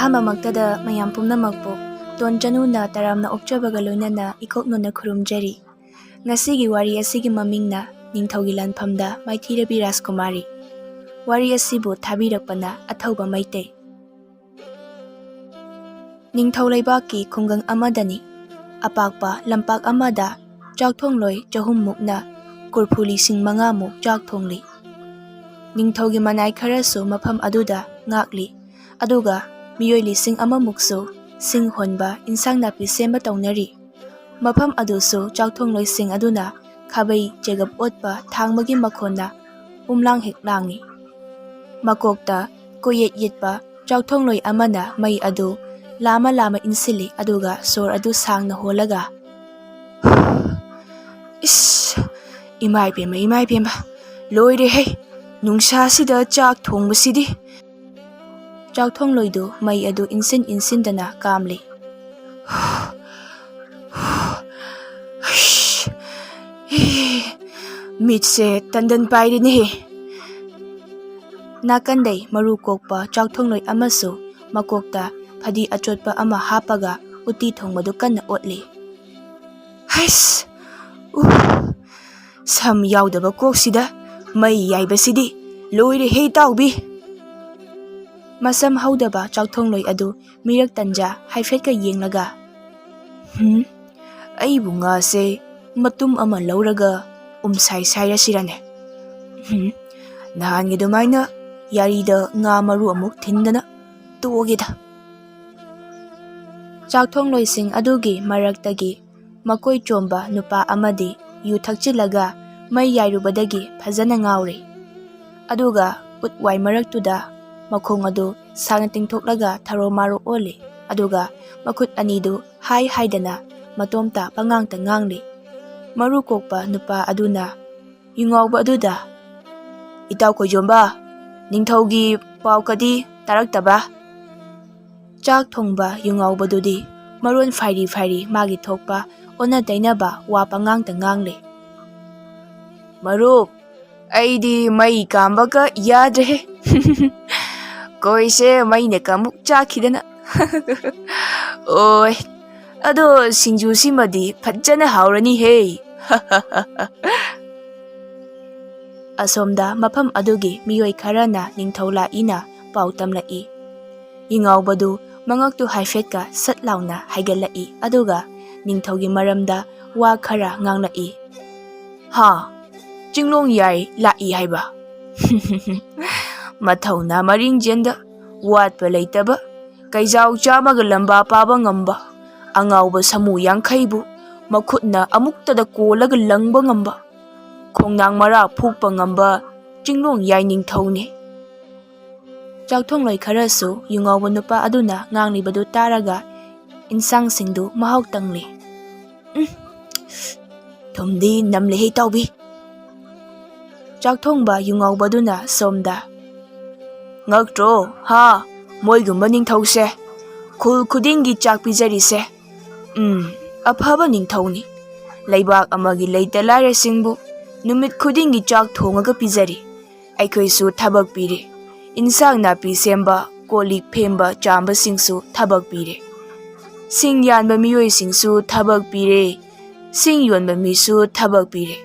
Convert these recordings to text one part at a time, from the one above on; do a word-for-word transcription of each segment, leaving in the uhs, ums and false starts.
ꯑꯍꯥꯟꯕꯃꯛꯇꯗ ꯃꯌꯥꯝ ꯄꯨꯝꯅꯃꯛꯄꯨ ꯇꯣꯟ ꯆꯅꯨꯅ ꯇꯔꯥꯝꯅ ꯑꯣꯛꯆꯕꯒ ꯂꯣꯏꯅꯅ ꯏꯀꯣꯛ ꯅꯣꯟꯅ ꯈꯨꯔꯨꯝꯖꯔꯤ꯫ ꯉꯁꯤꯒꯤ ꯋꯥꯔꯤ ꯑꯁꯤꯒꯤ ꯃꯃꯤꯡꯅ ꯅꯤꯡꯊꯧꯒꯤ ꯂꯥꯟꯐꯝꯗ ꯃꯥꯏꯊꯤꯔꯕꯤ ꯔꯥꯖꯀꯨꯃꯥꯔꯤ꯫ ꯋꯥꯔꯤ ꯑꯁꯤꯕꯨ ꯊꯥꯕꯤꯔꯛꯄꯅ ꯑꯊꯧꯕ ꯃꯩꯇꯩ꯫ ꯅꯤꯡꯊꯧ ꯂꯩꯕꯥꯛꯀꯤ ꯈꯨꯡꯒꯪ ꯑꯃꯗꯅꯤ꯫ ꯑꯄꯥꯛꯄ ꯂꯝꯄꯥꯛ ꯑꯃꯗ ꯆꯥꯛꯊꯣꯡꯂꯣꯏ ꯆꯍꯨꯝꯃꯨꯛꯅ ꯀꯣꯔꯐꯨ ꯂꯤꯁꯤꯡ ꯃꯉꯥꯃꯨꯛ ꯆꯥꯛ ꯊꯣꯡꯂꯤ꯫ ꯅꯤꯡꯊꯧꯒꯤ ꯃꯅꯥꯏ ꯈꯔꯁꯨ ꯃꯐꯝ ꯑꯗꯨꯗ ꯉꯥꯛꯂꯤ, ꯑꯗꯨꯒ ꯃꯤꯑꯣꯏ ꯂꯤꯁꯤꯡ ꯑꯃꯃꯨꯛꯁꯨ ꯁꯤꯡ ꯍꯣꯟꯕ, ꯏꯟꯁꯥꯡ ꯅꯥꯄꯤ ꯁꯦꯝꯕ ꯇꯧꯅꯔꯤ꯫ ꯃꯐꯝ ꯑꯗꯨꯁꯨ ꯆꯥꯛꯊꯣꯡꯂꯣꯏꯁꯤꯡ ꯑꯗꯨꯅ ꯈꯥꯕꯩ ꯆꯦꯒꯞ ꯑꯣꯠꯄ ꯊꯥꯡꯕꯒꯤ ꯃꯈꯣꯟꯅ ꯄꯨꯝꯂꯥꯡ ꯍꯦꯛ ꯂꯥꯡꯏ꯫ ꯃꯀꯣꯛꯇ ꯀꯣꯌꯦꯠ ꯌꯦꯠꯄ ꯆꯥꯛꯊꯣꯡꯂꯣꯏ ꯑꯃꯅ ꯃꯩ ꯑꯗꯨ ꯂꯥꯃ ꯂꯥꯃ ꯏꯟꯁꯤꯜꯂꯤ, ꯑꯗꯨꯒ ꯁꯣꯔ ꯑꯗꯨ ꯁꯥꯡꯅ ꯍꯣꯜꯂꯒ, "ꯏꯁ, ꯏꯃꯥꯏ ꯄꯦꯝꯃ, ꯏꯃꯥꯏ ꯄꯦꯝꯃ, ꯂꯣꯏꯔꯦꯍꯦ, ꯅꯨꯡꯁꯥꯁꯤꯗ ꯆꯥꯛ ꯊꯣꯡꯕꯁꯤꯗꯤ!" ꯆꯥꯛꯊꯣꯡꯂꯣꯏꯗꯨ ꯃꯩ ꯑꯗꯨ ꯏꯟꯁꯤꯟ ꯏꯟꯁꯤꯟꯗꯅ ꯀꯥꯝꯂꯤ꯫ "ꯃꯤꯠꯁꯦ ꯇꯟꯗꯟ ꯄꯥꯏꯔꯦꯅꯦꯍꯦ!" ꯅꯥꯀꯟꯗꯩ ꯃꯔꯨ ꯀꯣꯛꯄ ꯆꯥꯛꯊꯣꯡꯂꯣꯏ ꯑꯃꯁꯨ ꯃꯀꯣꯛꯇ ꯐꯗꯤ ꯑꯆꯣꯠꯄ ꯑꯃ ꯍꯥꯞꯄꯒ ꯎꯇꯤ ꯊꯣꯡꯕꯗꯨ ꯀꯟꯅ ꯑꯣꯠꯂꯤ꯫ "ꯍꯩꯁ! ꯎ! ꯁꯝ ꯌꯥꯎꯗꯕ ꯀꯣꯛꯁꯤꯗ ꯃꯩ ꯌꯥꯏꯕꯁꯤꯗꯤ ꯂꯣꯏꯔꯦꯍꯦ, ꯏꯇꯥꯎꯕꯤ!" ꯃꯁꯝ ꯍꯧꯗꯕ ꯆꯥꯛꯊꯣꯡꯂꯣꯏ ꯑꯗꯨ ꯃꯤꯔꯛ ꯇꯟꯖꯥ ꯍꯥꯏꯐꯦꯠꯀ ꯌꯦꯡꯂꯒ, "ꯍꯨꯝ, ꯑꯩꯕꯨ ꯉꯥꯁꯦ ꯃꯇꯨꯝ ꯑꯃ ꯂꯧꯔꯒ ꯎꯝꯁꯥꯏ ꯁꯥꯏꯔꯁꯤꯔꯅꯦ? ꯍꯨꯝ, ꯅꯍꯥꯟꯒꯤ ꯑꯗꯨꯃꯥꯏꯅ ꯌꯥꯔꯤꯗ ꯉꯥ ꯃꯔꯨ ꯑꯃꯨꯛ ꯊꯤꯟꯗꯅ ꯇꯣꯛꯑꯒꯦꯗ꯫" ꯆꯥꯛꯊꯣꯡꯂꯣꯏꯁꯤꯡ ꯑꯗꯨꯒꯤ ꯃꯔꯛꯇꯒꯤ ꯃꯀꯣꯏ ꯆꯣꯝꯕ ꯅꯨꯄꯥ ꯑꯃꯗꯤ ꯌꯨ ꯊꯛꯆꯤꯜꯂꯒ ꯃꯩ ꯌꯥꯏꯔꯨꯕꯗꯒꯤ ꯐꯖꯅ ꯉꯥꯎꯔꯦ꯫ ꯑꯗꯨꯒ ꯎꯠ ꯋꯥꯏ ꯃꯔꯛꯇꯨꯗ ꯃꯈꯣꯡ ꯑꯗꯨ ꯁꯥꯡꯅ ꯇꯤꯡꯊꯣꯛꯂꯒ ꯊꯔꯣ ꯃꯥꯔꯣ ꯑꯣꯜꯂꯤ꯫ ꯑꯗꯨꯒ ꯃꯈꯨꯠ ꯑꯅꯤꯗꯨ ꯍꯥꯏ ꯍꯥꯏꯗꯅ ꯃꯇꯣꯝꯇ ꯄꯉꯥꯡꯇ ꯉꯥꯡꯂꯤ꯫ ꯃꯔꯨ ꯀꯣꯛꯄ ꯅꯨꯄꯥ ꯑꯗꯨꯅ ꯌꯨꯉꯥꯎꯕ ꯑꯗꯨꯗ, "ꯏꯇꯥꯎ ꯀꯣꯏꯖꯣꯝꯕ, ꯅꯤꯡꯊꯧꯒꯤ ꯄꯥꯎꯀꯗꯤ ꯇꯥꯔꯛꯇꯕ?" ꯆꯥꯛ ꯊꯣꯡꯕ ꯌꯨꯉꯥꯎꯕꯗꯨꯗꯤ ꯃꯔꯣꯟ ꯐꯥꯏꯔꯤ ꯐꯥꯏꯔꯤ ꯃꯥꯒꯤ ꯊꯣꯛꯄ ꯑꯣꯟꯅ ꯇꯩꯅꯕ ꯋꯥ ꯄꯉꯥꯡꯇ ꯉꯥꯡꯂꯦ꯫ "ꯃꯔꯨꯞ, ꯑꯩꯗꯤ ꯃꯩ ꯀꯥꯝꯕꯒ ꯌꯥꯗ꯭ꯔꯦꯍꯦ꯫ ꯀꯣꯏꯁꯦ ꯃꯩꯅ ꯀꯃꯨꯛ ꯆꯥꯛꯈꯤꯗꯅ꯫ ꯑꯣꯏ, ꯑꯗꯣ ꯁꯤꯡꯖꯨꯁꯤꯃꯗꯤ ꯐꯖꯅ ꯍꯥꯎꯔꯅꯤꯍꯦ꯫ ꯑꯁꯣꯝꯗ ꯃꯐꯝ ꯑꯗꯨꯒꯤ ꯃꯤꯑꯣꯏ ꯈꯔꯅ ꯅꯤꯡꯊꯧ ꯂꯥꯛꯏꯅ ꯄꯥꯎ ꯇꯝꯂꯛꯏ꯫ ꯌꯨꯉꯥꯎꯕꯗꯨ ꯃꯉꯛꯇꯨ ꯍꯥꯏꯐꯦꯠꯀ ꯁꯠ ꯂꯥꯎꯅ ꯍꯥꯏꯒꯠꯂꯛꯏ, ꯑꯗꯨꯒ ꯅꯤꯡꯊꯧꯒꯤ ꯃꯔꯝꯗ ꯋꯥ ꯈꯔ ꯉꯥꯡꯂꯛꯏ꯫ "ꯍꯥ, ꯆꯤꯡꯂꯣꯡ ꯌꯥꯏ ꯂꯥꯛꯏ ꯍꯥꯏꯕ?" ꯃꯊꯧꯅꯥ ꯃꯔꯤꯡꯖꯦꯟꯗ, ꯋꯥꯠꯄ ꯂꯩꯇꯕ, ꯀꯩꯖꯥꯎ ꯆꯥꯝꯃꯒ ꯂꯝꯕꯥ ꯄꯥꯕ ꯉꯝꯕ, ꯑꯉꯥꯎꯕ ꯁꯥꯃꯨ ꯌꯥꯡꯈꯩꯕꯨ ꯃꯈꯨꯠꯅ ꯑꯃꯨꯛꯇꯗ ꯀꯣꯜꯂꯒ ꯂꯪꯕ ꯉꯝꯕ, ꯈꯣꯡꯅꯥꯡ ꯃꯔꯥ ꯐꯨꯛꯄ ꯉꯝꯕ ꯆꯤꯡꯂꯣꯡ ꯌꯥꯏ ꯅꯤꯡꯊꯧꯅꯤ꯫ ꯆꯥꯛꯊꯣꯡꯂꯣꯏ ꯈꯔꯁꯨ ꯌꯨꯉꯥꯎꯕ ꯅꯨꯄꯥ ꯑꯗꯨꯅ ꯉꯥꯡꯂꯤꯕꯗꯨ ꯇꯥꯔꯒ ꯏꯟꯁꯥꯡꯁꯤꯡꯗꯨ ꯃꯍꯥꯎ ꯇꯪꯂꯤ꯫ "ꯎꯝ, ꯊꯨꯝꯗꯤ ꯅꯝꯂꯦꯍꯦ ꯏꯇꯥꯎꯕꯤ!" ꯆꯥꯛꯊꯣꯡꯕ ꯌꯨꯉꯥꯎꯕꯗꯨꯅ ꯁꯣꯝꯗ, "ꯉꯛꯇ꯭ꯔꯣ, ꯍꯥ? ꯃꯣꯏꯒꯨꯝꯕ ꯅꯤꯡꯊꯧꯁꯦ, ꯈꯨꯜ ꯈꯨꯗꯤꯡꯒꯤ ꯆꯥꯛ ꯄꯤꯖꯔꯤꯁꯦ꯫ ꯎꯝ, ꯑꯐꯕ ꯅꯤꯡꯊꯧꯅꯤ꯫ ꯂꯩꯕꯥꯛ ꯑꯃꯒꯤ ꯂꯩꯇ ꯂꯥꯏꯔꯁꯤꯡꯕꯨ ꯅꯨꯃꯤꯠ ꯈꯨꯗꯤꯡꯒꯤ ꯆꯥꯛ ꯊꯣꯡꯉꯒ ꯄꯤꯖꯔꯤ꯫ ꯑꯩꯈꯣꯏꯁꯨ ꯊꯕꯛ ꯄꯤꯔꯤ꯫ ꯏꯟꯁꯥꯡ ꯅꯥꯄꯤ ꯁꯦꯝꯕ, ꯀꯣꯜ ꯂꯤꯛ ꯐꯦꯡꯕ ꯆꯥꯝꯕꯁꯤꯡꯁꯨ ꯊꯕꯛ ꯄꯤꯔꯤ꯫ ꯁꯤꯡ ꯌꯥꯟꯕ ꯃꯤꯑꯣꯏꯁꯤꯡꯁꯨ ꯊꯕꯛ ꯄꯤꯔꯦ꯫ ꯁꯤꯡ ꯌꯣꯟꯕ ꯃꯤꯁꯨ ꯊꯕꯛ ꯄꯤꯔꯦ꯫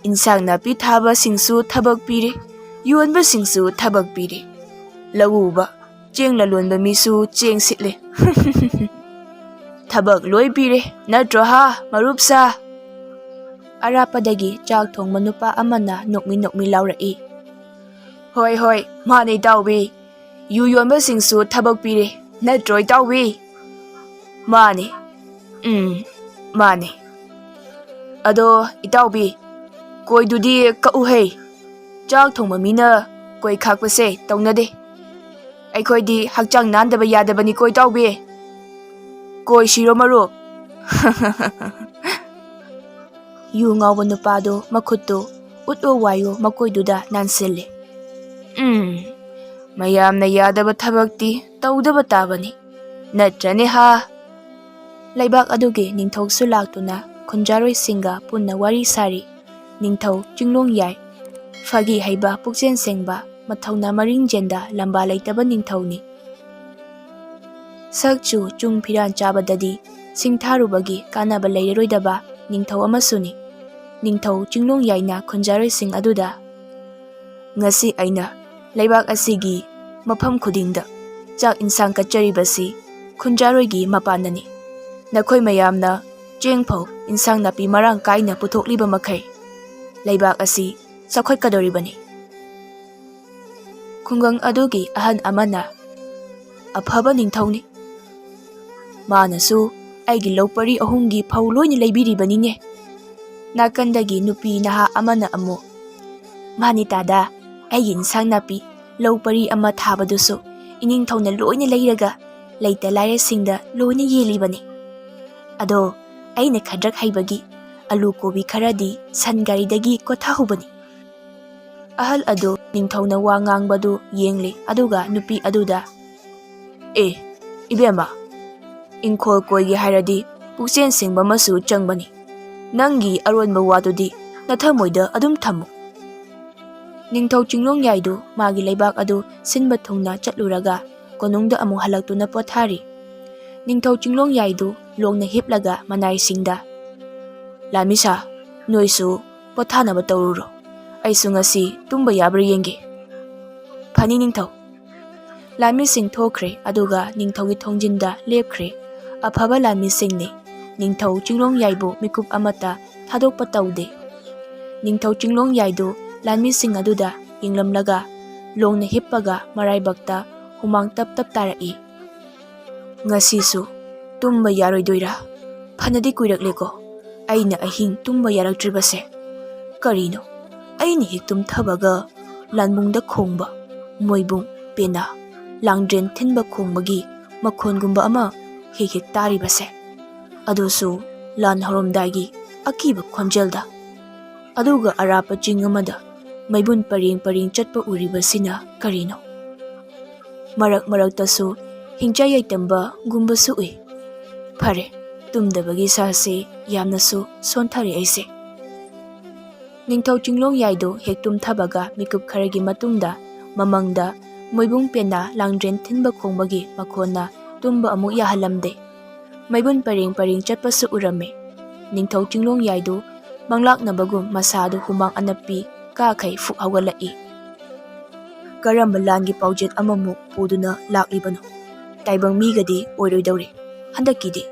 ꯏꯟꯁꯥꯡ ꯅꯥꯄꯤ ꯊꯥꯕꯁꯤꯡꯁꯨ ꯊꯕꯛ ꯄꯤꯔꯦ꯫ ꯌꯣꯟꯕꯁꯤꯡꯁꯨ ꯊꯕꯛ ꯄꯤꯔꯦ꯫ ꯂꯧ ꯎꯕ, ꯆꯦꯡ ꯂꯂꯣꯟꯕ ꯃꯤꯁꯨ ꯆꯦꯡ ꯁꯤꯠꯂꯦ꯫ ꯊꯕꯛ ꯂꯣꯏ ꯄꯤꯔꯦ, ꯅꯠꯇ꯭ꯔꯣ ꯍꯥ, ꯃꯔꯨꯞ ꯁꯥ?" ꯑꯔꯥꯞꯄꯗꯒꯤ ꯆꯥꯛ ꯊꯣꯡꯕ ꯅꯨꯄꯥ ꯑꯃꯅ ꯅꯣꯛꯃꯤ ꯅꯣꯛꯃꯤ ꯂꯥꯎꯔꯛꯏ꯫ "ꯍꯣꯏ, ꯍꯣꯏ, ꯃꯥꯅꯦ ꯏꯇꯥꯎꯕꯤ꯫ ꯌꯨ ꯌꯣꯟꯕꯁꯤꯡꯁꯨ ꯊꯕꯛ ꯄꯤꯔꯦ, ꯅꯠꯇ꯭ꯔꯣ ꯏꯇꯥꯎꯕꯤ?" "ꯃꯥꯅꯦ꯫ ꯎꯝ, ꯃꯥꯅꯦ꯫ ꯑꯗꯣ ꯏꯇꯥꯎꯕꯤ, ꯀꯣꯏꯗꯨꯗꯤ ꯀꯛꯎꯍꯩ꯫ ꯆꯥꯛ ꯊꯣꯡꯕ ꯃꯤꯅ ꯀꯣꯏ ꯈꯥꯛꯄꯁꯦ ꯇꯧꯅꯗꯦ꯫ ꯑꯩꯈꯣꯏꯗꯤ ꯍꯛꯆꯥꯡ ꯅꯥꯟꯗꯕ ꯌꯥꯗꯕꯅꯤꯀꯣ ꯏꯇꯥꯎꯕꯤ꯫ ꯀꯣꯏ ꯁꯤꯔꯣ ꯃꯔꯨꯞ?" ꯌꯨ ꯉꯥꯎꯕ ꯅꯨꯄꯥꯗꯨ ꯃꯈꯨꯠꯇꯨ ꯎꯠꯂꯣ ꯋꯥꯌꯣ ꯃꯀꯣꯏꯗꯨꯗ ꯅꯥꯟꯁꯤꯜꯂꯦ꯫ "ꯎꯝ, ꯃꯌꯥꯝꯅ ꯌꯥꯗꯕ ꯊꯕꯛꯇꯤ ꯇꯧꯗꯕ ꯇꯥꯕꯅꯤ, ꯅꯠꯇ꯭ꯔꯅꯦ ꯍꯥ?" ꯂꯩꯕꯥꯛ ꯑꯗꯨꯒꯤ ꯅꯤꯡꯊꯧꯁꯨ ꯂꯥꯛꯇꯨꯅ ꯈꯨꯟꯖꯥꯔꯣꯏꯁꯤꯡꯒ ꯄꯨꯟꯅ ꯋꯥꯔꯤ ꯁꯥꯔꯤ꯫ ꯅꯤꯡꯊꯧ ꯆꯤꯡꯂꯣꯡ ꯌꯥꯏ, ꯐꯥꯒꯤ ꯍꯩꯕ, ꯄꯨꯛꯆꯦꯜ ꯁꯦꯡꯕ, ꯃꯊꯧꯅꯥ ꯃꯔꯤꯡ ꯆꯦꯟꯗ ꯂꯝꯕꯥ ꯂꯩꯇꯕ ꯅꯤꯡꯊꯧꯅꯤ꯫ ꯁꯛ ꯆꯨ ꯆꯨꯡ ꯐꯤꯔꯥꯟ ꯆꯥꯕꯗꯗꯤ ꯁꯤꯡꯊꯥꯔꯨꯕꯒꯤ ꯀꯥꯟꯅꯕ ꯂꯩꯔꯔꯣꯏꯗꯕ ꯅꯤꯡꯊꯧ ꯑꯃꯁꯨꯅꯤ꯫ ꯅꯤꯡꯊꯧ ꯆꯤꯡꯂꯣꯡ ꯌꯥꯏꯅ ꯈꯨꯟꯖꯥꯔꯣꯏꯁꯤꯡ ꯑꯗꯨꯗ, "ꯉꯁꯤ ꯑꯩꯅ ꯂꯩꯕꯥꯛ ꯑꯁꯤꯒꯤ ꯃꯐꯝ ꯈꯨꯗꯤꯡꯗ ꯆꯥꯛ ꯏꯟꯁꯥꯡ ꯀꯠꯆꯔꯤꯕꯁꯤ ꯈꯨꯟꯖꯥꯔꯣꯏꯒꯤ ꯃꯄꯥꯟꯅꯅꯤ꯫ ꯅꯈꯣꯏ ꯃꯌꯥꯝꯅ ꯆꯦꯡ ꯐꯧ, ꯏꯟꯁꯥꯡ ꯅꯥꯄꯤ ꯃꯔꯥꯡ ꯀꯥꯏꯅ ꯄꯨꯊꯣꯛꯂꯤꯕ ꯃꯈꯩ ꯂꯩꯕꯥꯛ ꯑꯁꯤ ꯆꯥꯎꯈꯠꯀꯗꯧꯔꯤꯕꯅꯤ꯫" ꯈꯨꯡꯒꯪ ꯑꯗꯨꯒꯤ ꯑꯍꯟ ꯑꯃꯅ, "ꯑꯐꯕ ꯅꯤꯡꯊꯧꯅꯤ꯫ ꯃꯥꯅꯁꯨ ꯑꯩꯒꯤ ꯂꯧ ꯄꯔꯤ ꯑꯍꯨꯝꯒꯤ ꯐꯧ ꯂꯣꯏꯅ ꯂꯩꯕꯤꯔꯤꯕꯅꯤꯅꯦ꯫" ꯅꯥꯀꯟꯗꯒꯤ ꯅꯨꯄꯤ ꯅꯍꯥ ꯑꯃꯅ ꯑꯃꯨꯛ, "ꯃꯥꯅꯤ ꯇꯥꯗ, ꯑꯩꯒꯤ ꯏꯟꯁꯥꯡ ꯅꯥꯄꯤ ꯂꯧ ꯄꯔꯤ ꯑꯃ ꯊꯥꯕꯗꯨꯁꯨ ꯏꯅꯤꯡꯊꯧꯅ ꯂꯣꯏꯅ ꯂꯩꯔꯒ ꯂꯩꯇ ꯂꯥꯏꯔꯁꯤꯡꯗ ꯂꯣꯏꯅ ꯌꯦꯜꯂꯤꯕꯅꯤ꯫ ꯑꯗꯣ ꯑꯩꯅ ꯈꯗ꯭ꯔꯛ ꯍꯩꯕꯒꯤ ꯑꯂꯨ ꯀꯣꯕꯤ ꯈꯔꯗꯤ ꯁꯟ ꯒꯥꯔꯤꯗꯒꯤ ꯀꯣꯊꯍꯧꯕꯅꯤ꯫" ꯑꯍꯜ ꯑꯗꯨ ꯅꯤꯡꯊꯧꯅ ꯋꯥ ꯉꯥꯡꯕꯗꯨ ꯌꯦꯡꯂꯦ, ꯑꯗꯨꯒ ꯅꯨꯄꯤ ꯑꯗꯨꯗ, "ꯑꯦ, ꯏꯕꯦꯝꯃ, ꯏꯪꯈꯣꯜ ꯀꯣꯏꯒꯦ ꯍꯥꯏꯔꯗꯤ ꯄꯨꯛꯆꯦꯜ ꯁꯦꯡꯕ ꯑꯃꯁꯨ ꯆꯪꯕꯅꯤ꯫ ꯅꯪꯒꯤ ꯑꯔꯣꯟꯕ ꯋꯥꯗꯨꯗꯤ ꯅꯊꯃꯣꯏꯗ ꯑꯗꯨꯝ ꯊꯝꯃꯨ꯫" ꯅꯤꯡꯊꯧ ꯆꯤꯡꯂꯣꯡ ꯌꯥꯏꯗꯨ ꯃꯥꯒꯤ ꯂꯩꯕꯥꯛ ꯑꯗꯨ ꯁꯤꯟꯕ ꯊꯨꯡꯅ ꯆꯠꯂꯨꯔꯒ ꯀꯣꯅꯨꯡꯗ ꯑꯃꯨꯛ ꯍꯜꯂꯛꯇꯨꯅ ꯄꯣꯊꯥꯔꯤ꯫ ꯅꯤꯡꯊꯧ ꯆꯤꯡꯂꯣꯡ ꯌꯥꯏꯗꯨ ꯂꯣꯡꯅ ꯍꯤꯞꯂꯒ ꯃꯅꯥꯏꯁꯤꯡꯗ, "ꯂꯥꯃꯤꯁꯥ, ꯅꯣꯏꯁꯨ ꯄꯣꯊꯥꯅꯕ ꯇꯧꯔꯨꯔꯣ꯫ ꯑꯩꯁꯨ ꯉꯁꯤ ꯇꯨꯝꯕ ꯌꯥꯕ꯭ꯔꯥ ꯌꯦꯡꯒꯦ꯫" "ꯐꯅꯤ ꯅꯤꯡꯊꯧ꯫" ꯂꯥꯟꯃꯤꯁꯤꯡ ꯊꯣꯛꯈ꯭ꯔꯦ, ꯑꯗꯨꯒ ꯅꯤꯡꯊꯧꯒꯤ ꯊꯣꯡꯖꯤꯟꯗ ꯂꯦꯞꯈ꯭ꯔꯦ꯫ ꯑꯐꯕ ꯂꯥꯟꯃꯤꯁꯤꯡꯅꯤ꯫ ꯅꯤꯡꯊꯧ ꯆꯤꯡꯂꯣꯡ ꯌꯥꯏꯕꯨ ꯃꯤꯀꯨꯞ ꯑꯃꯠꯇ ꯊꯥꯗꯣꯛꯄ ꯇꯧꯗꯦ꯫ ꯅꯤꯡꯊꯧ ꯆꯤꯡꯂꯣꯡ ꯌꯥꯏꯗꯨ ꯂꯥꯟꯃꯤꯁꯤꯡ ꯑꯗꯨꯗ ꯌꯦꯡꯂꯝꯂꯒ ꯂꯣꯡꯅ ꯍꯤꯞꯄꯒ ꯃꯔꯥꯏꯕꯛꯇ ꯍꯨꯃꯥꯡ ꯇꯞ ꯇꯞ ꯇꯥꯔꯛꯏ꯫ "ꯉꯁꯤꯁꯨ ꯇꯨꯝꯕ ꯌꯥꯔꯣꯏꯗꯣꯏꯔꯥ? ꯐꯅꯗꯤ ꯀꯨꯏꯔꯛꯂꯦꯀꯣ ꯑꯩꯅ ꯑꯍꯤꯡ ꯇꯨꯝꯕ ꯌꯥꯔꯛꯇ꯭ꯔꯤꯕꯁꯦ꯫ ꯀꯔꯤꯅꯣ, ꯑꯩꯅ ꯍꯦꯛ ꯇꯨꯝꯊꯕꯒ ꯂꯥꯟꯕꯨꯡꯗ ꯈꯣꯡꯕ, ꯃꯣꯏꯕꯨꯡ, ꯄꯦꯅꯥ, ꯂꯥꯡꯗ꯭ꯔꯦꯟ ꯊꯤꯟꯕ ꯈꯣꯡꯕꯒꯤ ꯃꯈꯣꯟꯒꯨꯝꯕ ꯑꯃ ꯍꯦꯛ ꯍꯦꯛ ꯇꯥꯔꯤꯕꯁꯦ? ꯑꯗꯨꯁꯨ ꯂꯥꯟ ꯍꯧꯔꯝꯗꯥꯏꯒꯤ ꯑꯀꯤꯕ ꯈꯣꯟꯖꯦꯜꯗ꯫ ꯑꯗꯨꯒ ꯑꯔꯥꯞꯄ ꯆꯤꯡ ꯑꯃꯗ ꯃꯩꯕꯨꯟ ꯄꯔꯦꯡ ꯄꯔꯦꯡ ꯆꯠꯄ ꯎꯔꯤꯕꯁꯤꯅ ꯀꯔꯤꯅꯣ? ꯃꯔꯛ ꯃꯔꯛꯇꯁꯨ ꯍꯤꯡꯆꯥꯏ ꯌꯥꯏꯇꯝꯕꯒꯨꯝꯕꯁꯨ ꯎꯏ꯫ ꯐꯔꯦ, ꯇꯨꯝꯗꯕꯒꯤ ꯏꯁꯥꯁꯦ ꯌꯥꯝꯅꯁꯨ ꯁꯣꯟꯊꯔꯦ ꯑꯩꯁꯦ꯫" ꯅꯤꯡꯊꯧ ꯆꯤꯡꯂꯣꯡ ꯌꯥꯏꯗꯨ ꯍꯦꯛ ꯇꯨꯝꯊꯕꯒ ꯃꯤꯀꯨꯞ ꯈꯔꯒꯤ ꯃꯇꯨꯡꯗ ꯃꯃꯪꯗ ꯃꯣꯏꯕꯨꯡ ꯄꯦꯅꯥ ꯂꯥꯡꯗ꯭ꯔꯦꯟ ꯊꯤꯟꯕ ꯈꯣꯡꯕꯒꯤ ꯃꯈꯣꯟꯅ ꯇꯨꯝꯕ ꯑꯃꯨꯛ ꯌꯥꯍꯜꯂꯝꯗꯦ꯫ ꯃꯩꯕꯨꯟ ꯄꯔꯦꯡ ꯄꯔꯦꯡ ꯆꯠꯄꯁꯨ ꯎꯔꯝꯃꯤ꯫ ꯅꯤꯡꯊꯧ ꯆꯤꯡꯂꯣꯡꯌꯥꯏꯗꯨ ꯃꯪꯂꯥꯛꯅꯕꯒꯨꯝ ꯃꯁꯥꯗꯨ ꯍꯨꯃꯥꯡ ꯑꯅꯞꯄꯤ ꯀꯥꯈꯩ ꯐꯨꯛ ꯍꯧꯒꯠꯂꯛꯏ꯫ "ꯀꯔꯝꯕ ꯂꯥꯟꯒꯤ ꯄꯥꯎꯖꯦꯜ ꯑꯃꯃꯨꯛ ꯄꯨꯗꯨꯅ ꯂꯥꯛꯂꯤꯕꯅꯣ? ꯇꯥꯏꯕꯪ ꯃꯤꯒꯗꯤ ꯑꯣꯏꯔꯣꯏꯗꯧꯔꯤ ꯍꯟꯗꯛꯀꯤꯗꯤ꯫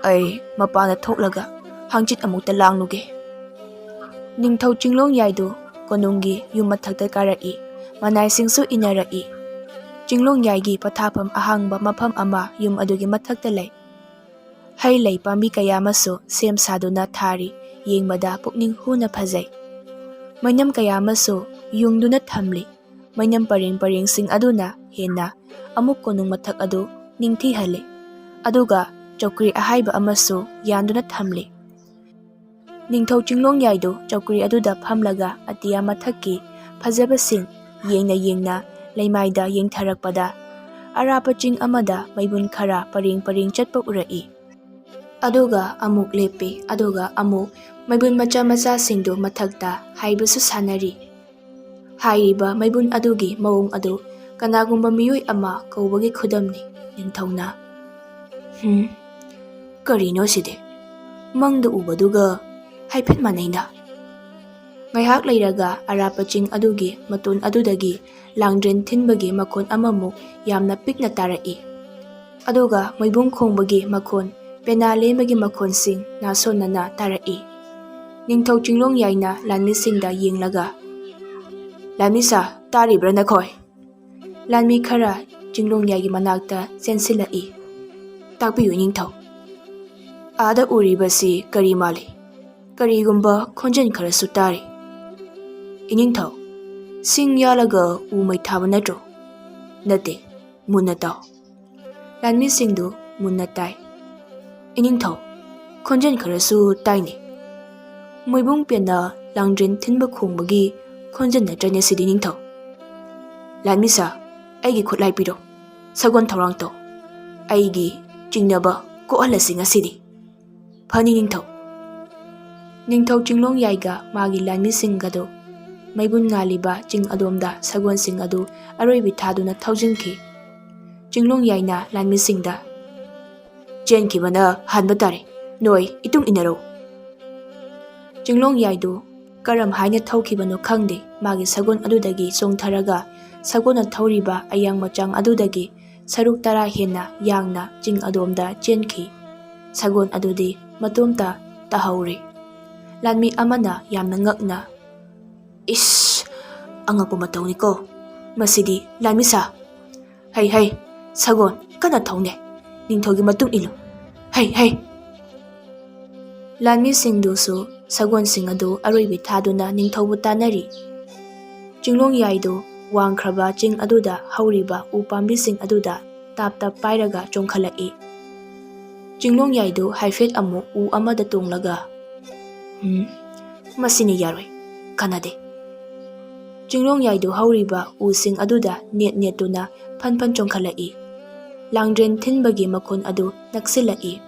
ꯑꯩ ꯃꯄꯥꯟꯗ ꯊꯣꯛꯂꯒ ꯍꯪꯆꯤꯠ ꯑꯃꯨꯛꯇ ꯂꯥꯡꯂꯨꯒꯦ꯫" ꯅꯤꯡꯊꯧ ꯆꯤꯡꯂꯣꯡꯌꯥꯏꯗꯨ ꯀꯣꯅꯨꯡꯒꯤ ꯌꯨꯝ ꯃꯊꯛꯇ ꯀꯥꯔꯛꯏ꯫ ꯃꯅꯥꯏꯁꯤꯡꯁꯨ ꯏꯟꯅꯔꯛꯏ꯫ ꯆꯤꯡꯂꯣꯡꯌꯥꯏꯒꯤ ꯄꯣꯊꯥꯐꯝ ꯑꯍꯥꯡꯕ ꯃꯐꯝ ꯑꯃ ꯌꯨꯝ ꯑꯗꯨꯒꯤ ꯃꯊꯛꯇ ꯂꯩ꯫ ꯍꯩ ꯂꯩ ꯄꯥꯝꯕꯤ ꯀꯌꯥ ꯑꯃꯁꯨ ꯁꯦꯝ ꯁꯥꯗꯨꯅ ꯊꯥꯔꯤ꯫ ꯌꯦꯡꯕꯗ ꯄꯨꯛꯅꯤꯡ ꯍꯨꯅ ꯐꯖꯩ꯫ ꯃꯩꯅꯝ ꯀꯌꯥ ꯑꯃꯁꯨ ꯌꯨꯡꯗꯨꯅ ꯊꯝꯂꯤ꯫ ꯃꯩꯅꯝ ꯄꯔꯦꯡ ꯄꯔꯦꯡꯁꯤꯡ ꯑꯗꯨꯅ ꯍꯦꯟꯅ ꯑꯃꯨꯛ ꯀꯣꯅꯨꯡ ꯃꯊꯛ ꯑꯗꯨ ꯅꯤꯡꯊꯤꯍꯜꯂꯤ꯫ ꯑꯗꯨꯒ ꯆꯧꯀ꯭ꯔꯤ ꯑꯍꯥꯏꯕ ꯑꯃꯁꯨ ꯌꯥꯟꯗꯨꯅ ꯊꯝꯂꯤ꯫ ꯅꯤꯡꯊꯧ ꯆꯤꯡꯂꯣꯡꯌꯥꯏꯗꯨ ꯆꯧꯀ꯭ꯔꯤ ꯑꯗꯨꯗ ꯐꯝꯂꯒ ꯑꯇꯤꯌꯥ ꯃꯊꯛꯀꯤ ꯐꯖꯕꯁꯤꯡ ꯌꯦꯡꯅ ꯌꯦꯡꯅ ꯂꯩꯃꯥꯏꯗ ꯌꯦꯡꯊꯔꯛꯄꯗ, ꯑꯔꯥꯞꯄ ꯆꯤꯡ ꯑꯃꯗ ꯃꯩꯕꯨꯟ ꯈꯔ ꯄꯔꯦꯡ ꯄꯔꯦꯡ ꯆꯠꯄ ꯎꯔꯛꯏ꯫ ꯑꯗꯨꯒ ꯑꯃꯨꯛ ꯂꯦꯞꯄꯤ, ꯑꯗꯨꯒ ꯑꯃꯨꯛ ꯃꯩꯕꯨꯟ ꯃꯆꯥ ꯃꯆꯥꯁꯤꯡꯗꯨ ꯃꯊꯛꯇ ꯍꯥꯏꯕꯁꯨ ꯁꯥꯟꯅꯔꯤ꯫ ꯍꯥꯏꯔꯤꯕ ꯃꯩꯕꯨꯟ ꯑꯗꯨꯒꯤ ꯃꯑꯣꯡ ꯑꯗꯨ ꯀꯅꯥꯒꯨꯝꯕ ꯃꯤꯑꯣꯏ ꯑꯃ ꯀꯧꯕꯒꯤ ꯈꯨꯗꯝꯅꯤ꯫ ꯅꯤꯡꯊꯧꯅ, "ꯍꯨꯝ, ꯀꯔꯤꯅꯣ ꯁꯤꯗꯤ? ꯃꯪꯗ ꯎꯕꯗꯨꯒ ꯍꯥꯏꯐꯦꯠ ꯃꯥꯟꯅꯩꯅ꯫" ꯉꯥꯏꯍꯥꯛ ꯂꯩꯔꯒ ꯑꯔꯥꯞꯄ ꯆꯤꯡ ꯑꯗꯨꯒꯤ ꯃꯇꯣꯟ ꯑꯗꯨꯗꯒꯤ ꯂꯥꯡꯗ꯭ꯔꯦꯟ ꯊꯤꯟꯕꯒꯤ ꯃꯈꯣꯟ ꯑꯃꯃꯨꯛ ꯌꯥꯝꯅ ꯄꯤꯛꯅ ꯇꯥꯔꯛꯏ꯫ ꯑꯗꯨꯒ ꯃꯣꯏꯕꯨꯡ ꯈꯣꯡꯕꯒꯤ ꯃꯈꯣꯟ, ꯄꯦꯅꯥ ꯂꯦꯟꯕꯒꯤ ꯃꯈꯣꯟꯁꯤꯡ ꯅꯥꯁꯣꯟꯅꯅ ꯇꯥꯔꯛꯏ꯫ ꯅꯤꯡꯊꯧ ꯆꯤꯡꯂꯣꯡꯌꯥꯏꯅ ꯂꯥꯟꯃꯤꯁꯤꯡꯗ ꯌꯦꯡꯂꯒ, "ꯂꯥꯟꯃꯤꯁꯥ, ꯇꯥꯔꯤꯕ꯭ꯔꯥ ꯅꯈꯣꯏ?" ꯂꯥꯟꯃꯤ ꯈꯔ ꯆꯤꯡꯂꯣꯡꯌꯥꯏꯒꯤ ꯃꯅꯥꯛꯇ ꯆꯦꯟꯁꯤꯜꯂꯛꯏ꯫ "ꯇꯥꯛꯄꯤꯌꯨ, ꯏꯅꯤꯡꯊꯧ꯫ ꯑꯥꯗ ꯎꯔꯤꯕꯁꯤ ꯀꯔꯤ ꯃꯥꯜꯂꯤ? ꯀꯔꯤꯒꯨꯝꯕ ꯈꯣꯟꯖꯦꯜ ꯈꯔꯁꯨ ꯇꯥꯔꯤ꯫" "ꯏꯅꯤꯡꯊꯧ, ꯁꯤꯡ ꯌꯥꯜꯂꯒ ꯎ ꯃꯩ ꯊꯥꯕ ꯅꯠꯇ꯭ꯔꯣ?" "ꯅꯠꯇꯦ, ꯃꯨꯟꯅ ꯇꯥꯎ꯫" ꯂꯥꯟꯃꯤꯁꯤꯡꯗꯨ ꯃꯨꯟꯅ ꯇꯥꯏ꯫ "ꯏꯅꯤꯡꯊꯧ, ꯈꯣꯟꯖꯦꯜ ꯈꯔꯁꯨ ꯇꯥꯏꯅꯦ꯫ ꯃꯣꯏꯕꯨꯡ ꯄꯦꯟꯅ ꯂꯥꯡꯗ꯭ꯔꯦꯟ ꯊꯤꯟꯕ ꯈꯣꯡꯕꯒꯤ ꯈꯣꯟꯖꯦꯜ ꯅꯠꯇ꯭ꯔꯅꯦ ꯁꯤꯗꯤ, ꯅꯤꯡꯊꯧ?" "ꯂꯥꯟꯃꯤꯁꯥ, ꯑꯩꯒꯤ ꯈꯨꯠꯂꯥꯏ ꯄꯤꯔꯣ꯫ ꯁꯒꯣꯜ ꯊꯧꯔꯥꯡ ꯇꯧ꯫ ꯑꯩꯒꯤ ꯆꯤꯡꯅꯕ ꯀꯣꯛꯍꯜꯂꯁꯤ ꯉꯁꯤꯗꯤ꯫" "ꯐꯅꯤ, ꯅꯤꯡꯊꯧ꯫" ꯅꯤꯡꯊꯧ ꯆꯤꯡꯂꯣꯡꯌꯥꯏꯒ ꯃꯥꯒꯤ ꯂꯥꯟꯃꯤꯁꯤꯡꯒꯗꯨ ꯃꯩꯕꯨꯟ ꯉꯥꯜꯂꯤꯕ ꯆꯤꯡ ꯑꯗꯣꯝꯗ ꯁꯒꯣꯜꯁꯤꯡ ꯑꯗꯨ ꯑꯔꯣꯏꯕꯤ ꯊꯥꯗꯨꯅ ꯊꯧꯖꯤꯟꯈꯤ꯫ ꯆꯤꯡꯂꯣꯡ ꯌꯥꯏꯅ ꯂꯥꯟꯃꯤꯁꯤꯡꯗ, "ꯆꯦꯟꯈꯤꯕꯅ ꯍꯥꯟꯕ ꯇꯥꯔꯦ꯫ ꯅꯣꯏ ꯏꯇꯨꯡ ꯏꯟꯅꯔꯣ꯫" ꯆꯤꯡꯂꯣꯡ ꯌꯥꯏꯗꯨ ꯀꯔꯝ ꯍꯥꯏꯅ ꯊꯧꯈꯤꯕꯅꯣ ꯈꯪꯗꯦ, ꯃꯥꯒꯤ ꯁꯒꯣꯜ ꯑꯗꯨꯗꯒꯤ ꯆꯣꯡꯊꯔꯒ ꯁꯒꯣꯜꯅ ꯊꯧꯔꯤꯕ ꯑꯌꯥꯡ ꯃꯆꯥꯡ ꯑꯗꯨꯗꯒꯤ ꯁꯔꯨꯛ ꯇꯔꯥ ꯍꯦꯟꯅ ꯌꯥꯡꯅ ꯆꯤꯡ ꯑꯗꯣꯝꯗ ꯆꯦꯟꯈꯤ꯫ ꯁꯒꯣꯜ ꯑꯗꯨꯗꯤ ꯃꯇꯣꯝꯇ ꯇꯥꯍꯧꯔꯦ꯫ ꯂꯥꯟꯃꯤ ꯑꯃꯅ ꯌꯥꯝꯅ ꯉꯛꯅ, "ꯏꯁ, ꯑꯉꯛꯄ ꯃꯇꯧꯅꯤꯀꯣ꯫ ꯃꯁꯤꯗꯤ ꯂꯥꯟꯃꯤꯁꯥ꯫ ꯍꯩ ꯍꯩ, ꯁꯒꯣꯜ ꯀꯟꯅ ꯊꯧꯅꯦ꯫ ꯅꯤꯡꯊꯧꯒꯤ ꯃꯇꯨꯡ ꯏꯜꯂꯨ꯫ ꯍꯩ ꯍꯩ꯫" ꯂꯥꯟꯃꯤꯁꯤꯡꯗꯨꯁꯨ ꯁꯒꯣꯜꯁꯤꯡ ꯑꯗꯨ ꯑꯔꯣꯏꯕꯤ ꯊꯥꯗꯨꯅ ꯅꯤꯡꯊꯧꯕꯨ ꯇꯥꯟꯅꯔꯤ꯫ ꯆꯤꯡꯂꯣꯡ ꯌꯥꯏꯗꯨ ꯋꯥꯡꯈ꯭ꯔꯕ ꯆꯤꯡ ꯑꯗꯨꯗ ꯍꯧꯔꯤꯕ ꯎ ꯄꯥꯝꯕꯤꯁꯤꯡ ꯑꯗꯨꯗ ꯇꯥꯞ ꯇꯥꯞ ꯄꯥꯏꯔꯒ ꯆꯣꯡꯈꯠꯂꯛꯏ꯫ ꯆꯤꯡꯂꯣꯡ ꯌꯥꯏꯗꯨ ꯍꯥꯏꯐꯦꯠ ꯑꯃꯨꯛ ꯎ ꯑꯃꯗ ꯇꯣꯡꯂꯒ, "ꯎꯝ, ꯃꯁꯤꯅꯤ ꯌꯥꯔꯣꯏ, ꯀꯥꯟꯅꯗꯦ꯫" ꯆꯤꯡꯂꯣꯡ ꯌꯥꯏꯗꯨ ꯍꯧꯔꯤꯕ ꯎꯁꯤꯡ ꯑꯗꯨꯗ ꯅꯦꯠ ꯅꯦꯠꯇꯨꯅ ꯐꯟ ꯐꯟ ꯆꯣꯡꯈꯠꯂꯛꯏ꯫ ꯂꯥꯡꯗ꯭ꯔꯦꯟ ꯊꯤꯟꯕꯒꯤ ꯃꯈꯣꯟ ꯑꯗꯨ ꯅꯛꯁꯤꯜꯂꯛꯏ꯫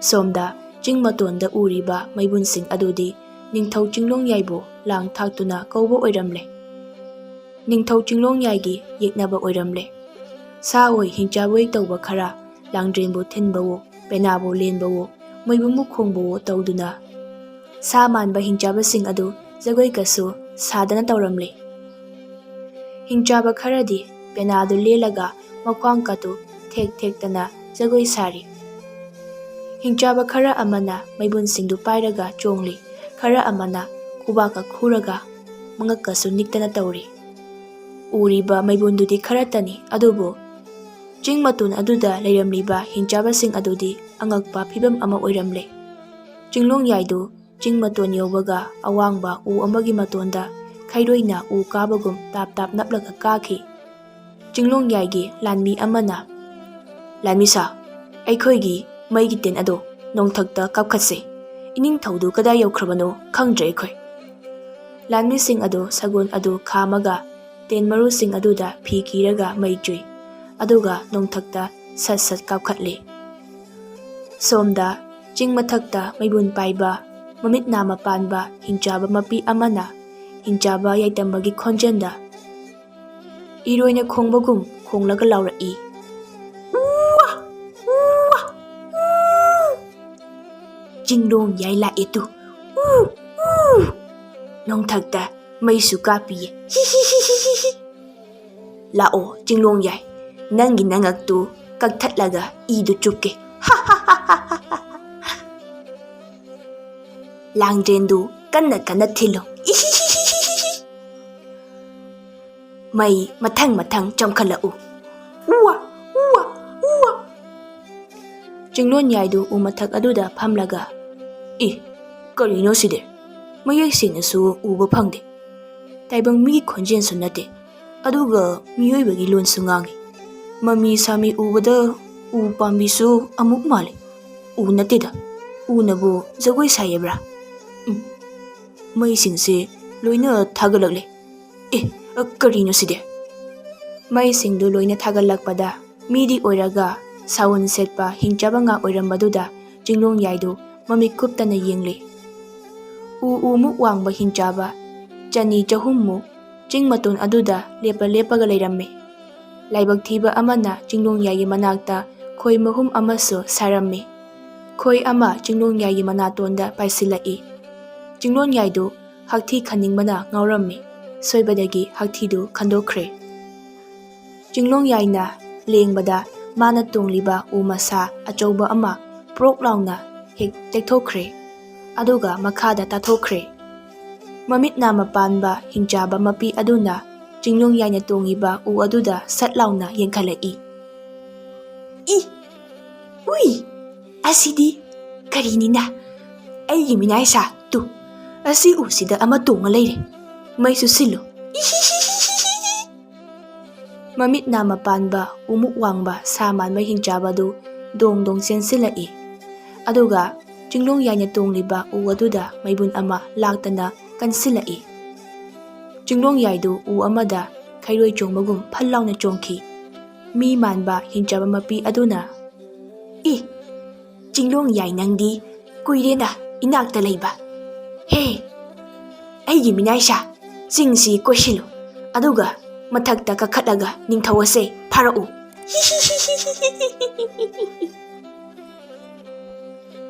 ꯁꯣꯝꯗ ꯆꯤꯡ ꯃꯇꯣꯟꯗ ꯎꯔꯤꯕ ꯃꯩꯕꯨꯟꯁꯤꯡ ꯑꯗꯨꯗꯤ ꯅꯤꯡꯊꯧ ꯆꯤꯡꯂꯣꯡ ꯌꯥꯏꯕꯨ ꯂꯥꯡ ꯊꯥꯛꯇꯨꯅ ꯀꯧꯕ ꯑꯣꯏꯔꯝꯂꯦ꯫ ꯅꯤꯡꯊꯧ ꯆꯤꯡꯂꯣꯡ ꯌꯥꯏꯒꯤ ꯌꯦꯛꯅꯕ ꯑꯣꯏꯔꯝꯂꯦ꯫ ꯁꯥ ꯑꯣꯏ ꯍꯤꯡꯆꯥꯕ ꯑꯣꯏ ꯇꯧꯕ ꯈꯔ ꯂꯥꯡꯗ꯭ꯔꯦꯟꯕꯨ ꯊꯤꯟꯕꯋꯣ, ꯄꯦꯅꯥꯕꯨ ꯂꯦꯟꯕꯋꯣ, ꯃꯣꯏꯕꯨꯝꯕꯨ ꯈꯣꯡꯕꯋꯣ ꯇꯧꯗꯨꯅ ꯁꯥ ꯃꯥꯟꯕ ꯍꯤꯡꯆꯥꯕꯁꯤꯡ ꯑꯗꯨ ꯖꯒꯣꯏꯒꯁꯨ ꯁꯥꯗꯅ ꯇꯧꯔꯝꯂꯦ꯫ ꯍꯤꯡꯆꯥꯕ ꯈꯔꯗꯤ ꯄꯦꯅꯥꯗꯨ ꯂꯦꯜꯂꯒ ꯃꯈ꯭ꯋꯥꯡ ꯀꯥꯇꯨ ꯊꯦꯛ ꯊꯦꯛꯇꯅ ꯖꯒꯣꯏ ꯁꯥꯔꯤ꯫ ꯍꯤꯡꯆꯥꯕ ꯈꯔ ꯑꯃꯅ ꯃꯩꯕꯨꯟꯁꯤꯡꯗꯨ ꯄꯥꯏꯔꯒ ꯆꯣꯡꯂꯤ, ꯈꯔ ꯑꯃꯅ ꯈꯨꯕꯥꯛꯀ ꯈꯨꯔꯒ ꯃꯉꯛꯀꯁꯨ ꯅꯤꯛꯇꯅ ꯇꯧꯔꯤ꯫ ꯎꯔꯤꯕ ꯃꯩꯕꯨꯟꯗꯨꯗꯤ ꯈꯔꯇꯅꯤ, ꯑꯗꯨꯕꯨ ꯆꯤꯡ ꯃꯇꯣꯟ ꯑꯗꯨꯗ ꯂꯩꯔꯝꯂꯤꯕ ꯍꯤꯡꯆꯥꯕꯁꯤꯡ ꯑꯗꯨꯗꯤ ꯑꯉꯛꯄ ꯐꯤꯕꯝ ꯑꯃ ꯑꯣꯏꯔꯝꯂꯦ꯫ ꯆꯤꯡꯂꯣꯡ ꯌꯥꯏꯗꯨ ꯆꯤꯡ ꯃꯇꯣꯟ ꯌꯧꯕꯒ ꯑꯋꯥꯡꯕ ꯎ ꯑꯃꯒꯤ ꯃꯇꯣꯟꯗ ꯈꯩꯔꯣꯏꯅ ꯎ ꯀꯥꯕꯒꯨꯝ ꯇꯥꯞ ꯇꯥꯞ ꯅꯞꯂꯒ ꯀꯥꯈꯤ꯫ ꯆꯤꯡꯂꯣꯡ ꯌꯥꯏꯒꯤ ꯂꯥꯟꯃꯤ ꯑꯃꯅ, "ꯂꯥꯟꯃꯤꯁꯥ, ꯑꯩꯈꯣꯏꯒꯤ ꯃꯩꯒꯤ ꯇꯦꯟ ꯑꯗꯣ ꯅꯣꯡꯊꯛꯇ ꯀꯥꯞꯈꯠꯁꯦ꯫ ꯏꯅꯤꯡꯊꯧꯗꯨ ꯀꯗꯥꯏ ꯌꯧꯈ꯭ꯔꯕꯅꯣ ꯈꯪꯗ꯭ꯔꯦ ꯑꯩꯈꯣꯏ꯫" ꯂꯥꯟꯃꯤꯁꯤꯡ ꯑꯗꯨ ꯁꯒꯣꯜ ꯑꯗꯨ ꯈꯥꯝꯃꯒ ꯇꯦꯟ ꯃꯔꯨꯁꯤꯡ ꯑꯗꯨꯗ ꯐꯤ ꯀꯤꯔꯒ ꯃꯩ ꯆꯨꯏ, ꯑꯗꯨꯒ ꯅꯣꯡꯊꯛꯇ ꯁꯠ ꯁꯠ ꯀꯥꯞꯈꯠꯂꯤ꯫ ꯁꯣꯝꯗ ꯆꯤꯡ ꯃꯊꯛꯇ ꯃꯩꯕꯨꯟ ꯄꯥꯏꯕ, ꯃꯃꯤꯠ ꯅꯥꯝꯃ ꯄꯥꯟꯕ ꯍꯤꯡꯆꯥꯕ ꯃꯄꯤ ꯑꯃꯅ ꯍꯤꯡꯆꯥꯕ ꯌꯥꯏꯇꯝꯕꯒꯤ ꯈꯣꯟꯖꯦꯜꯗ ꯏꯔꯣꯏꯅ ꯈꯣꯡꯕꯒꯨꯝ ꯈꯣꯡꯂꯒ ꯂꯥꯎꯔꯛꯏ, "ꯎꯋꯥ! ꯎꯋꯥ! ꯎ!" "ꯆꯤꯡꯂꯣꯡ ꯌꯥꯏ ꯂꯥꯛꯑꯦ ꯇꯨ꯫ ꯎ! ꯎ!" ꯅꯣꯡꯊꯛꯇ ꯃꯩꯁꯨ ꯀꯥꯞꯄꯤꯌꯦ꯫ "ꯍꯤ ꯍꯤ ꯍꯤ ꯍꯤ ꯍꯤ ꯍꯤ! ꯂꯥꯛꯑꯣ ꯆꯤꯡꯂꯣꯡ ꯌꯥꯏ, ꯅꯪꯒꯤ ꯅꯉꯛꯇꯨ ꯀꯛꯊꯠꯂꯒ ꯏꯗꯨ ꯆꯨꯞꯀꯦ꯫ ꯍꯥ ꯍꯥ ꯍꯥ ꯍꯥ ꯍꯥ! ꯂꯥꯡꯗ꯭ꯔꯦꯟꯗꯨ ꯀꯟꯅ ꯀꯟꯅ ꯊꯤꯜꯂꯨ꯫ ꯏ ꯍꯤ ꯍꯤ ꯍꯤ ꯍꯤ ꯍꯤ! ꯃꯩ ꯃꯊꯪ ꯃꯊꯪ ꯆꯪꯈꯠꯂꯛꯎ꯫ ꯎꯋꯥ! ꯎꯋꯥ! ꯎꯋꯥ!" ꯆꯤꯡꯂꯣꯟ ꯌꯥꯏꯗꯨ ꯎ ꯃꯊꯛ ꯑꯗꯨꯗ ꯐꯝꯂꯒ, "ꯏ, ꯀꯔꯤꯅꯣ ꯁꯤꯗꯤ? ꯃꯌꯦꯛ ꯁꯦꯡꯅꯁꯨ ꯎꯕ ꯐꯪꯗꯦ꯫ ꯇꯥꯏꯕꯪ ꯃꯤꯒꯤ ꯈꯣꯟꯖꯦꯜꯁꯨ ꯅꯠꯇꯦ, ꯑꯗꯨꯒ ꯃꯤꯑꯣꯏꯕꯒꯤ ꯂꯣꯟꯁꯨ ꯉꯥꯡꯉꯤ꯫ ꯃꯃꯤ ꯁꯥꯃꯤ ꯎꯕꯗ ꯎ ꯄꯥꯝꯕꯤꯁꯨ ꯑꯃꯨꯛ ꯃꯥꯜꯂꯤ꯫ ꯎ ꯅꯠꯇꯦꯗ, ꯎꯅꯕꯨ ꯖꯒꯣꯏ ꯁꯥꯏꯌꯦꯕ꯭ꯔꯥ? ꯎꯝ, ꯃꯩꯁꯤꯡꯁꯦ ꯂꯣꯏꯅ ꯊꯥꯒꯠꯂꯛꯂꯦ꯫ ꯑꯦ, ꯀꯔꯤꯅꯣ ꯁꯤꯗꯤ?" ꯃꯩꯁꯤꯡꯗꯨ ꯂꯣꯏꯅ ꯊꯥꯒꯠꯂꯛꯄꯗ ꯃꯤꯗꯤ ꯑꯣꯏꯔꯒ ꯁꯥꯎꯟ ꯁꯦꯠꯄ ꯍꯤꯡꯆꯥꯕ ꯉꯥꯛ ꯑꯣꯏꯔꯝꯕꯗꯨꯗ ꯆꯤꯡꯂꯣꯡ ꯌꯥꯏꯗꯨ ꯃꯃꯤꯠ ꯀꯨꯞꯇꯅ ꯌꯦꯡꯂꯤ꯫ ꯎ ꯎꯃꯨꯛ ꯋꯥꯡꯕ ꯍꯤꯡꯆꯥꯕ ꯆꯅꯤ ꯆꯍꯨꯝꯃꯨꯛ ꯆꯤꯡ ꯃꯇꯣꯟ ꯑꯗꯨꯗ ꯂꯦꯞꯄ ꯂꯦꯞꯄꯒ ꯂꯩꯔꯝꯃꯤ꯫ ꯂꯥꯏꯕꯛ ꯊꯤꯕ ꯑꯃꯅ ꯆꯤꯡꯂꯣꯡ ꯌꯥꯏꯒꯤ ꯃꯅꯥꯛꯇ ꯈꯣꯏ ꯃꯍꯨꯝ ꯑꯃꯁꯨ ꯁꯥꯔꯝꯃꯤ꯫ ꯈꯣꯏ ꯑꯃ ꯆꯤꯡꯂꯣꯡ ꯌꯥꯏꯒꯤ ꯃꯅꯥꯇꯣꯟꯗ ꯄꯥꯏꯁꯤꯜꯂꯛꯏ꯫ ꯆꯤꯡꯂꯣꯟ ꯌꯥꯏꯗꯨ ꯍꯛꯊꯤ ꯈꯟꯅꯤꯡꯕꯅ ꯉꯥꯎꯔꯝꯃꯤ꯫ ꯁꯣꯏꯕꯗꯒꯤ ꯍꯛꯊꯤꯗꯨ ꯈꯟꯗꯣꯛꯈ꯭ꯔꯦ꯫ ꯆꯤꯡꯂꯣꯡ ꯌꯥꯏꯅ ꯂꯦꯡꯕꯗ ꯃꯥꯅ ꯇꯣꯡꯂꯤꯕ ꯎ ꯃꯁꯥ ꯑꯆꯧꯕ ꯑꯃ ꯄ꯭ꯔꯣꯛ ꯂꯥꯎꯅ ꯍꯦꯛ ꯇꯦꯛꯊꯣꯛꯈ꯭ꯔꯦ, ꯑꯗꯨꯒ ꯃꯈꯥꯗ ꯇꯥꯊꯣꯛꯈ꯭ꯔꯦ꯫ ꯃꯃꯤꯠ ꯅꯥꯃ ꯄꯥꯟꯕ ꯍꯤꯡꯆꯥꯕ ꯃꯄꯤ ꯑꯗꯨꯅ ꯆꯤꯡꯂꯣꯡ ꯌꯥꯏꯅ ꯇꯣꯡꯂꯤꯕ ꯎ ꯑꯗꯨꯗ ꯁꯠ ꯂꯥꯎꯅ ꯌꯦꯡꯈꯠꯂꯛꯏ꯫ "ꯏ! ꯎꯏ! ꯑꯁꯤꯗꯤ ꯀꯔꯤꯅꯤꯅ? ꯑꯩꯒꯤ ꯃꯤꯅꯥꯏ ꯁꯥ ꯇꯨ! ꯑꯁꯤ ꯎꯁꯤꯗ ꯑꯃ ꯇꯣꯡꯉ ꯂꯩꯔꯦ꯫ ꯃꯩꯁꯨ ꯁꯤꯜꯂꯨ꯫ ꯏ ꯍꯤ ꯍꯤ ꯍꯤ ꯍꯤ ꯍꯤ!" ꯃꯃꯤꯠ ꯅꯥꯃ ꯄꯥꯟꯕ ꯎꯃꯨꯛ ꯋꯥꯡꯕ ꯁꯥ ꯃꯥꯟꯕ ꯍꯤꯡꯆꯥꯕ ꯑꯗꯨ ꯗꯣꯡ ꯗꯣꯡ ꯆꯦꯟꯁꯤꯜꯂꯛꯏ꯫ ꯑꯗꯨꯒ ꯆꯤꯡꯂꯣꯡ ꯌꯥꯏꯅ ꯇꯣꯡꯂꯤꯕ ꯎ ꯑꯗꯨꯗ ꯃꯩꯕꯨꯟ ꯑꯃ ꯂꯥꯛꯇꯅ ꯀꯟꯁꯤꯜꯂꯛꯏ꯫ ꯆꯤꯡꯂꯣꯡ ꯌꯥꯏꯗꯨ ꯎ ꯑꯃꯗ ꯈꯩꯔꯣꯏ ꯆꯣꯡꯕꯒꯨꯝ ꯐꯜ ꯂꯥꯎꯅ ꯆꯣꯡꯈꯤ꯫ ꯃꯤ ꯃꯥꯟꯕ ꯍꯤꯡꯆꯥꯕ ꯃꯄꯤ ꯑꯗꯨꯅ, "ꯏ, ꯆꯤꯡꯂꯣꯡ ꯌꯥꯏ ꯅꯪꯗꯤ ꯀꯨꯏꯔꯦꯅ ꯏꯅꯥꯛꯇ ꯂꯩꯕ꯫ ꯍꯦ, ꯑꯩꯒꯤ ꯃꯤꯅꯥꯏꯁꯥ, ꯆꯤꯡꯁꯤ ꯀꯣꯏꯁꯤꯜꯂꯨ, ꯑꯗꯨꯒ ꯃꯊꯛꯇ ꯀꯥꯈꯠꯂꯒ ꯅꯤꯡꯊꯧ ꯑꯁꯦ ꯐꯥꯔꯛꯎ꯫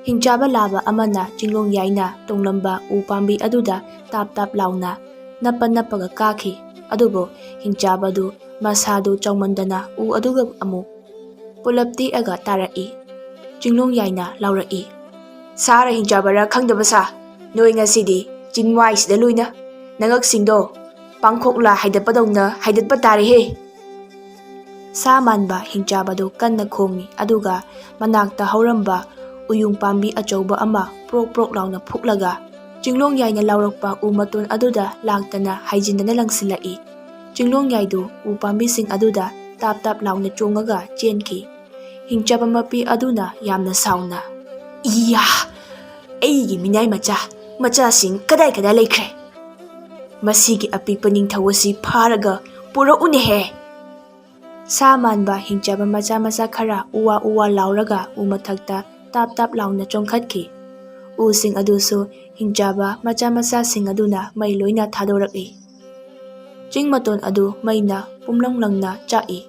ꯍꯤꯡꯆꯥꯕ ꯂꯥꯕ ꯑꯃꯅ ꯆꯤꯡꯂꯣꯡ ꯌꯥꯏꯅ ꯇꯣꯡꯂꯝꯕ ꯎ ꯄꯥꯝꯕꯤ ꯑꯗꯨꯗ ꯇꯥꯞ ꯇꯥꯞ ꯂꯥꯎꯅ ꯅꯞꯄ ꯅꯞꯄꯒ ꯀꯥꯈꯤ꯫ ꯑꯗꯨꯕꯨ ꯍꯤꯡꯆꯥꯕꯗꯨ ꯃꯁꯥꯗꯨ ꯆꯥꯎꯃꯟꯗꯅ ꯎ ꯑꯗꯨꯒ ꯑꯃꯨꯛ ꯄꯨꯂꯞ ꯇꯦꯛꯑꯒ ꯇꯥꯔꯛꯏ꯫ ꯆꯤꯡꯂꯣꯡ ꯌꯥꯏꯅ ꯂꯥꯎꯔꯛꯏ, "ꯁꯥꯔ ꯍꯤꯡꯆꯥꯕꯔ ꯈꯪꯗꯕ ꯁꯥ, ꯅꯣꯏ ꯉꯁꯤꯗꯤ ꯆꯤꯡꯃꯥꯏꯁꯤꯗ ꯂꯣꯏꯅ ꯅꯉꯛꯁꯤꯡꯗꯣ ꯄꯥꯡꯈꯣꯛꯂꯥ ꯍꯥꯏꯗꯠꯄꯗꯧꯅ ꯍꯥꯏꯗꯠꯄ ꯇꯥꯔꯦꯍꯦ!" ꯁꯥ ꯃꯥꯟꯕ ꯍꯤꯡꯆꯥꯕꯗꯨ ꯀꯟꯅ ꯈꯣꯡꯏ, ꯑꯗꯨꯒ ꯃꯅꯥꯛꯇ ꯍꯧꯔꯝꯕ ꯎꯌꯨꯡ ꯄꯥꯝꯕꯤ ꯑꯆꯧꯕ ꯑꯃ ꯄ꯭ꯔꯣꯛ ꯄ꯭ꯔꯣꯛ ꯂꯥꯎꯅ ꯐꯨꯛꯂꯒ ꯆꯤꯡꯂꯣꯡ ꯌꯥꯏꯅ ꯂꯥꯎꯔꯛꯄ ꯎ ꯃꯇꯣꯟ ꯑꯗꯨꯗ ꯂꯥꯛꯇꯅ ꯍꯥꯏꯖꯤꯟꯗꯅ ꯂꯪꯁꯤꯜꯂꯛꯏ꯫ ꯆꯤꯡꯂꯣꯡ ꯌꯥꯏꯗꯨ ꯎ ꯄꯥꯝꯕꯤꯁꯤꯡ ꯑꯗꯨꯗ ꯇꯥꯞ ꯇꯥꯞ ꯂꯥꯎꯅ ꯆꯣꯡꯉꯒ ꯆꯦꯟꯈꯤ꯫ ꯍꯤꯡꯆꯥꯕ ꯃꯄꯤ ꯑꯗꯨꯅ ꯌꯥꯝꯅ ꯁꯥꯎꯅ, "ꯏꯌꯥ! ꯑꯩꯒꯤ ꯃꯤꯅꯥꯏ ꯃꯆꯥ, ꯃꯆꯥꯁꯤꯡ ꯀꯗꯥꯏ ꯀꯗꯥꯏ ꯂꯩꯈ꯭ꯔꯦ? ꯃꯁꯤꯒꯤ ꯑꯄꯤꯛꯄ ꯅꯤꯡꯊꯧ ꯑꯁꯤ ꯐꯥꯔꯒ ꯄꯨꯔꯛꯎꯅꯦꯍꯦ!" ꯁꯥ ꯃꯥꯟꯕ ꯍꯤꯡꯆꯥꯕ ꯃꯆꯥ ꯃꯆꯥ ꯈꯔ ꯎꯋꯥ ꯎꯋꯥ ꯂꯥꯎꯔꯒ ꯎ ꯃꯊꯛꯇ ꯇꯥꯞ ꯇꯥꯞ ꯂꯥꯎꯅ ꯆꯣꯡꯈꯠꯈꯤ꯫ ꯎꯁꯤꯡ ꯑꯗꯨꯁꯨ ꯍꯤꯡꯆꯥꯕ ꯃꯆꯥ ꯃꯆꯥꯁꯤꯡ ꯑꯗꯨꯅ ꯃꯩ ꯂꯣꯏꯅ ꯊꯥꯗꯣꯔꯛꯏ꯫ ꯆꯤꯡ ꯃꯇꯣꯟ ꯑꯗꯨ ꯃꯩꯅ ꯄꯨꯝꯂꯪ ꯂꯪꯅ ꯆꯥꯛꯏ꯫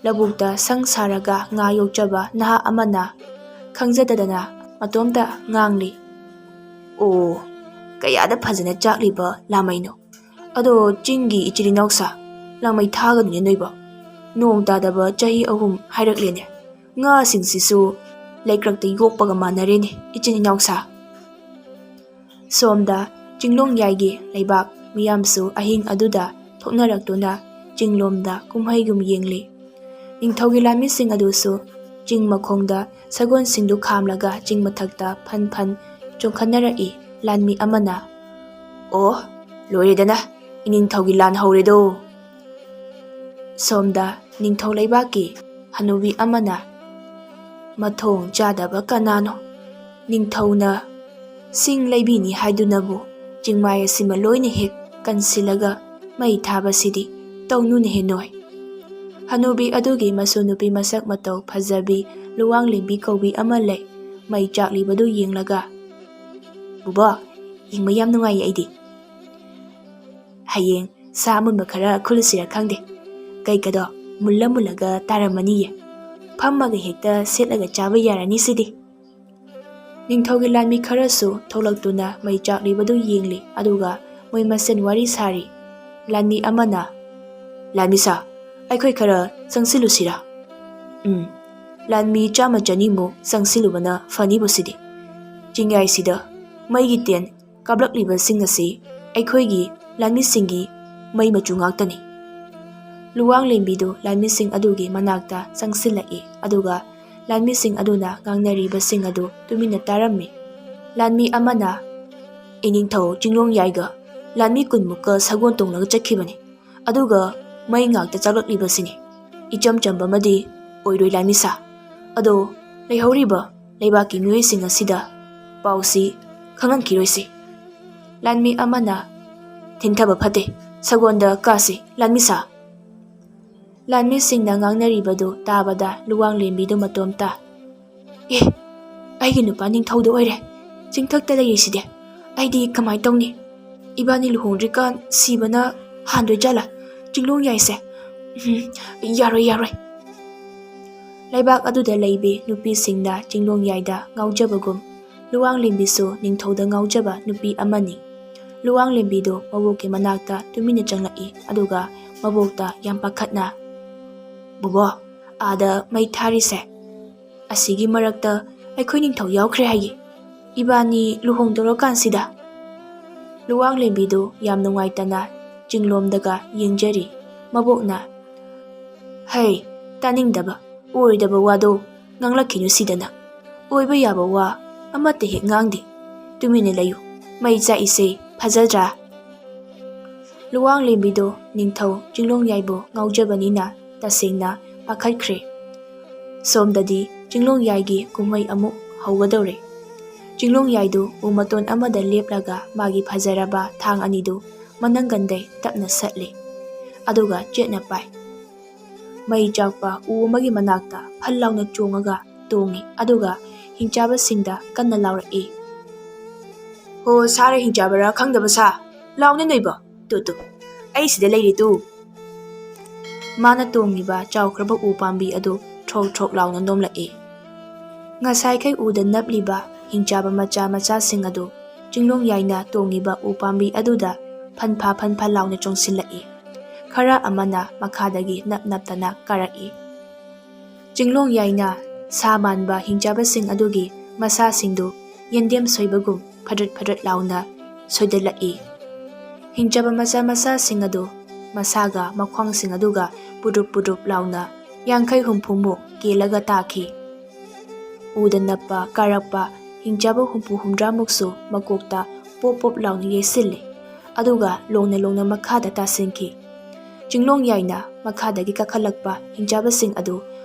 ꯂꯧꯕꯨꯛꯇ ꯁꯪ ꯁꯥꯔꯒ ꯉꯥ ꯌꯣꯛꯆꯕ ꯅꯍꯥ ꯑꯃꯅ ꯈꯪꯖꯗꯗꯅ ꯃꯇꯣꯝꯇ ꯉꯥꯡꯂꯤ, "ꯑꯣ, ꯀꯌꯥꯗ ꯐꯖꯅ ꯆꯥꯛꯂꯤꯕ ꯂꯥꯃꯩꯅꯣ! ꯑꯗꯣ ꯆꯤꯡꯒꯤ ꯏꯆꯤꯜ ꯏꯅꯥꯎꯁꯥ, ꯂꯥꯃꯩ ꯊꯥꯒꯅꯨꯅꯦ ꯅꯣꯏꯕꯣ꯫ ꯅꯣꯡ ꯇꯥꯗꯕ ꯆꯍꯤ ꯑꯍꯨꯝ ꯍꯥꯏꯔꯛꯂꯦꯅꯦ꯫ ꯉꯥꯁꯤꯡꯁꯤꯁꯨ ꯂꯩꯀ꯭ꯔꯛꯇ ꯌꯣꯛꯄꯒ ꯃꯥꯟꯅꯔꯦꯅꯦ, ꯏꯆꯤꯜ ꯏꯅꯥꯎꯁꯥ!" ꯁꯣꯝꯗ ꯆꯤꯡꯂꯣꯡ ꯌꯥꯏꯒꯤ ꯂꯩꯕꯥꯛ ꯃꯤꯌꯥꯝꯁꯨ ꯑꯍꯤꯡ ꯑꯗꯨꯗ ꯊꯣꯛꯅꯔꯛꯇꯨꯅ ꯆꯤꯡꯂꯣꯝꯗ ꯀꯨꯝꯍꯩꯒꯨꯝ ꯌꯦꯡꯂꯤ꯫ ꯅꯤꯡꯊꯧꯒꯤ ꯂꯥꯟꯃꯤꯁꯤꯡ ꯑꯗꯨꯁꯨ ꯆꯤꯡ ꯃꯈꯣꯡꯗ ꯁꯒꯣꯜꯁꯤꯡꯗꯨ ꯈꯥꯝꯂꯒ ꯆꯤꯡ ꯃꯊꯛꯇ ꯐꯟ ꯐꯟ ꯆꯣꯡꯈꯠꯅꯔꯛꯏ꯫ ꯂꯥꯟꯃꯤ ꯑꯃꯅ, "ꯑꯣ, ꯂꯣꯏꯔꯦꯗꯅ, ꯏꯅꯤꯡꯊꯧꯒꯤ ꯂꯥꯟ ꯍꯧꯔꯦꯗꯣ!" ꯁꯣꯝꯗ ꯅꯤꯡꯊꯧ ꯂꯩꯕꯥꯛꯀꯤ ꯍꯅꯨꯕꯤ ꯑꯃꯅ, "ꯃꯊꯣꯡ ꯆꯥꯗꯕ ꯀꯅꯥꯅꯣ? ꯅꯤꯡꯊꯧꯅ ꯁꯤꯡ ꯂꯩꯕꯤꯅꯤ ꯍꯥꯏꯗꯨꯅꯕꯨ ꯆꯤꯡꯃꯥꯏ ꯑꯁꯤꯃ ꯂꯣꯏꯅ ꯍꯦꯛ ꯀꯟꯁꯤꯜꯂꯒ ꯃꯩ ꯊꯥꯕꯁꯤꯗꯤ ꯇꯧꯅꯨꯅꯦꯍꯦ ꯅꯣꯏ!" ꯍꯅꯨꯕꯤ ꯑꯗꯨꯒꯤ ꯃꯁꯨ ꯅꯨꯄꯤ ꯃꯁꯛ ꯃꯇꯧ ꯐꯖꯕꯤ ꯂꯨꯋꯥꯡ ꯂꯦꯝꯕꯤ ꯀꯧꯕꯤ ꯑꯃ ꯂꯩ꯫ ꯃꯩ ꯆꯥꯛꯂꯤꯕꯗꯨ ꯌꯦꯡꯂꯒ, "ꯕꯨꯕꯣꯛ, ꯌꯦꯡꯕ ꯌꯥꯝ ꯅꯨꯡꯉꯥꯏꯌꯦ ꯑꯩꯗꯤ꯫ ꯍꯌꯦꯡ ꯁꯥ ꯑꯃꯨꯟꯕ ꯈꯔ ꯈꯨꯜꯂꯨꯁꯤꯔ ꯈꯪꯗꯦ꯫ ꯀꯩꯀꯗꯣ ꯃꯨꯜꯂ ꯃꯨꯜꯂꯒ ꯇꯥꯔꯝꯃꯅꯤꯌꯦ꯫ ꯐꯝꯃꯒ ꯍꯦꯛꯇ ꯁꯦꯠꯂꯒ ꯆꯥꯕ ꯌꯥꯔꯅꯤ ꯁꯤꯗꯤ꯫ ꯅꯤꯡꯊꯧꯒꯤ ꯂꯥꯟꯃꯤ ꯈꯔꯁꯨ ꯊꯣꯛꯂꯛꯇꯨꯅ ꯃꯩ ꯆꯥꯛꯂꯤꯕꯗꯨ ꯌꯦꯡꯂꯤ, ꯑꯗꯨꯒ ꯃꯣꯏ ꯃꯁꯦꯟ ꯋꯥꯔꯤ ꯁꯥꯔꯤ꯫ ꯂꯥꯟꯃꯤ ꯑꯃꯅ, "ꯂꯥꯟꯃꯤ ꯁꯥ, ꯑꯩꯈꯣꯏ ꯈꯔ ꯆꯪꯁꯤꯜꯂꯨꯁꯤꯔꯥ?" ꯎꯝ, ꯂꯥꯟꯃꯤ ꯆꯥꯝꯃ ꯆꯅꯤꯃꯨꯛ ꯆꯪꯁꯤꯜꯂꯨꯕꯅ ꯐꯅꯤꯕꯨ ꯁꯤꯗꯤ꯫ ꯆꯤꯡꯌꯥꯏꯁꯤꯗ ꯃꯩꯒꯤ ꯇꯦꯟ ꯀꯥꯞꯂꯛꯂꯤꯕꯁꯤꯡ ꯑꯁꯤ ꯑꯩꯈꯣꯏꯒꯤ ꯂꯥꯟꯃꯤꯁꯤꯡꯒꯤ ꯃꯩ ꯃꯆꯨ ꯉꯥꯛꯇꯅꯤ꯫ ꯂꯨꯋꯥꯡꯂꯦꯝꯕꯤꯗꯨ ꯂꯥꯟꯃꯤꯁꯤꯡ ꯑꯗꯨꯒꯤ ꯃꯅꯥꯛꯇ ꯆꯪꯁꯤꯜꯂꯛꯏ, ꯑꯗꯨꯒ ꯂꯥꯟꯃꯤꯁꯤꯡ ꯑꯗꯨꯅ ꯉꯥꯡꯅꯔꯤꯕꯁꯤꯡ ꯑꯗꯨ ꯇꯨꯃꯤꯟꯅ ꯇꯥꯔꯝꯃꯤ꯫ ꯂꯥꯟꯃꯤ ꯑꯃꯅ, "ꯏꯅꯤꯡꯊꯧ ꯆꯤꯡꯂꯣꯡꯌꯥꯏꯒ ꯂꯥꯟꯃꯤ ꯀꯨꯟꯃꯨꯛꯀ ꯁꯒꯣꯜ ꯇꯣꯡꯂꯒ ꯆꯠꯈꯤꯕꯅꯤ, ꯑꯗꯨꯒ ꯃꯩ ꯉꯥꯛꯇ ꯆꯥꯛꯂꯛꯂꯤꯕꯁꯤꯅꯤ꯫ ꯏꯆꯝ ꯆꯝꯕ ꯑꯃꯗꯤ ꯑꯣꯏꯔꯣꯏ ꯂꯥꯟꯃꯤ ꯁꯥ꯫ ꯑꯗꯣ ꯂꯩꯍꯧꯔꯤꯕ ꯂꯩꯕꯥꯛꯀꯤ ꯃꯤꯑꯣꯏꯁꯤꯡ ꯑꯁꯤꯗ ꯄꯥꯎꯁꯤ ꯈꯪꯍꯟꯈꯤꯔꯣꯏꯁꯤ꯫" ꯂꯥꯟꯃꯤ ꯑꯃꯅ, "ꯊꯤꯟꯊꯕ ꯐꯠꯇꯦ, ꯁꯒꯣꯜꯗ ꯀꯥꯁꯤ ꯂꯥꯟꯃꯤ ꯁꯥ꯫" ꯂꯥꯟꯃꯤꯁꯤꯡꯅ ꯉꯥꯡꯅꯔꯤꯕꯗꯨ ꯇꯥꯕꯗ ꯂꯨꯋꯥꯡꯂꯦꯝꯕꯤꯗꯨ ꯃꯇꯣꯝꯇ, "ꯑꯦ, ꯑꯩꯒꯤ ꯅꯨꯄꯥ ꯅꯤꯡꯊꯧꯗ ꯑꯣꯏꯔꯦ ꯆꯤꯡꯊꯛꯇ ꯂꯩꯔꯤꯁꯤꯗꯤ꯫ ꯑꯩꯗꯤ ꯀꯃꯥꯏꯅ ꯇꯧꯅꯤ? ꯏꯕꯥꯅꯤ ꯂꯨꯍꯣꯡꯗ꯭ꯔꯤꯀꯥꯟ ꯁꯤꯕꯅ ꯍꯥꯟꯗꯣꯏ ꯖꯥꯠꯂꯥ ꯆꯤꯡꯂꯣꯡ ꯌꯥꯏꯁꯦ? ꯎꯝ, ꯌꯥꯔꯣꯏ, ꯌꯥꯔꯣꯏ꯫" ꯂꯩꯕꯥꯛ ꯑꯗꯨꯗ ꯂꯩꯕꯤ ꯅꯨꯄꯤꯁꯤꯡꯅ ꯆꯤꯡꯂꯣꯡ ꯌꯥꯏꯗ ꯉꯥꯎꯖꯕꯒꯨꯝ, ꯂꯨꯋꯥꯡꯂꯦꯝꯕꯤꯁꯨ ꯅꯤꯡꯊꯧꯗ ꯉꯥꯎꯖꯕ ꯅꯨꯄꯤ ꯑꯃꯅꯤ꯫ ꯂꯨꯋꯥꯡꯂꯦꯝꯕꯤꯗꯨ ꯃꯕꯣꯛꯀꯤ ꯃꯅꯥꯛꯇ ꯇꯨꯃꯤꯟꯅ ꯆꯪꯂꯛꯏ, ꯑꯗꯨꯒ ꯃꯕꯣꯛꯇ ꯌꯥꯝ ꯄꯥꯈꯠꯅ, "ꯕꯣꯕꯣ, ꯑꯥꯗ ꯃꯩ ꯊꯥꯔꯤꯁꯦ, ꯑꯁꯤꯒꯤ ꯃꯔꯛꯇ ꯑꯩꯈꯣꯏ ꯅꯤꯡꯊꯧ ꯌꯥꯎꯈ꯭ꯔꯦ ꯍꯥꯏꯌꯦ꯫ ꯏꯕꯥꯅꯤ ꯂꯨꯍꯣꯡꯗꯧꯔꯀꯥꯟꯁꯤꯗ?" ꯂꯨꯋꯥꯡꯂꯦꯝꯕꯤꯗꯨ ꯌꯥꯝ ꯅꯨꯡꯉꯥꯏꯇꯅ ꯆꯤꯡꯂꯣꯝꯗꯒ ꯌꯦꯡꯖꯔꯤ꯫ ꯃꯕꯣꯛꯅ, "ꯍꯩ, ꯇꯥꯅꯤꯡꯗꯕ, ꯑꯣꯏꯗꯕ ꯋꯥꯗꯣ ꯉꯥꯡꯂꯛꯈꯤꯅꯨ ꯁꯤꯗꯅ꯫ ꯑꯣꯏꯕ ꯌꯥꯕ ꯋꯥ ꯑꯃꯠꯇ ꯍꯦꯛ ꯉꯥꯡꯗꯦ꯫ ꯇꯨꯃꯤꯟꯅ ꯂꯩꯌꯨ꯫ ꯃꯩ ꯆꯥꯛꯏꯁꯦ ꯐꯖꯗ꯭ꯔꯥ?" ꯂꯨꯋꯥꯡꯂꯦꯝꯕꯤꯗꯣ ꯅꯤꯡꯊꯧ ꯆꯤꯡꯂꯣꯡꯌꯥꯏꯕꯨ ꯉꯥꯎꯖꯕꯅꯤꯅ ꯇꯁꯦꯡꯅ ꯄꯥꯈꯠꯈ꯭ꯔꯦ꯫ ꯁꯣꯝꯗꯗꯤ ꯆꯤꯡꯂꯣꯡꯌꯥꯏꯒꯤ ꯀꯨꯝꯍꯩ ꯑꯃꯨꯛ ꯍꯧꯒꯗꯧꯔꯦ꯫ ꯆꯤꯡꯂꯣꯡꯌꯥꯏꯗꯨ ꯎ ꯃꯇꯣꯟ ꯑꯃꯗ ꯂꯦꯞꯂꯒ ꯃꯥꯒꯤ ꯐꯖꯔꯕ ꯊꯥꯡ ꯑꯅꯤꯗꯨ ꯃꯅꯪꯒꯟꯗꯩ ꯇꯞꯅ ꯁꯠꯂꯤ, ꯑꯗꯨꯒ ꯆꯦꯠꯅ ꯄꯥꯏ꯫ ꯃꯩ ꯆꯥꯛꯄ ꯎ ꯑꯃꯒꯤ ꯃꯅꯥꯛꯇ ꯐꯜ ꯂꯥꯎꯅ ꯆꯣꯡꯉꯒ ꯇꯣꯡꯉꯤ, ꯑꯗꯨꯒ ꯍꯤꯡꯆꯥꯕꯁꯤꯡꯗ ꯀꯟꯅ ꯂꯥꯎꯔꯛꯏ, "ꯍꯣ, ꯁꯥꯔ ꯍꯤꯡꯆꯥꯕꯔꯥ ꯈꯪꯗꯕ ꯁꯥ, ꯂꯥꯎꯅꯦ ꯅꯣꯏꯕꯣ, "ꯇꯨ ꯇꯨ, ꯑꯩ ꯁꯤꯗ ꯂꯩꯔꯤ ꯇꯨ!" ꯃꯥꯅ ꯇꯣꯡꯂꯤꯕ ꯆꯥꯎꯈ꯭ꯔꯕ ꯎ ꯄꯥꯝꯕꯤ ꯑꯗꯨ ꯊ꯭ꯔꯣꯛ ꯊ꯭ꯔꯣꯛ ꯂꯥꯎꯅ ꯅꯣꯝꯂꯛꯏ꯫ ꯉꯁꯥꯏꯈꯩ ꯎꯗ ꯅꯞꯂꯤꯕ ꯍꯤꯡꯆꯥꯕ ꯃꯆꯥ ꯃꯆꯥꯁꯤꯡ ꯑꯗꯨ ꯆꯤꯡꯂꯣꯡ ꯌꯥꯏꯅ ꯇꯣꯡꯂꯤꯕ ꯎ ꯄꯥꯝꯕꯤ ꯑꯗꯨꯗ ꯐꯟꯐꯥ ꯐꯟꯐꯥ ꯂꯥꯎꯅ ꯆꯣꯡꯁꯤꯜꯂꯛꯏ꯫ ꯈꯔ ꯑꯃꯅ ꯃꯈꯥꯗꯒꯤ ꯅꯞ ꯅꯞꯇꯅ ꯀꯥꯔꯛꯏ꯫ ꯆꯤꯡꯂꯣꯡ ꯌꯥꯏꯅ ꯁꯥ ꯃꯥꯟꯕ ꯍꯤꯡꯆꯥꯕꯁꯤꯡ ꯑꯗꯨꯒꯤ ꯃꯁꯥꯁꯤꯡꯗꯨ ꯌꯦꯟꯗꯦꯝ ꯁꯣꯏꯕꯒꯨꯝ ꯐꯗ꯭ꯔꯠ ꯐꯗ꯭ꯔꯠ ꯂꯥꯎꯅ ꯁꯣꯏꯗꯠꯂꯛꯏ꯫ ꯍꯤꯡꯆꯥꯕ ꯃꯆꯥ ꯃꯆꯥꯁꯤꯡ ꯑꯗꯨ ꯃꯁꯥꯒ ꯃꯈ꯭ꯋꯥꯡꯁꯤꯡ ꯑꯗꯨꯒ ꯄꯨꯗ꯭ꯔꯨꯞ ꯄꯨꯗ꯭ꯔꯨꯞ ꯂꯥꯎꯅ ꯌꯥꯡꯈꯩ ꯍꯨꯝꯐꯨꯃꯨꯛ ꯀꯦꯜꯂꯒ ꯇꯥꯈꯤ꯫ ꯎꯗ ꯅꯞꯄ ꯀꯥꯔꯛꯄ ꯍꯤꯡꯆꯥꯕ ꯍꯨꯝꯐꯨ ꯍꯨꯝꯗ꯭ꯔꯥꯃꯨꯛꯁꯨ ꯃꯀꯣꯛꯇ ꯄꯣꯞ ꯄꯣꯞ ꯂꯥꯎꯅ ꯌꯩꯁꯤꯜꯂꯦ, ꯑꯗꯨꯒ ꯂꯣꯡꯅ ꯂꯣꯡꯅ ꯃꯈꯥꯗ ꯇꯥꯁꯤꯟꯈꯤ꯫ ꯆꯤꯡꯂꯣꯡ ꯌꯥꯏꯅ ꯃꯈꯥꯗꯒꯤ ꯀꯥꯈꯠꯂꯛꯄ ꯍꯤꯡꯆꯥꯕꯁꯤꯡ ꯑꯗꯨ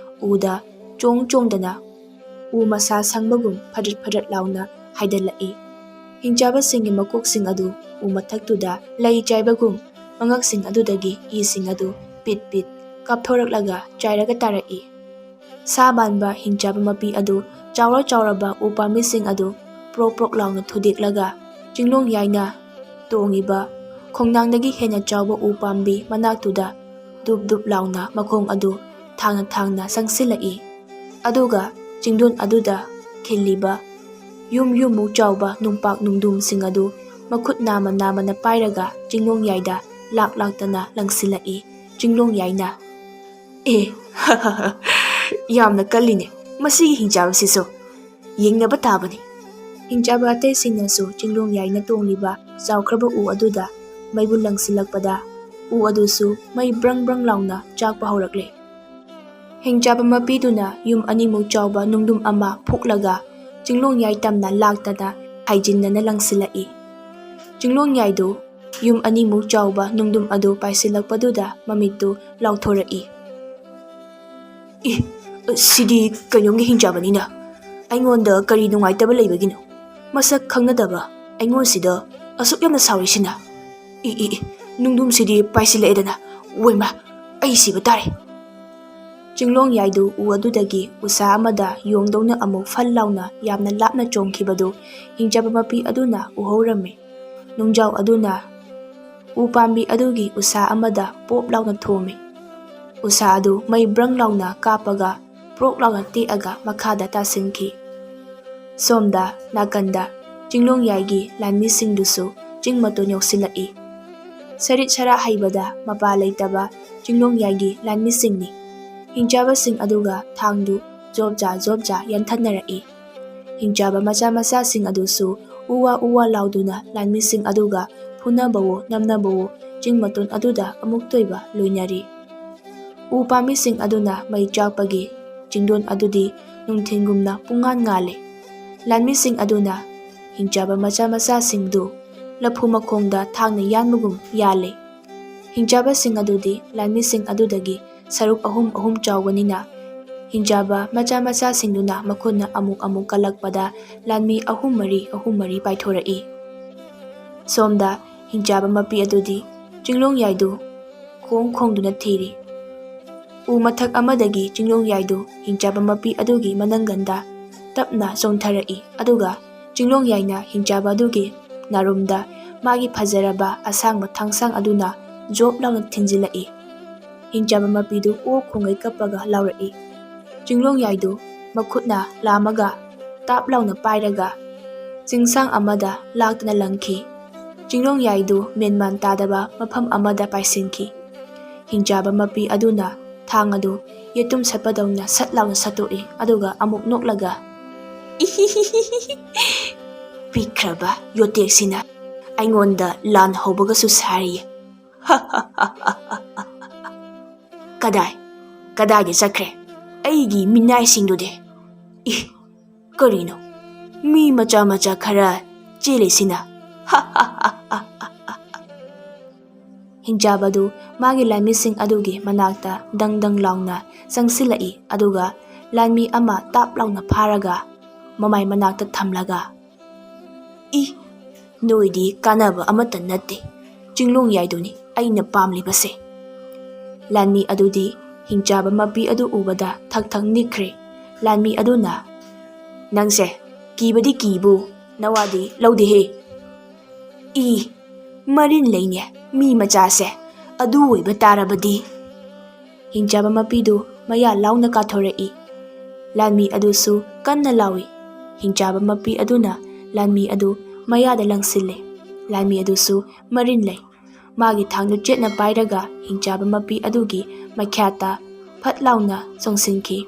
ꯎꯗ ꯆꯣꯡ ꯆꯣꯡꯗꯅ ꯎ ꯃꯁꯥ ꯁꯪꯕꯒꯨꯝ ꯐꯗ꯭ꯔꯠ ꯐꯗ꯭ꯔꯠ ꯂꯥꯎꯅ ꯍꯥꯏꯗꯠꯂꯛꯏ꯫ ꯍꯤꯡꯆꯥꯕꯁꯤꯡꯒꯤ ꯃꯀꯣꯛꯁꯤꯡ ꯑꯗꯨ ꯎ ꯃꯊꯛꯇꯨꯗ ꯂꯩ ꯆꯥꯏꯕꯒꯨꯝ ꯃꯉꯛꯁꯤꯡ ꯑꯗꯨꯗꯒꯤ ꯏꯁꯤꯡ ꯑꯗꯨ ꯄꯤꯠ ꯄꯤꯠ ꯀꯥꯞꯊꯣꯔꯛꯂꯒ ꯆꯥꯏꯔꯒ ꯇꯥꯔꯛꯏ꯫ ꯁꯥ ꯃꯥꯟꯕ ꯍꯤꯡꯆꯥꯕ ꯃꯄꯤ ꯑꯗꯨ ꯆꯥꯎꯔ ꯆꯥꯎꯔꯕ ꯎ ꯄꯥꯝꯕꯤꯁꯤꯡ ꯑꯗꯨ ꯄ꯭ꯔꯣꯛ ꯄ꯭ꯔꯣꯛ ꯂꯥꯎꯅ ꯊꯨꯗꯦꯛꯂꯒ ꯆꯤꯡꯂꯣꯡ ꯌꯥꯏꯅ ꯇꯣꯡꯉꯤꯕ ꯈꯣꯡꯅꯥꯡꯗꯒꯤ ꯍꯦꯟꯅ ꯆꯥꯎꯕ ꯎ ꯄꯥꯝꯕꯤ ꯃꯅꯥꯛꯇꯨꯗ ꯗꯨꯞ ꯗꯨꯞ ꯂꯥꯎꯅ ꯃꯈꯣꯡ ꯑꯗꯨ ꯊꯥꯡꯅ ꯊꯥꯡꯅ ꯆꯪꯁꯤꯜꯂꯛꯏ꯫ ꯑꯗꯨꯒ ꯆꯤꯡꯗꯣꯟ ꯑꯗꯨꯗ ꯈꯤꯜꯂꯤꯕ ꯌꯨꯝ ꯌꯨꯝꯃꯨꯛ ꯆꯥꯎꯕ ꯅꯨꯡꯄꯥꯛ ꯅꯨꯡꯗꯨꯝꯁꯤꯡ ꯑꯗꯨ ꯃꯈꯨꯠ ꯅꯥꯝꯃ ꯅꯥꯝꯃꯅ ꯄꯥꯏꯔꯒ ꯆꯤꯡꯂꯣꯡ ꯌꯥꯏꯗ ꯂꯥꯛ ꯂꯥꯛꯇꯅ ꯂꯪꯁꯤꯜꯂꯛꯏ꯫ ꯆꯤꯡꯂꯣꯡ ꯌꯥꯏꯅ, "ꯑꯦ, ꯌꯥꯝꯅ ꯀꯜꯂꯤꯅꯦ ꯃꯁꯤꯒꯤ ꯍꯤꯡꯆꯥꯕꯁꯤꯁꯨ꯫ ꯌꯦꯡꯅꯕ ꯇꯥꯕꯅꯤ꯫" ꯍꯤꯡꯆꯥꯕ ꯑꯇꯩꯁꯤꯡꯅꯁꯨ ꯆꯤꯡꯂꯣꯡ ꯌꯥꯏꯅ ꯇꯣꯡꯂꯤꯕ ꯆꯥꯎꯈ꯭ꯔꯕ ꯎ ꯑꯗꯨꯗ ꯃꯩꯕꯨꯜ ꯂꯪꯁꯤꯜꯂꯛꯄꯗ ꯎ ꯑꯗꯨꯁꯨ ꯃꯩ ꯕ꯭ꯔꯪ ꯕ꯭ꯔꯪ ꯂꯥꯎꯅ ꯆꯥꯛꯄ ꯍꯧꯔꯛꯂꯦ꯫ ꯍꯤꯡꯆꯥꯕ ꯃꯄꯤꯗꯨꯅ ꯌꯨꯝ ꯑꯅꯤꯃꯨꯛ ꯆꯥꯎꯕ ꯅꯨꯡꯗꯨꯝ ꯑꯃ ꯐꯨꯛꯂꯒ ꯆꯤꯡꯂꯣꯡ ꯌꯥꯏ ꯇꯝꯅ ꯂꯥꯛꯇꯅ ꯍꯥꯏꯖꯤꯟꯅꯅ ꯂꯪꯁꯤꯜꯂꯛꯏ꯫ ꯆꯤꯡꯂꯣꯡ ꯌꯥꯏꯗꯨ ꯌꯨꯝ ꯑꯅꯤꯃꯨꯛ ꯆꯥꯎꯕ ꯅꯨꯡꯗꯨꯝ ꯑꯗꯨ ꯄꯥꯏꯁꯤꯜꯂꯛꯄꯗꯨꯗ ꯃꯃꯤꯠꯇꯨ ꯂꯥꯎꯊꯣꯔꯛꯏ꯫ "ꯏ, ꯁꯤꯗꯤ ꯀꯩꯅꯣꯝꯒꯤ ꯍꯤꯡꯆꯥꯕꯅꯤꯅ꯫ ꯑꯩꯉꯣꯟꯗ ꯀꯔꯤ ꯅꯨꯡꯉꯥꯏꯇꯕ ꯂꯩꯕꯒꯤꯅꯣ? ꯃꯁꯛ ꯈꯪꯅꯗꯕ ꯑꯩꯉꯣꯟꯁꯤꯗ ꯑꯁꯨꯛ ꯌꯥꯝꯅ ꯁꯥꯎꯔꯤꯁꯤꯅ? E, E, E, ꯅꯨꯡꯗꯨꯝꯁꯤꯗꯤ ꯄꯥꯏꯁꯤꯜꯂꯛꯑꯦꯗꯅ꯫ ꯋꯩꯃ, ꯑꯩ ꯁꯤꯕ ꯇꯥꯔꯦ!" ꯆꯤꯡꯂꯣꯡ ꯌꯥꯏꯗꯨ ꯎ ꯑꯗꯨꯗꯒꯤ ꯎꯁꯥ ꯑꯃꯗ ꯌꯣꯡꯗꯧꯅ ꯑꯃꯨꯛ ꯐꯜ ꯂꯥꯎꯅ ꯌꯥꯝꯅ ꯂꯥꯞꯅ ꯆꯣꯡꯈꯤꯕꯗꯨ ꯍꯤꯡꯆꯥꯕ ꯃꯄꯤ ꯑꯗꯨꯅ ꯎꯍꯧꯔꯝꯃꯤ꯫ ꯅꯨꯡꯖꯥꯎ ꯑꯗꯨꯅ ꯎ ꯄꯥꯝꯕꯤ ꯑꯗꯨꯒꯤ ꯎꯁꯥ ꯑꯃꯗ ꯄꯣꯞ ꯂꯥꯎꯅ ꯊꯣꯝꯃꯤ꯫ ꯎꯁꯥ ꯑꯗꯨ ꯃꯩ ꯕ꯭ꯔꯪ ꯂꯥꯎꯅ ꯀꯥꯞꯄꯒ ꯄ꯭ꯔꯣꯛ ꯂꯥꯎꯅ ꯇꯦꯛꯑꯒ ꯃꯈꯥꯗ ꯇꯥꯁꯤꯟꯈꯤ꯫ ꯁꯣꯝꯗ ꯅꯥꯀꯟꯗ ꯆꯤꯡꯂꯣꯡꯌꯥꯏꯒꯤ ꯂꯥꯟꯃꯤꯁꯤꯡꯗꯨꯁꯨ ꯆꯤꯡ ꯃꯇꯣꯟ ꯌꯧꯁꯤꯜꯂꯛꯏ꯫ ꯁꯔꯤꯠ ꯁꯔꯥ ꯍꯩꯕꯗ ꯃꯄꯥ ꯂꯩꯇꯕ ꯆꯤꯡꯂꯣꯡꯌꯥꯏꯒꯤ ꯂꯥꯟꯃꯤꯁꯤꯡꯅꯤ꯫ ꯍꯤꯡꯆꯥꯕꯁꯤꯡ ꯑꯗꯨꯒ ꯊꯥꯡꯗꯨ ꯖꯣꯞꯖꯥ ꯖꯣꯞꯖꯥ ꯌꯥꯟꯊꯠꯅꯔꯛꯏ꯫ ꯍꯤꯡꯆꯥꯕ ꯃꯆꯥ ꯃꯆꯥꯁꯤꯡ ꯑꯗꯨꯁꯨ ꯎꯋꯥ ꯎꯋꯥ ꯂꯥꯎꯗꯨꯅ ꯂꯥꯟꯃꯤꯁꯤꯡ ꯑꯗꯨꯒ ꯐꯨꯅꯕꯋꯣ ꯅꯝꯅꯕꯋꯣ ꯆꯤꯡ ꯃꯇꯣꯟ ꯑꯗꯨꯗ ꯑꯃꯨꯛꯇꯣꯏꯕ ꯂꯣꯏꯅꯔꯤ꯫ ꯎ ꯄꯥꯝꯕꯤꯁꯤꯡ ꯑꯗꯨꯅ ꯃꯩ ꯆꯥꯛꯄꯒꯤ ꯆꯤꯡꯗꯣꯟ ꯑꯗꯨꯗꯤ ꯅꯨꯡꯊꯤꯟꯒꯨꯝꯅ ꯄꯨꯡꯉꯥꯟ ꯉꯥꯜꯂꯤ꯫ ꯂꯥꯟꯃꯤꯁꯤꯡ ꯑꯗꯨꯅ ꯍꯤꯡꯆꯥꯕ ꯃꯆꯥ ꯃꯆꯥꯁꯤꯡꯗꯨ ꯂꯐꯨ ꯃꯈꯣꯡꯗ ꯊꯥꯡꯅ ꯌꯥꯟꯕꯒꯨꯝ ꯌꯥꯜꯂꯤ꯫ ꯍꯤꯡꯆꯥꯕꯁꯤꯡ ꯑꯗꯨꯗꯤ ꯂꯥꯟꯃꯤꯁꯤꯡ ꯑꯗꯨꯗꯒꯤ ꯁꯔꯨꯛ ꯑꯍꯨꯝ ꯑꯍꯨꯝ ꯆꯥꯎꯕꯅꯤꯅ, ꯍꯤꯡꯆꯥꯕ ꯃꯆꯥ ꯃꯆꯥꯁꯤꯡꯗꯨꯅ ꯃꯈꯨꯠꯅ ꯑꯃꯨꯛ ꯑꯃꯨꯛ ꯀꯜꯂꯛꯄꯗ ꯂꯥꯟꯃꯤ ꯑꯍꯨꯝ ꯃꯔꯤ, ꯑꯍꯨꯝ ꯃꯔꯤ ꯄꯥꯏꯊꯣꯔꯛꯏ꯫ ꯁꯣꯝꯗ ꯍꯤꯡꯆꯥꯕ ꯃꯄꯤ ꯑꯗꯨꯗꯤ ꯆꯤꯡꯂꯣꯡꯌꯥꯏꯗꯨ ꯈꯣꯡ ꯈꯣꯡꯗꯨꯅ ꯊꯤꯔꯤ꯫ ꯎ ꯃꯊꯛ ꯑꯃꯗꯒꯤ ꯆꯤꯡꯂꯣꯡꯌꯥꯏꯗꯨ ꯍꯤꯡꯆꯥꯕ ꯃꯄꯤ ꯑꯗꯨꯒꯤ ꯃꯅꯪꯒꯟꯗ ꯇꯞꯅ ꯆꯣꯡꯊꯔꯛꯏ, ꯑꯗꯨꯒ ꯆꯤꯡꯂꯣꯡꯌꯥꯏꯅ ꯍꯤꯡꯆꯥꯕ ꯑꯗꯨꯒꯤ ꯅꯥꯔꯨꯝꯗ ꯃꯥꯒꯤ ꯐꯖꯔꯕ ꯑꯁꯥꯡꯕ ꯊꯥꯡꯁꯥꯡ ꯑꯗꯨꯅ ꯖꯣꯞ ꯂꯥꯎꯅ ꯊꯤꯟꯖꯤꯜꯂꯛꯏ꯫ ꯍꯤꯡꯆꯥꯕ ꯃꯄꯤꯗꯨ ꯑꯣ ꯈꯣꯡꯒꯩ ꯀꯞꯄꯒ ꯂꯥꯎꯔꯛꯏ꯫ ꯆꯤꯡꯂꯣꯡꯌꯥꯏꯗꯨ ꯃꯈꯨꯠꯅ ꯂꯥꯝꯃꯒ ꯇꯥꯞ ꯂꯥꯎꯅ ꯄꯥꯏꯔꯒ ꯆꯤꯡꯁꯥꯡ ꯑꯃꯗ ꯂꯥꯛꯇꯅ ꯂꯪꯈꯤ꯫ ꯆꯤꯡꯂꯣꯡꯌꯥꯏꯗꯨ ꯃꯦꯟꯃꯥꯟ ꯇꯥꯗꯕ ꯃꯐꯝ ꯑꯃꯗ ꯄꯥꯏꯁꯤꯟꯈꯤ꯫ ꯍꯤꯡꯆꯥꯕ ꯃꯄꯤ ꯑꯗꯨꯅ ꯊꯥꯡ ꯑꯗꯨ ꯌꯦꯇꯨꯝ ꯁꯠꯄꯗꯧꯅ ꯁꯠ ꯂꯥꯎꯅ ꯁꯠꯇꯣꯛꯏ, ꯑꯗꯨꯒ ꯑꯃꯨꯛ ꯅꯣꯛꯂꯒ, "ꯏꯍꯤꯍꯤꯍꯤꯍꯤ, ꯄꯤꯛꯈ꯭ꯔꯕ ꯌꯣꯇꯦꯛꯁꯤꯅ ꯑꯩꯉꯣꯟꯗ ꯂꯥꯟ ꯍꯧꯕꯒꯁꯨ ꯁꯥꯔꯤꯌꯦ꯫ ꯀꯗꯥꯏ, ꯀꯗꯥꯏꯗ ꯆꯠꯈ꯭ꯔꯦ ꯑꯩꯒꯤ ꯃꯤꯅꯥꯏꯁꯤꯡꯗꯨꯗꯤ? ꯏ, ꯀꯔꯤꯅꯣ ꯃꯤ ꯃꯆꯥ ꯃꯆꯥ ꯈꯔ ꯆꯦꯜꯂꯤꯁꯤꯅ?" ꯍꯤꯡꯆꯥꯕꯗꯨ ꯃꯥꯒꯤ ꯂꯥꯟꯃꯤꯁꯤꯡ ꯑꯗꯨꯒꯤ ꯃꯅꯥꯛꯇ ꯗꯪ ꯗꯪ ꯂꯥꯎꯅ ꯆꯪꯁꯤꯜꯂꯛꯏ, ꯑꯗꯨꯒ ꯂꯥꯟꯃꯤ ꯑꯃ ꯇꯥꯞ ꯂꯥꯎꯅ ꯐꯥꯔꯒ ꯃꯃꯥꯏ ꯃꯅꯥꯛꯇ ꯊꯝꯂꯒ, "ꯏ, ꯅꯣꯏꯗꯤ ꯀꯥꯟꯅꯕ ꯑꯃꯠꯇ ꯅꯠꯇꯦ, ꯆꯤꯡꯂꯣꯡ ꯌꯥꯏꯗꯨꯅꯤ ꯑꯩꯅ ꯄꯥꯝꯂꯤꯕꯁꯦ꯫" ꯂꯥꯟꯃꯤ ꯑꯗꯨꯗꯤ ꯍꯤꯡꯆꯥꯕ ꯃꯄꯤ ꯑꯗꯨ ꯎꯕꯗ ꯊꯛ ꯊꯛ ꯅꯤꯛꯈ꯭ꯔꯦ꯫ ꯂꯥꯟꯃꯤ ꯑꯗꯨꯅ, "ꯅꯪꯁꯦ ꯀꯤꯕꯗꯤ ꯀꯤꯕꯨ ꯅꯋꯥꯗꯤ ꯂꯧꯗꯦꯍꯦ꯫ ꯏ, ꯃꯔꯤꯟ ꯂꯩꯅꯦ "ꯃꯤ ꯃꯆꯥꯁꯦ ꯑꯗꯨ ꯑꯣꯏꯕ ꯇꯥꯔꯕꯗꯤ!" ꯍꯤꯡꯆꯥꯕ ꯃꯄꯤꯗꯨ ꯃꯌꯥ ꯂꯥꯎꯅ ꯀꯥꯊꯣꯔꯛꯏ꯫ ꯂꯥꯟꯃꯤ ꯑꯗꯨꯁꯨ ꯀꯟꯅ ꯂꯥꯎꯏ꯫ ꯍꯤꯡꯆꯥꯕ ꯃꯄꯤ ꯑꯗꯨꯅ ꯂꯥꯟꯃꯤ ꯑꯗꯨ ꯃꯌꯥꯗ ꯂꯪꯁꯤꯜꯂꯦ꯫ ꯂꯥꯟꯃꯤ ꯑꯗꯨꯁꯨ ꯃꯔꯤꯟ ꯂꯩ꯫ ꯃꯥꯒꯤ ꯊꯥꯡꯗꯨ ꯆꯦꯠꯅ ꯄꯥꯏꯔꯒ ꯍꯤꯡꯆꯥꯕ ꯃꯄꯤ ꯑꯗꯨꯒꯤ ꯃꯈ꯭ꯌꯥꯠꯇ ꯐꯠ ꯂꯥꯎꯅ ꯆꯣꯡꯁꯤꯟꯈꯤ꯫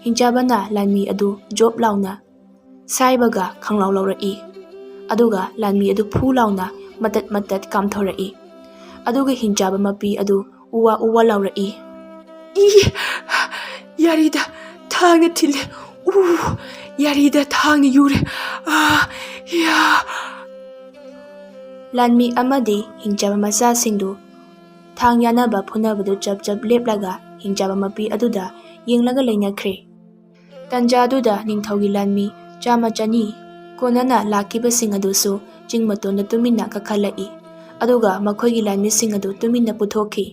ꯍꯤꯡꯆꯥꯕꯅ ꯂꯥꯟꯃꯤ ꯑꯗꯨ ꯖꯣꯞ ꯂꯥꯎꯅ ꯁꯥꯏꯕꯒ ꯈꯪꯂꯥꯎ ꯂꯥꯎꯔꯛꯏ꯫ ꯑꯗꯨꯒ ꯂꯥꯟꯃꯤ ꯑꯗꯨ ꯐꯨ ꯂꯥꯎꯅ ꯃꯇꯠ ꯃꯇꯠ ꯀꯥꯝꯊꯣꯔꯛꯏ꯫ ꯑꯗꯨꯒ ꯍꯤꯡꯆꯥꯕ ꯃꯄꯤ ꯑꯗꯨ ꯎꯋꯥ ꯎꯋꯥ ꯂꯥꯎꯔꯛꯏ꯫ "ꯏ! ꯌꯥꯔꯤꯗ ꯊꯥꯡꯅ ꯊꯤꯜꯂꯦ! ꯎ! ꯌꯥꯔꯤꯗ ꯊꯥꯡꯅ ꯌꯨꯔꯦ! ꯑꯥ! ꯌꯥ!" ꯂꯥꯟꯃꯤ ꯑꯃꯗꯤ ꯍꯤꯡꯆꯥꯕ ꯃꯆꯥꯁꯤꯡꯗꯨ ꯊꯥꯡ ꯌꯥꯅꯕ ꯐꯨꯅꯕꯗꯨ ꯆꯞ ꯆꯞ ꯂꯦꯞꯂꯒ ꯍꯤꯡꯆꯥꯕ ꯃꯄꯤ ꯑꯗꯨꯗ ꯌꯦꯡꯂꯒ ꯂꯩꯅꯈ꯭ꯔꯦ꯫ ꯇꯟꯖꯥꯗꯨꯗ ꯅꯤꯡꯊꯧꯒꯤ ꯂꯥꯟꯃꯤ ꯆꯥꯝꯃ ꯆꯅꯤ ꯀꯣꯟꯅꯅ ꯂꯥꯛꯈꯤꯕꯁꯤꯡ ꯑꯗꯨꯁꯨ ꯆꯤꯡ ꯃꯇꯣꯟꯗ ꯇꯨꯃꯤꯟꯅ ꯀꯥꯈꯠꯂꯛꯏ꯫ ꯑꯗꯨꯒ ꯃꯈꯣꯏꯒꯤ ꯂꯥꯟꯃꯤꯁꯤꯡ ꯑꯗꯨ ꯇꯨꯃꯤꯟꯅ ꯄꯨꯊꯣꯛꯈꯤ꯫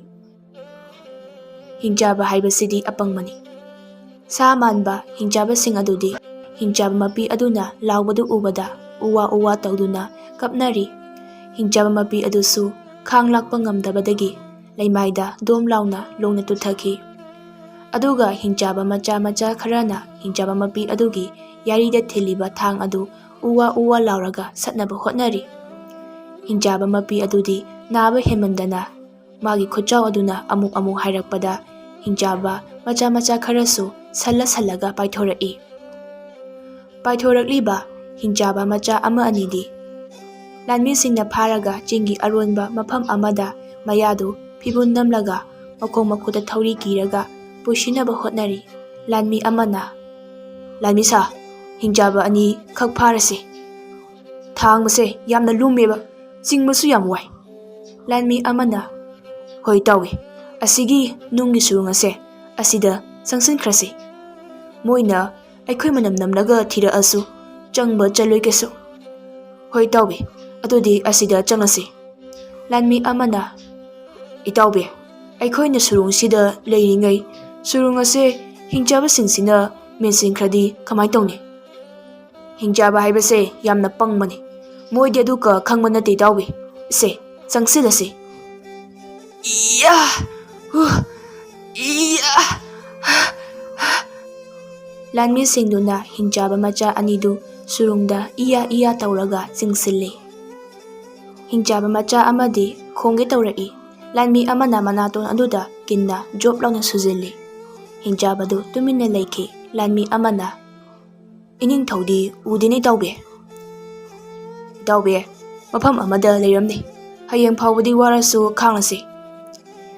ꯍꯤꯡꯆꯥꯕ ꯍꯥꯏꯕꯁꯤꯗꯤ ꯑꯄꯪꯕꯅꯤ꯫ ꯁꯥ ꯃꯥꯟꯕ ꯍꯤꯡꯆꯥꯕꯁꯤꯡ ꯑꯗꯨꯗꯤ ꯍꯤꯡꯆꯥꯕ ꯃꯄꯤ ꯑꯗꯨꯅ ꯂꯥꯎꯕꯗꯨ ꯎꯕꯗ ꯎꯋꯥ ꯎꯋꯥ ꯇꯧꯗꯨꯅ ꯀꯞꯅꯔꯤ꯫ ꯍꯤꯡꯆꯥꯕ ꯃꯄꯤ ꯑꯗꯨꯁꯨ ꯈꯥꯡ ꯂꯥꯛꯄ ꯉꯝꯗꯕꯗꯒꯤ ꯂꯩꯃꯥꯏꯗ ꯗꯣꯝ ꯂꯥꯎꯅ ꯂꯣꯡꯅ ꯇꯨꯊꯈꯤ꯫ ꯑꯗꯨꯒ ꯍꯤꯡꯆꯥꯕ ꯃꯆꯥ ꯃꯆꯥ ꯈꯔꯅ ꯍꯤꯡꯆꯥꯕ ꯃꯄꯤ ꯑꯗꯨꯒꯤ ꯌꯥꯔꯤꯗ ꯊꯤꯜꯂꯤꯕ ꯊꯥꯡ ꯑꯗꯨ ꯎꯋꯥ ꯎꯋꯥ ꯂꯥꯎꯔꯒ ꯁꯠꯅꯕ ꯍꯣꯠꯅꯔꯤ꯫ ꯍꯤꯡꯆꯥꯕ ꯃꯄꯤ ꯑꯗꯨꯗꯤ ꯅꯥꯕ ꯍꯦꯟꯃꯟꯗꯅ ꯃꯥꯒꯤ ꯈꯨꯠꯆꯥꯎ ꯑꯗꯨꯅ ꯑꯃꯨꯛ ꯑꯃꯨꯛ ꯍꯥꯏꯔꯛꯄꯗ ꯍꯤꯡꯆꯥꯕ ꯃꯆꯥ ꯃꯆꯥ ꯈꯔꯁꯨ ꯁꯜꯂ ꯁꯜꯂꯒ ꯄꯥꯏꯊꯣꯔꯛꯏ꯫ ꯄꯥꯏꯊꯣꯔꯛꯂꯤꯕ ꯍꯤꯡꯆꯥꯕ ꯃꯆꯥ ꯑꯃ ꯑꯅꯤꯗꯤ ꯂꯥꯟꯃꯤꯁꯤꯡꯅ ꯐꯥꯔꯒ ꯆꯤꯡꯒꯤ ꯑꯔꯣꯟꯕ ꯃꯐꯝ ꯑꯃꯗ ꯃꯌꯥꯗꯨ ꯐꯤꯕꯨꯟ ꯅꯝꯂꯒ ꯃꯈꯣꯡ ꯃꯈꯨꯠꯇ ꯊꯧꯔꯤ ꯀꯤꯔꯒ ꯄꯨꯁꯤꯟꯅꯕ ꯍꯣꯠꯅꯔꯤ꯫ ꯂꯥꯟꯃꯤ ꯑꯃꯅ, "ꯂꯥꯟꯃꯤ ꯁꯥ, ꯍꯤꯡꯆꯥꯕ ꯑꯅꯤ ꯈꯛ ꯐꯥꯔꯁꯤ꯫ ꯊꯥꯡꯕꯁꯦ ꯌꯥꯝꯅ ꯂꯨꯝꯃꯦꯕ, ꯆꯤꯡꯕꯁꯨ ꯌꯥꯝ ꯋꯥꯏ꯫" ꯂꯥꯟꯃꯤ ꯑꯃꯅ, "ꯍꯣꯏ ꯇꯧꯏ, ꯑꯁꯤꯒꯤ ꯅꯨꯡꯒꯤ ꯁꯨꯔꯨꯡ ꯑꯁꯦ ꯑꯁꯤꯗ ꯆꯪꯁꯤꯟꯈ꯭ꯔꯁꯤ꯫ ꯃꯣꯏꯅ ꯑꯩꯈꯣꯏ ꯃꯅꯝ ꯅꯝꯂꯒ ꯊꯤꯔꯛꯑꯁꯨ ꯆꯪꯕ ꯆꯠꯂꯣꯏ ꯀꯩꯁꯨ꯫" "ꯍꯣꯏ ꯇꯧꯏ, ꯑꯗꯨꯗꯤ ꯑꯁꯤꯗ ꯆꯪꯉꯁꯤ꯫" ꯂꯥꯟꯃꯤ ꯑꯃꯅ, "ꯏꯇꯥꯎꯕꯤ, ꯑꯩꯈꯣꯏꯅ ꯁꯨꯔꯨꯡꯁꯤꯗ ꯂꯩꯔꯤꯉꯩ ꯁꯨꯔꯨꯡ ꯑꯁꯦ ꯍꯤꯡꯆꯥꯕꯁꯤꯡꯁꯤꯅ ꯃꯦꯟꯁꯤꯟꯈ꯭ꯔꯗꯤ ꯀꯃꯥꯏ ꯇꯧꯅꯤ?" "ꯍꯤꯡꯆꯥꯕ ꯍꯥꯏꯕꯁꯦ ꯌꯥꯝꯅ ꯄꯪꯕꯅꯤ꯫ ꯃꯣꯏꯗꯤ ꯑꯗꯨꯒ ꯈꯪꯕ ꯅꯠꯇꯦ ꯏꯇꯥꯎꯕꯤ꯫ ꯁꯦ, ꯆꯪꯁꯤꯜꯂꯁꯤ꯫ ꯏꯌꯥ! ꯍꯨ! ꯏꯌꯥ! ꯂꯥꯟꯃꯤꯁꯤꯡꯗꯨꯅ ꯍꯤꯡꯆꯥꯕ ꯃꯆꯥ ꯑꯅꯤꯗꯨ ꯁꯨꯔꯨꯡꯗ ꯏꯌꯥ ꯏꯌꯥ ꯇꯧꯔꯒ ꯆꯤꯡꯁꯤꯜꯂꯤ꯫ ꯍꯤꯡꯆꯥꯕ ꯃꯆꯥ ꯑꯃꯗꯤ ꯈꯣꯡꯒꯦ ꯇꯧꯔꯛꯏ꯫ ꯂꯥꯟꯃꯤ ꯑꯃꯅ ꯃꯅꯥꯇꯣꯟ ꯑꯗꯨꯗ ꯀꯤꯟꯅ ꯖꯣꯞ ꯂꯥꯎꯅ ꯁꯨꯖꯤꯜꯂꯤ꯫ ꯍꯤꯡꯆꯥꯕꯗꯨ ꯇꯨꯃꯤꯟꯅ ꯂꯩꯈꯤ꯫ ꯂꯥꯟꯃꯤ ꯑꯃꯅ, "ꯏꯅꯤꯡꯊꯧꯗꯤ ꯎꯗꯦꯅꯦ, ꯏꯇꯥꯎꯕꯤ?" "ꯏꯇꯥꯎꯕꯤ, ꯃꯐꯝ ꯑꯃꯗ ꯂꯩꯔꯝꯅꯤ꯫ ꯍꯌꯦꯡ ꯐꯥꯎꯕꯗꯤ ꯋꯥꯔꯁꯨ ꯈꯥꯡꯂꯁꯤ꯫"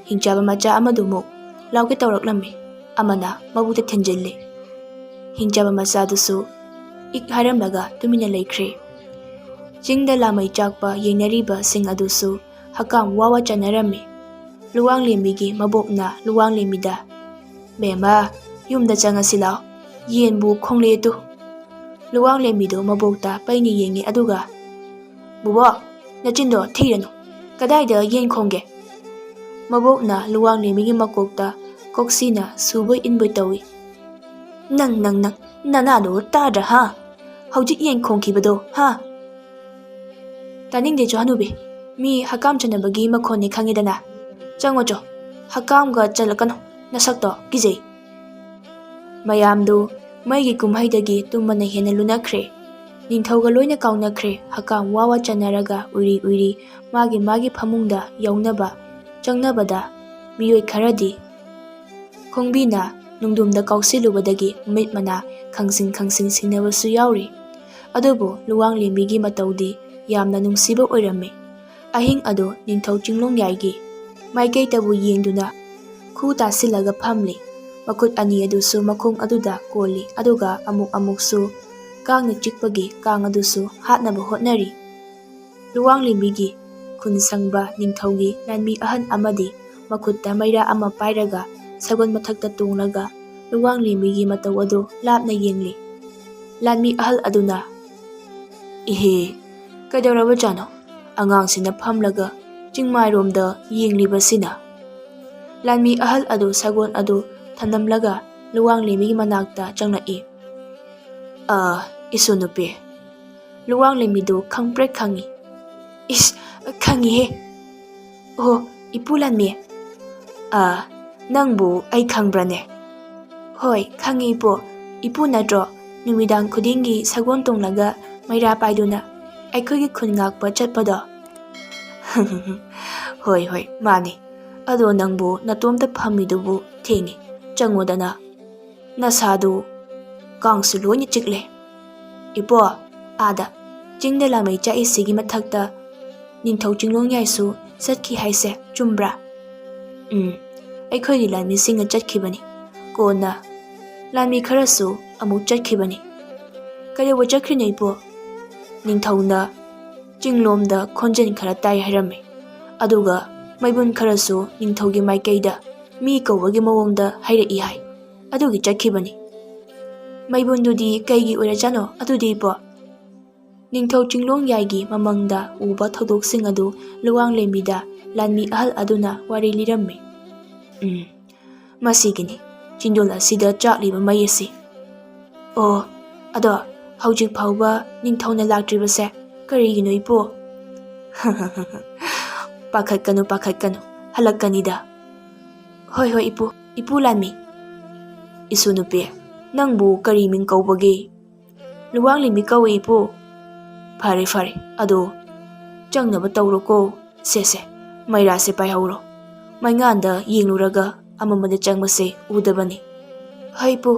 ꯍꯤꯡꯆꯥꯕ ꯃꯆꯥ ꯑꯃꯗꯨꯃꯨꯛ ꯂꯥꯎꯒꯦ ꯇꯧꯔꯛꯂꯝꯃꯤ꯫ ꯑꯃꯅ ꯃꯕꯨꯛꯇ ꯊꯤꯟꯖꯤꯜꯂꯤ꯫ ꯍꯤꯡꯆꯥꯕ ꯃꯆꯥꯗꯨꯁꯨ ꯏꯛ ꯍꯥꯏꯔꯝꯂꯒ ꯇꯨꯃꯤꯟꯅ ꯂꯩꯈ꯭ꯔꯦ꯫ ꯆꯤꯡꯗ ꯂꯥꯃꯩ ꯆꯥꯛꯄ ꯌꯦꯡꯅꯔꯤꯕꯁꯤꯡ ꯑꯗꯨꯁꯨ ꯍꯀꯥꯝ ꯋꯥ ꯋꯥ ꯆꯟꯅꯔꯝꯃꯤ꯫ ꯂꯨꯋꯥꯡꯂꯦꯝꯕꯤꯒꯤ ꯃꯕꯣꯛꯅ ꯂꯨꯋꯥꯡꯂꯦꯝꯕꯤꯗ, "ꯕꯦꯝꯃ, ꯌꯨꯝꯗ ꯆꯪꯉꯁꯤ ꯂꯥꯎ꯫ ꯌꯦꯟꯕꯨ ꯈꯣꯡꯂꯦ ꯇꯨ꯫" ꯂꯨꯋꯥꯡꯂꯦꯝꯕꯤꯗꯨ ꯃꯕꯣꯛꯇ ꯄꯩꯅ ꯌꯦꯡꯉꯤ, ꯑꯗꯨꯒ, "ꯕꯨꯕꯣꯛ, ꯅꯆꯤꯟꯗꯣ ꯊꯤꯔꯅꯨ꯫ ꯀꯗꯥꯏꯗ ꯌꯦꯟ ꯈꯣꯡꯒꯦ?" ꯃꯕꯣꯛꯅ ꯂꯨꯋꯥꯡꯂꯦꯝꯕꯤꯒꯤ ꯃꯀꯣꯛꯇ ꯀꯣꯛꯁꯤꯅ ꯁꯨꯕꯣꯏ ꯏꯟꯕꯣꯏ ꯇꯧꯏ꯫ "ꯅꯪ, ꯅꯪ, ꯅꯪ, ꯅꯅꯥꯗꯣ ꯇꯥꯗ꯭ꯔꯥ, ꯍꯥ? ꯍꯧꯖꯤꯛ ꯌꯦꯟ ꯈꯣꯡꯈꯤꯕꯗꯣ, ꯍꯥ?" "ꯇꯥꯅꯤꯡꯗꯦ ꯆꯣ ꯍꯅꯨꯕꯤ, ꯃꯤ ꯍꯀꯥꯝ ꯆꯟꯅꯕꯒꯤ ꯃꯈꯣꯟꯅꯤ ꯈꯪꯉꯤꯗꯅ꯫ ꯆꯪꯉꯣ ꯆꯣ, ꯍꯀꯥꯝꯒ ꯆꯜꯂꯛꯀꯅꯨ, ꯅꯁꯛꯇꯣ ꯀꯤꯖꯩ꯫" ꯃꯌꯥꯝꯗꯨ ꯃꯩꯒꯤ ꯀꯨꯝꯍꯩꯗꯒꯤ ꯇꯨꯝꯕꯅ ꯍꯦꯟꯅ ꯂꯨꯅꯈ꯭ꯔꯦ꯫ ꯅꯤꯡꯊꯧꯒ ꯂꯣꯏꯅ ꯀꯥꯎꯅꯈ꯭ꯔꯦ꯫ ꯍꯀꯥꯝ ꯋꯥ ꯋꯥ ꯆꯟꯅꯔꯒ ꯎꯏꯔꯤ ꯎꯏꯔꯤ ꯃꯥꯒꯤ ꯃꯥꯒꯤ ꯐꯃꯨꯡꯗ ꯌꯧꯅꯕ ꯆꯪꯅꯕꯗ, ꯃꯤꯑꯣꯏ ꯈꯔꯗꯤ ꯈꯣꯡꯕꯤꯅ ꯅꯨꯡꯗꯨꯝꯗ ꯀꯥꯎꯁꯤꯜꯂꯨꯕꯗꯒꯤ ꯃꯃꯤꯠ ꯃꯅꯥ ꯈꯪꯁꯤꯡ ꯈꯪꯁꯤꯡ ꯁꯤꯡꯅꯕꯁꯨ ꯌꯥꯎꯔꯤ꯫ ꯑꯗꯨꯕꯨ ꯂꯨꯋꯥꯡꯂꯦꯝꯕꯤꯒꯤ ꯃꯇꯧꯗꯤ ꯌꯥꯝꯅ ꯅꯨꯡꯁꯤꯕ ꯑꯣꯏꯔꯝꯃꯤ꯫ ꯑꯍꯤꯡ ꯑꯗꯨ ꯅꯤꯡꯊꯧ ꯆꯤꯡꯂꯣꯡꯌꯥꯏꯒꯤ ꯃꯥꯏꯀꯩꯗꯕꯨ ꯌꯦꯡꯗꯨꯅ ꯈꯨ ꯇꯥꯁꯤꯜꯂꯒ ꯐꯝꯂꯤ꯫ ꯃꯈꯨꯠ ꯑꯅꯤ ꯑꯗꯨꯁꯨ ꯃꯈꯣꯡ ꯑꯗꯨꯗ ꯀꯣꯜꯂꯤ, ꯑꯗꯨꯒ ꯑꯃꯨꯛ ꯑꯃꯨꯛꯁꯨ ꯀꯥꯡꯅ ꯆꯤꯛꯄꯒꯤ ꯀꯥꯡ ꯑꯗꯨꯁꯨ ꯍꯥꯠꯅꯕ ꯍꯣꯠꯅꯔꯤ꯫ ꯂꯨꯋꯥꯡꯂꯦꯝꯕꯤꯒꯤ ꯈꯨꯟ ꯁꯪꯕ ꯅꯤꯡꯊꯧꯒꯤ ꯂꯥꯟꯃꯤ ꯑꯍꯜ ꯑꯃꯗꯤ ꯃꯈꯨꯠꯇ ꯃꯩꯔꯥ ꯑꯃ ꯄꯥꯏꯔꯒ ꯁꯒꯣꯜ ꯃꯊꯛꯇ ꯇꯣꯡꯂꯒ ꯂꯨꯋꯥꯡꯂꯦꯝꯕꯤꯒꯤ ꯃꯇꯧ ꯑꯗꯨ ꯂꯥꯞꯅ ꯌꯦꯡꯂꯤ꯫ ꯂꯥꯟꯃꯤ ꯑꯍꯜ ꯑꯗꯨꯅ, "ꯏꯍꯦ, ꯀꯩꯗꯧꯔꯕꯖꯥꯠꯅꯣ? ꯑꯉꯥꯡꯁꯤꯅ ꯐꯝꯂꯒ ꯆꯤꯡꯃꯥꯏꯔꯣꯝꯗ ꯌꯦꯡꯂꯤꯕꯁꯤꯅ?" ꯂꯥꯟꯃꯤ ꯑꯍꯜ ꯑꯗꯨ ꯁꯒꯣꯜ ꯑꯗꯨ ꯊꯅꯝꯂꯒ ꯂꯨꯋꯥꯡꯂꯦꯝꯕꯤꯒꯤ ꯃꯅꯥꯛꯇ ꯆꯪꯂꯛꯏ꯫ "ꯑ, ꯏꯁꯨ ꯅꯨꯄꯤ, ꯂꯨꯋꯥꯡꯂꯦꯝꯕꯤꯗꯨ ꯈꯪꯄ꯭ꯔꯦꯛ ꯈꯪꯉꯤ꯫" "ꯏꯁ, ꯈꯪꯉꯤꯍꯦ, ꯑꯣ, ꯏꯄꯨ ꯂꯥꯟꯃꯤ꯫ ꯑꯥ, ꯅꯪꯕꯨ ꯑꯩ ꯈꯪꯕ꯭ꯔꯅꯦ? ꯍꯣꯏ, ꯈꯪꯉꯤ ꯏꯄꯨ꯫ ꯏꯄꯨ ꯅꯠꯇ꯭ꯔꯣ ꯅꯨꯃꯤꯗꯥꯡ ꯈꯨꯗꯤꯡꯒꯤ ꯁꯒꯣꯜ ꯇꯣꯡꯂꯒ ꯃꯩꯔꯥ ꯄꯥꯏꯗꯨꯅ ꯑꯩꯈꯣꯏꯒꯤ ꯈꯨꯟ ꯉꯥꯛꯄ ꯆꯠꯄꯗꯣ? ꯍꯣꯏ, ꯍꯣꯏ, ꯃꯥꯅꯤ꯫ ꯑꯗꯣ ꯅꯪꯕꯨ ꯅꯇꯣꯝꯇ ꯐꯝꯃꯤꯗꯨꯕꯨ ꯊꯦꯡꯉꯤ, ꯆꯪꯉꯨꯗꯅ꯫ ꯅꯁꯥꯗꯨ ꯀꯥꯡꯁꯨ ꯂꯣꯏꯅ ꯆꯤꯛꯂꯦ꯫ ꯏꯄꯣ, ꯑꯥꯗ ꯆꯤꯡꯗ ꯂꯥꯃꯩ ꯆꯥꯛꯏꯁꯤꯒꯤ ꯃꯊꯛꯇ ꯅꯤꯡꯊꯧ ꯆꯤꯡꯂꯣꯡꯌꯥꯏꯁꯨ ꯆꯠꯈꯤ ꯍꯥꯏꯁꯦ ꯆꯨꯝꯕ꯭ꯔꯥ? ꯎꯝ, ꯑꯩꯈꯣꯏꯒꯤ ꯂꯥꯟꯃꯤꯁꯤꯡꯅ ꯆꯠꯈꯤꯕꯅꯤ꯫ ꯀꯣꯟꯅ ꯂꯥꯟꯃꯤ ꯈꯔꯁꯨ ꯑꯃꯨꯛ ꯆꯠꯈꯤꯕꯅꯤ꯫ ꯀꯩꯗꯧꯕ ꯆꯠꯈ꯭ꯔꯤꯅꯣ ꯏꯄꯣ? ꯅꯤꯡꯊꯧꯅ ꯆꯤꯡꯂꯣꯝꯗ ꯈꯣꯟꯖꯦꯜ ꯈꯔ ꯇꯥꯏ ꯍꯥꯏꯔꯝꯃꯤ꯫ ꯑꯗꯨꯒ ꯃꯩꯕꯨꯟ ꯈꯔꯁꯨ ꯅꯤꯡꯊꯧꯒꯤ ꯃꯥꯏꯀꯩꯗ ꯃꯤ ꯀꯧꯕꯒꯤ ꯃꯑꯣꯡꯗ ꯍꯥꯏꯔꯛꯏ ꯍꯥꯏ꯫ ꯑꯗꯨꯒꯤ ꯆꯠꯈꯤꯕꯅꯤ꯫ ꯃꯩꯕꯨꯟꯗꯨꯗꯤ ꯀꯩꯒꯤ ꯑꯣꯏꯔꯖꯥꯠꯅꯣ ꯑꯗꯨꯗꯤ ꯏꯄꯣ? ꯅꯤꯡꯊꯧ ꯆꯤꯡꯂꯣꯡꯌꯥꯏꯒꯤ ꯃꯃꯪꯗ ꯎꯕ ꯊꯧꯗꯣꯛꯁꯤꯡ ꯑꯗꯨ ꯂꯨꯋꯥꯡꯂꯦꯝꯕꯤꯗ ꯂꯥꯟꯃꯤ ꯑꯍꯜ ꯑꯗꯨꯅ ꯋꯥꯔꯤ ꯂꯤꯔꯝꯃꯤ꯫ ꯎꯝ, ꯃꯁꯤꯒꯤꯅꯤ ꯆꯤꯡꯗꯣꯜ ꯑꯁꯤꯗ ꯆꯥꯛꯂꯤꯕ ꯃꯩ ꯑꯁꯤ꯫ ꯑꯣ, ꯑꯗꯣ ꯍꯧꯖꯤꯛ ꯐꯥꯎꯕ ꯅꯤꯡꯊꯧꯅ ꯂꯥꯛꯇ꯭ꯔꯤꯕꯁꯦ ꯀꯔꯤꯒꯤꯅꯣ ꯏꯄꯨ? ꯄꯥꯈꯠꯀꯅꯨ, ꯄꯥꯈꯠꯀꯅꯨ, ꯍꯜꯂꯛꯀꯅꯤꯗ꯫ ꯍꯣꯏ, ꯍꯣꯏ ꯏꯄꯨ, ꯏꯄꯨ ꯂꯥꯟꯃꯤ꯫ ꯏꯁꯨ ꯅꯨꯄꯤ, ꯅꯪꯕꯨ ꯀꯔꯤ ꯃꯤꯡ ꯀꯧꯕꯒꯦ? ꯂꯨꯋꯥꯡꯂꯦꯝꯕꯤ ꯀꯧꯏ ꯏꯄꯨ꯫ ꯐꯔꯦ, ꯐꯔꯦ, ꯑꯗꯣ ꯆꯪꯅꯕ ꯇꯧꯔꯣꯀꯣ꯫ ꯁꯦ, ꯁꯦ, ꯃꯩꯔꯥꯁꯦ ꯄꯥꯏꯍꯧꯔꯣ꯫ ꯃꯩꯉꯥꯟꯗ ꯌꯦꯡꯂꯨꯔꯒ ꯑꯃꯝꯕꯗ ꯆꯪꯕꯁꯦ ꯎꯗꯕꯅꯤ꯫ ꯍꯣꯏ ꯏꯄꯨ꯫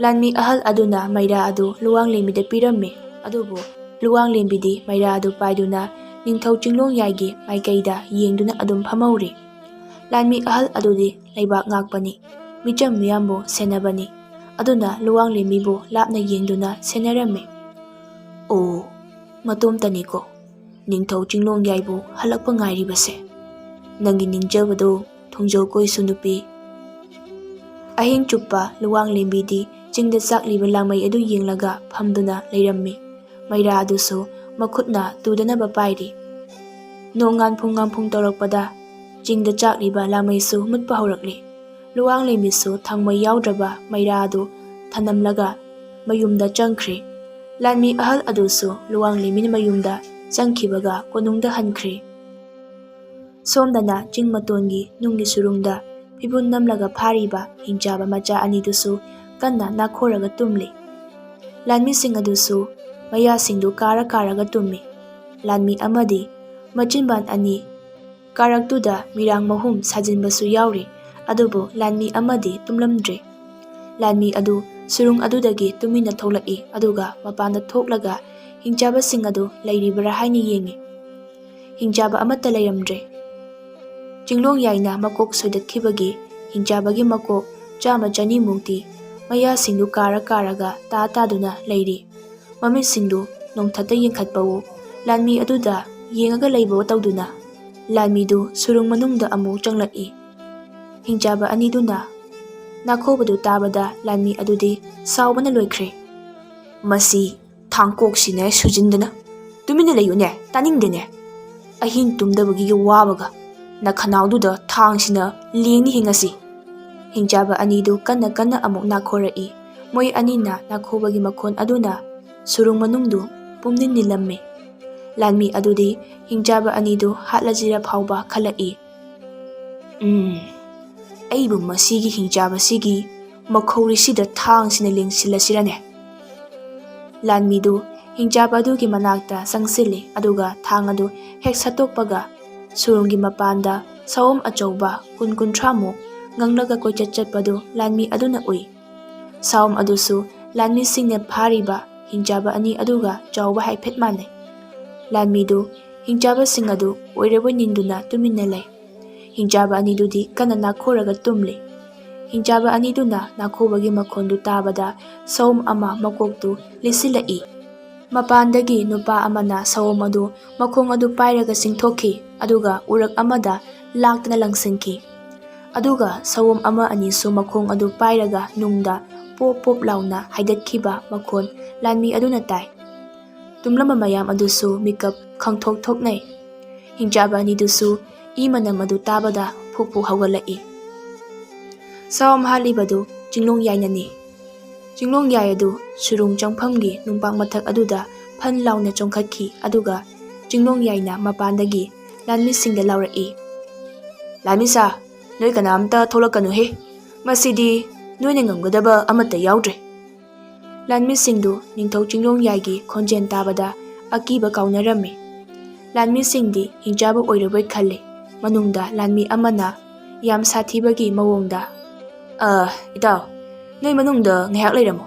ꯂꯥꯟꯃꯤ ꯑꯍꯜ ꯑꯗꯨꯅ ꯃꯩꯔꯥ ꯑꯗꯨ ꯂꯨꯋꯥꯡꯂꯦꯝꯕꯤꯗ ꯄꯤꯔꯝꯃꯤ꯫ ꯑꯗꯨꯕꯨ ꯂꯨꯋꯥꯡꯂꯦꯝꯕꯤꯗꯤ ꯃꯩꯔꯥ ꯑꯗꯨ ꯄꯥꯏꯗꯨꯅ ꯅꯤꯡꯊꯧ ꯆꯤꯡꯂꯣꯡꯌꯥꯏꯒꯤ ꯃꯥꯏꯀꯩꯗ ꯌꯦꯡꯗꯨꯅ ꯑꯗꯨꯝ ꯐꯝꯍꯧꯔꯤ꯫ ꯂꯥꯟꯃꯤ ꯑꯍꯜ ꯑꯗꯨꯗꯤ ꯂꯩꯕꯥꯛ ꯉꯥꯛꯄꯅꯤ꯫ ꯃꯤꯆꯝ ꯃꯤꯌꯥꯝꯕꯨ ꯁꯦꯟꯅꯕꯅꯤ꯫ ꯑꯗꯨꯅ ꯂꯨꯋꯥꯡꯂꯦꯝꯕꯤꯕꯨ ꯂꯥꯞꯅ ꯌꯦꯡꯗꯨꯅ ꯁꯦꯟꯅꯔꯝꯃꯤ꯫ ꯑꯣ, ꯃꯇꯣꯝꯇꯅꯤꯀꯣ ꯅꯤꯡꯊꯧ ꯆꯤꯡꯂꯣꯡꯌꯥꯏꯕꯨ ꯍꯜꯂꯛꯄ ꯉꯥꯏꯔꯤꯕꯁꯦ꯫ ꯅꯪꯒꯤ ꯅꯤꯡꯖꯕꯗꯨ ꯊꯨꯡꯖꯧꯀꯣ ꯏꯁꯨ ꯅꯨꯄꯤ꯫ ꯑꯍꯤꯡ ꯆꯨꯞꯄ ꯂꯨꯋꯥꯡꯂꯦꯝꯕꯤꯗꯤ ꯆꯤꯡꯗ ꯆꯥꯛꯂꯤꯕ ꯂꯥꯃꯩ ꯑꯗꯨ ꯌꯦꯡꯂꯒ ꯐꯝꯗꯨꯅ ꯂꯩꯔꯝꯃꯤ꯫ ꯃꯩꯔꯥ ꯑꯗꯨꯁꯨ ꯃꯈꯨꯠꯅ ꯇꯨꯗꯅꯕ ꯄꯥꯏꯔꯤ꯫ ꯅꯣꯡ ꯉꯥꯟꯐꯨꯡ ꯉꯥꯟꯐꯨꯡ ꯇꯧꯔꯛꯄꯗ ꯆꯤꯡꯗ ꯆꯥꯛꯂꯤꯕ ꯂꯥꯃꯩꯁꯨ ꯃꯨꯠꯄ ꯍꯧꯔꯛꯂꯤ꯫ ꯂꯨꯋꯥꯡꯂꯦꯝꯕꯤꯁꯨ ꯊꯥꯡꯃꯩ ꯌꯥꯎꯗ꯭ꯔꯕ ꯃꯩꯔꯥ ꯑꯗꯨ ꯊꯅꯝꯂꯒ ꯃꯌꯨꯝꯗ ꯆꯪꯈ꯭ꯔꯦ꯫ ꯂꯥꯟꯃꯤ ꯑꯍꯜ ꯑꯗꯨꯁꯨ ꯂꯨꯋꯥꯡꯂꯦꯝꯕꯤꯅ ꯃꯌꯨꯝꯗ ꯆꯪꯈꯤꯕꯒ ꯀꯣꯅꯨꯡꯗ ꯍꯟꯈ꯭ꯔꯦ꯫ ꯁꯣꯝꯗꯅ ꯆꯤꯡ ꯃꯇꯣꯟꯒꯤ ꯅꯨꯡꯒꯤ ꯁꯨꯔꯨꯡꯗ ꯐꯤꯕꯨꯟ ꯅꯝꯂꯒ ꯐꯥꯔꯤꯕ ꯍꯤꯡꯆꯥꯕ ꯃꯆꯥ ꯑꯅꯤꯗꯨꯁꯨ ꯀꯟꯅ ꯅꯥꯈꯣꯔꯒ ꯇꯨꯝꯂꯤ꯫ ꯂꯥꯟꯃꯤꯁꯤꯡ ꯑꯗꯨꯁꯨ ꯃꯌꯥꯁꯤꯡꯗꯨ ꯀꯥꯔ ꯀꯥꯔꯒ ꯇꯨꯝꯃꯤ꯫ ꯂꯥꯟꯃꯤ ꯑꯃꯗꯤ ꯃꯆꯤꯟꯕꯥꯟ ꯑꯅꯤ ꯀꯥꯔꯛꯇꯨꯗ ꯃꯤꯔꯥꯡ ꯃꯍꯨꯝ ꯁꯥꯖꯤꯟꯕꯁꯨ ꯌꯥꯎꯔꯤ, ꯑꯗꯨꯕꯨ ꯂꯥꯟꯃꯤ ꯑꯃꯗꯤ ꯇꯨꯝꯂꯝꯗ꯭ꯔꯦ꯫ ꯂꯥꯟꯃꯤ ꯑꯗꯨ ꯁꯨꯔꯨꯡ ꯑꯗꯨꯗꯒꯤ ꯇꯨꯃꯤꯟꯅ ꯊꯣꯛꯂꯛꯏ, ꯑꯗꯨꯒ ꯃꯄꯥꯟꯗ ꯊꯣꯛꯂꯒ ꯍꯤꯡꯆꯥꯕꯁꯤꯡ ꯑꯗꯨ ꯂꯩꯔꯤꯕꯔꯥ ꯍꯥꯏꯅ ꯌꯦꯡꯉꯤ꯫ ꯍꯤꯡꯆꯥꯕ ꯑꯃꯠꯇ ꯂꯩꯔꯝꯗ꯭ꯔꯦ꯫ ꯆꯤꯡꯂꯣꯡ ꯌꯥꯏꯅ ꯃꯀꯣꯛ ꯁꯣꯏꯗꯠꯈꯤꯕꯒꯤ ꯍꯤꯡꯆꯥꯕꯒꯤ ꯃꯀꯣꯛ ꯆꯥꯝꯃ ꯆꯅꯤꯃꯨꯛꯇꯤ ꯃꯌꯥꯁꯤꯡꯗꯨ ꯀꯥꯔ ꯀꯥꯔꯒ ꯇꯥ ꯇꯥꯗꯨꯅ ꯂꯩꯔꯤ꯫ ꯃꯃꯤꯠꯁꯤꯡꯗꯨ ꯅꯣꯡꯊꯛꯇ ꯌꯦꯡꯈꯠꯄꯋꯣ, ꯂꯥꯟꯃꯤ ꯑꯗꯨꯗ ꯌꯦꯡꯉꯒ ꯂꯩꯕꯋꯣ ꯇꯧꯗꯨꯅ ꯂꯥꯟꯃꯤꯗꯨ ꯁꯨꯔꯨꯡ ꯃꯅꯨꯡꯗ ꯑꯃꯨꯛ ꯆꯪꯂꯛꯏ꯫ ꯍꯤꯡꯆꯥꯕ ꯑꯅꯤꯗꯨꯅ ꯅꯥꯈꯣꯕꯗꯨ ꯇꯥꯕꯗ ꯂꯥꯟꯃꯤ ꯑꯗꯨꯗꯤ ꯁꯥꯎꯕꯅ ꯂꯣꯏꯈ꯭ꯔꯦ꯫ "ꯃꯁꯤ ꯊꯥꯡꯀꯣꯛꯁꯤꯅ ꯁꯨꯖꯤꯟꯗꯅ꯫ ꯇꯨꯃꯤꯟꯅ ꯂꯩꯌꯨꯅꯦ, ꯇꯥꯅꯤꯡꯗꯦꯅꯦ꯫ ꯑꯍꯤꯡ ꯇꯨꯝꯗꯕꯒꯤ ꯋꯥꯕꯒ ꯅꯈꯅꯥꯎꯗꯨꯗ ꯊꯥꯡꯁꯤꯅ ꯂꯦꯡꯅꯤ ꯍꯤꯡꯉꯁꯤ!" ꯍꯤꯡꯆꯥꯕ ꯑꯅꯤꯗꯨ ꯀꯟꯅ ꯀꯟꯅ ꯑꯃꯨꯛ ꯅꯥꯈꯣꯔꯛꯏ꯫ ꯃꯣꯏ ꯑꯅꯤꯅ ꯅꯥꯈꯣꯕꯒꯤ ꯃꯈꯣꯟ ꯑꯗꯨꯅ ꯁꯨꯔꯨꯡ ꯃꯅꯨꯡꯗꯨ ꯄꯨꯝꯅꯤꯟ ꯅꯤꯜꯂꯝꯃꯤ꯫ ꯂꯥꯟꯃꯤ ꯑꯗꯨꯗꯤ ꯍꯤꯡꯆꯥꯕ ꯑꯅꯤꯗꯨ ꯍꯥꯠꯂꯁꯤꯔ ꯐꯥꯎꯕ ꯈꯜꯂꯛꯏ꯫ "ꯎꯝ, ꯑꯩꯕꯨ ꯃꯁꯤꯒꯤ ꯍꯤꯡꯆꯥꯕꯁꯤꯒꯤ ꯃꯈꯧꯔꯤꯁꯤꯗ ꯊꯥꯡꯁꯤꯅ ꯂꯦꯡꯁꯤꯜꯂꯁꯤꯔꯅꯦ?" ꯂꯥꯟꯃꯤꯗꯨ ꯍꯤꯡꯆꯥꯕ ꯑꯗꯨꯒꯤ ꯃꯅꯥꯛꯇ ꯆꯪꯁꯤꯜꯂꯤ, ꯑꯗꯨꯒ ꯊꯥꯡ ꯑꯗꯨ ꯍꯦꯛ ꯁꯠꯇꯣꯛꯄꯒ ꯁꯨꯔꯨꯡꯒꯤ ꯃꯄꯥꯟꯗ ꯁꯑꯣꯝ ꯑꯆꯧꯕ ꯀꯨꯟ ꯀꯨꯟꯊ꯭ꯔꯥꯃꯨꯛ ꯉꯪꯂꯒ ꯀꯣꯏꯆꯠ ꯆꯠꯄꯗꯨ ꯂꯥꯟꯃꯤ ꯑꯗꯨꯅ ꯎꯏ꯫ ꯁꯑꯣꯝ ꯑꯗꯨꯁꯨ ꯂꯥꯟꯃꯤꯁꯤꯡꯅ ꯐꯥꯔꯤꯕ ꯍꯤꯡꯆꯥꯕ ꯑꯅꯤ ꯑꯗꯨꯒ ꯆꯥꯎꯕ ꯍꯥꯏꯐꯦꯠ ꯃꯥꯟꯅꯩ꯫ ꯂꯥꯟꯃꯤꯗꯨ ꯍꯤꯡꯆꯥꯕꯁꯤꯡ ꯑꯗꯨ ꯑꯣꯏꯔꯕꯣꯏ ꯅꯤꯡꯗꯨꯅ ꯇꯨꯃꯤꯟꯅ ꯂꯩ꯫ ꯍꯤꯡꯆꯥꯕ ꯑꯅꯤꯗꯨꯗꯤ ꯀꯟꯅ ꯅꯥꯈꯣꯔꯒ ꯇꯨꯝꯂꯤ꯫ ꯍꯤꯡꯆꯥꯕ ꯑꯅꯤꯗꯨꯅ ꯅꯥꯈꯣꯕꯒꯤ ꯃꯈꯣꯟꯗꯨ ꯇꯥꯕꯗ ꯁꯑꯣꯝ ꯑꯃ ꯃꯀꯣꯛꯇꯨ ꯂꯤꯁꯤꯜꯂꯛꯏ꯫ ꯃꯄꯥꯟꯗꯒꯤ ꯅꯨꯄꯥ ꯑꯃꯅ ꯁꯑꯣꯝ ꯑꯗꯨ ꯃꯈꯣꯡ ꯑꯗꯨ ꯄꯥꯏꯔꯒ ꯆꯤꯡꯊꯣꯛꯈꯤ, ꯑꯗꯨꯒ ꯎꯔꯛ ꯑꯃꯗ ꯂꯥꯛꯇꯅ ꯂꯪꯁꯤꯟꯈꯤ꯫ ꯑꯗꯨꯒ ꯁꯑꯣꯝ ꯑꯃ ꯑꯅꯤꯁꯨ ꯃꯈꯣꯡ ꯑꯗꯨ ꯄꯥꯏꯔꯒ ꯅꯨꯡꯗ ꯄꯣꯞ ꯄꯣꯞ ꯂꯥꯎꯅ ꯍꯥꯏꯗꯠꯈꯤꯕ ꯃꯈꯣꯟ ꯂꯥꯟꯃꯤ ꯑꯗꯨꯅ ꯇꯥꯏ꯫ ꯇꯨꯝꯂꯝꯕ ꯃꯌꯥꯝ ꯑꯗꯨꯁꯨ ꯃꯤꯀꯞ ꯈꯪꯊꯣꯛ ꯊꯣꯛꯅꯩ꯫ ꯍꯤꯡꯆꯥꯕ ꯑꯅꯤꯗꯨꯁꯨ ꯏ ꯃꯅꯝ ꯑꯗꯨ ꯇꯥꯕꯗ ꯐꯨꯛ ꯐꯨꯛ ꯍꯧꯒꯠꯂꯛꯏ꯫ ꯁꯑꯣꯝ ꯍꯥꯠꯂꯤꯕꯗꯨ ꯆꯤꯡꯂꯣꯡ ꯌꯥꯏꯅꯅꯤ꯫ ꯆꯤꯡꯂꯣꯡ ꯌꯥꯏ ꯑꯗꯨ ꯁꯨꯔꯨꯡ ꯆꯪꯐꯝꯒꯤ ꯅꯨꯡꯄꯥꯛ ꯃꯊꯛ ꯑꯗꯨꯗ ꯐꯟ ꯂꯥꯎꯅ ꯆꯣꯡꯈꯠꯈꯤ, ꯑꯗꯨꯒ ꯆꯤꯡꯂꯣꯡ ꯌꯥꯏꯅ ꯃꯄꯥꯟꯗꯒꯤ ꯂꯥꯟꯃꯤꯁꯤꯡꯗ ꯂꯥꯎꯔꯛꯏ, "ꯂꯥꯟꯃꯤꯁꯥ, ꯅꯣꯏ ꯀꯅꯥꯝꯇ ꯊꯣꯛꯂꯛꯀꯅꯨꯍꯦ꯫ ꯃꯁꯤꯗꯤ ꯅꯣꯏꯅ ꯉꯝꯒꯗꯕ ꯑꯃꯠꯇ ꯌꯥꯎꯗ꯭ꯔꯦ꯫" ꯂꯥꯟꯃꯤꯁꯤꯡꯗꯨ ꯅꯤꯡꯊꯧ ꯆꯤꯡꯂꯣꯡꯌꯥꯏꯒꯤ ꯈꯣꯟꯖꯦꯜ ꯇꯥꯕꯗ ꯑꯀꯤꯕ ꯀꯥꯎꯅꯔꯝꯃꯤ꯫ ꯂꯥꯟꯃꯤꯁꯤꯡꯗꯤ ꯍꯤꯡꯆꯥꯕ ꯑꯣꯏꯔꯕꯣꯏ ꯈꯜꯂꯤ꯫ ꯃꯅꯨꯡꯗ ꯂꯥꯟꯃꯤ ꯑꯃꯅ ꯌꯥꯝ ꯁꯥꯊꯤꯕꯒꯤ ꯃꯑꯣꯡꯗ, "ꯑ, ꯏꯇꯥꯎ, ꯅꯣꯏ ꯃꯅꯨꯡꯗ ꯉꯥꯏꯍꯥꯛ ꯂꯩꯔꯝꯃꯣ꯫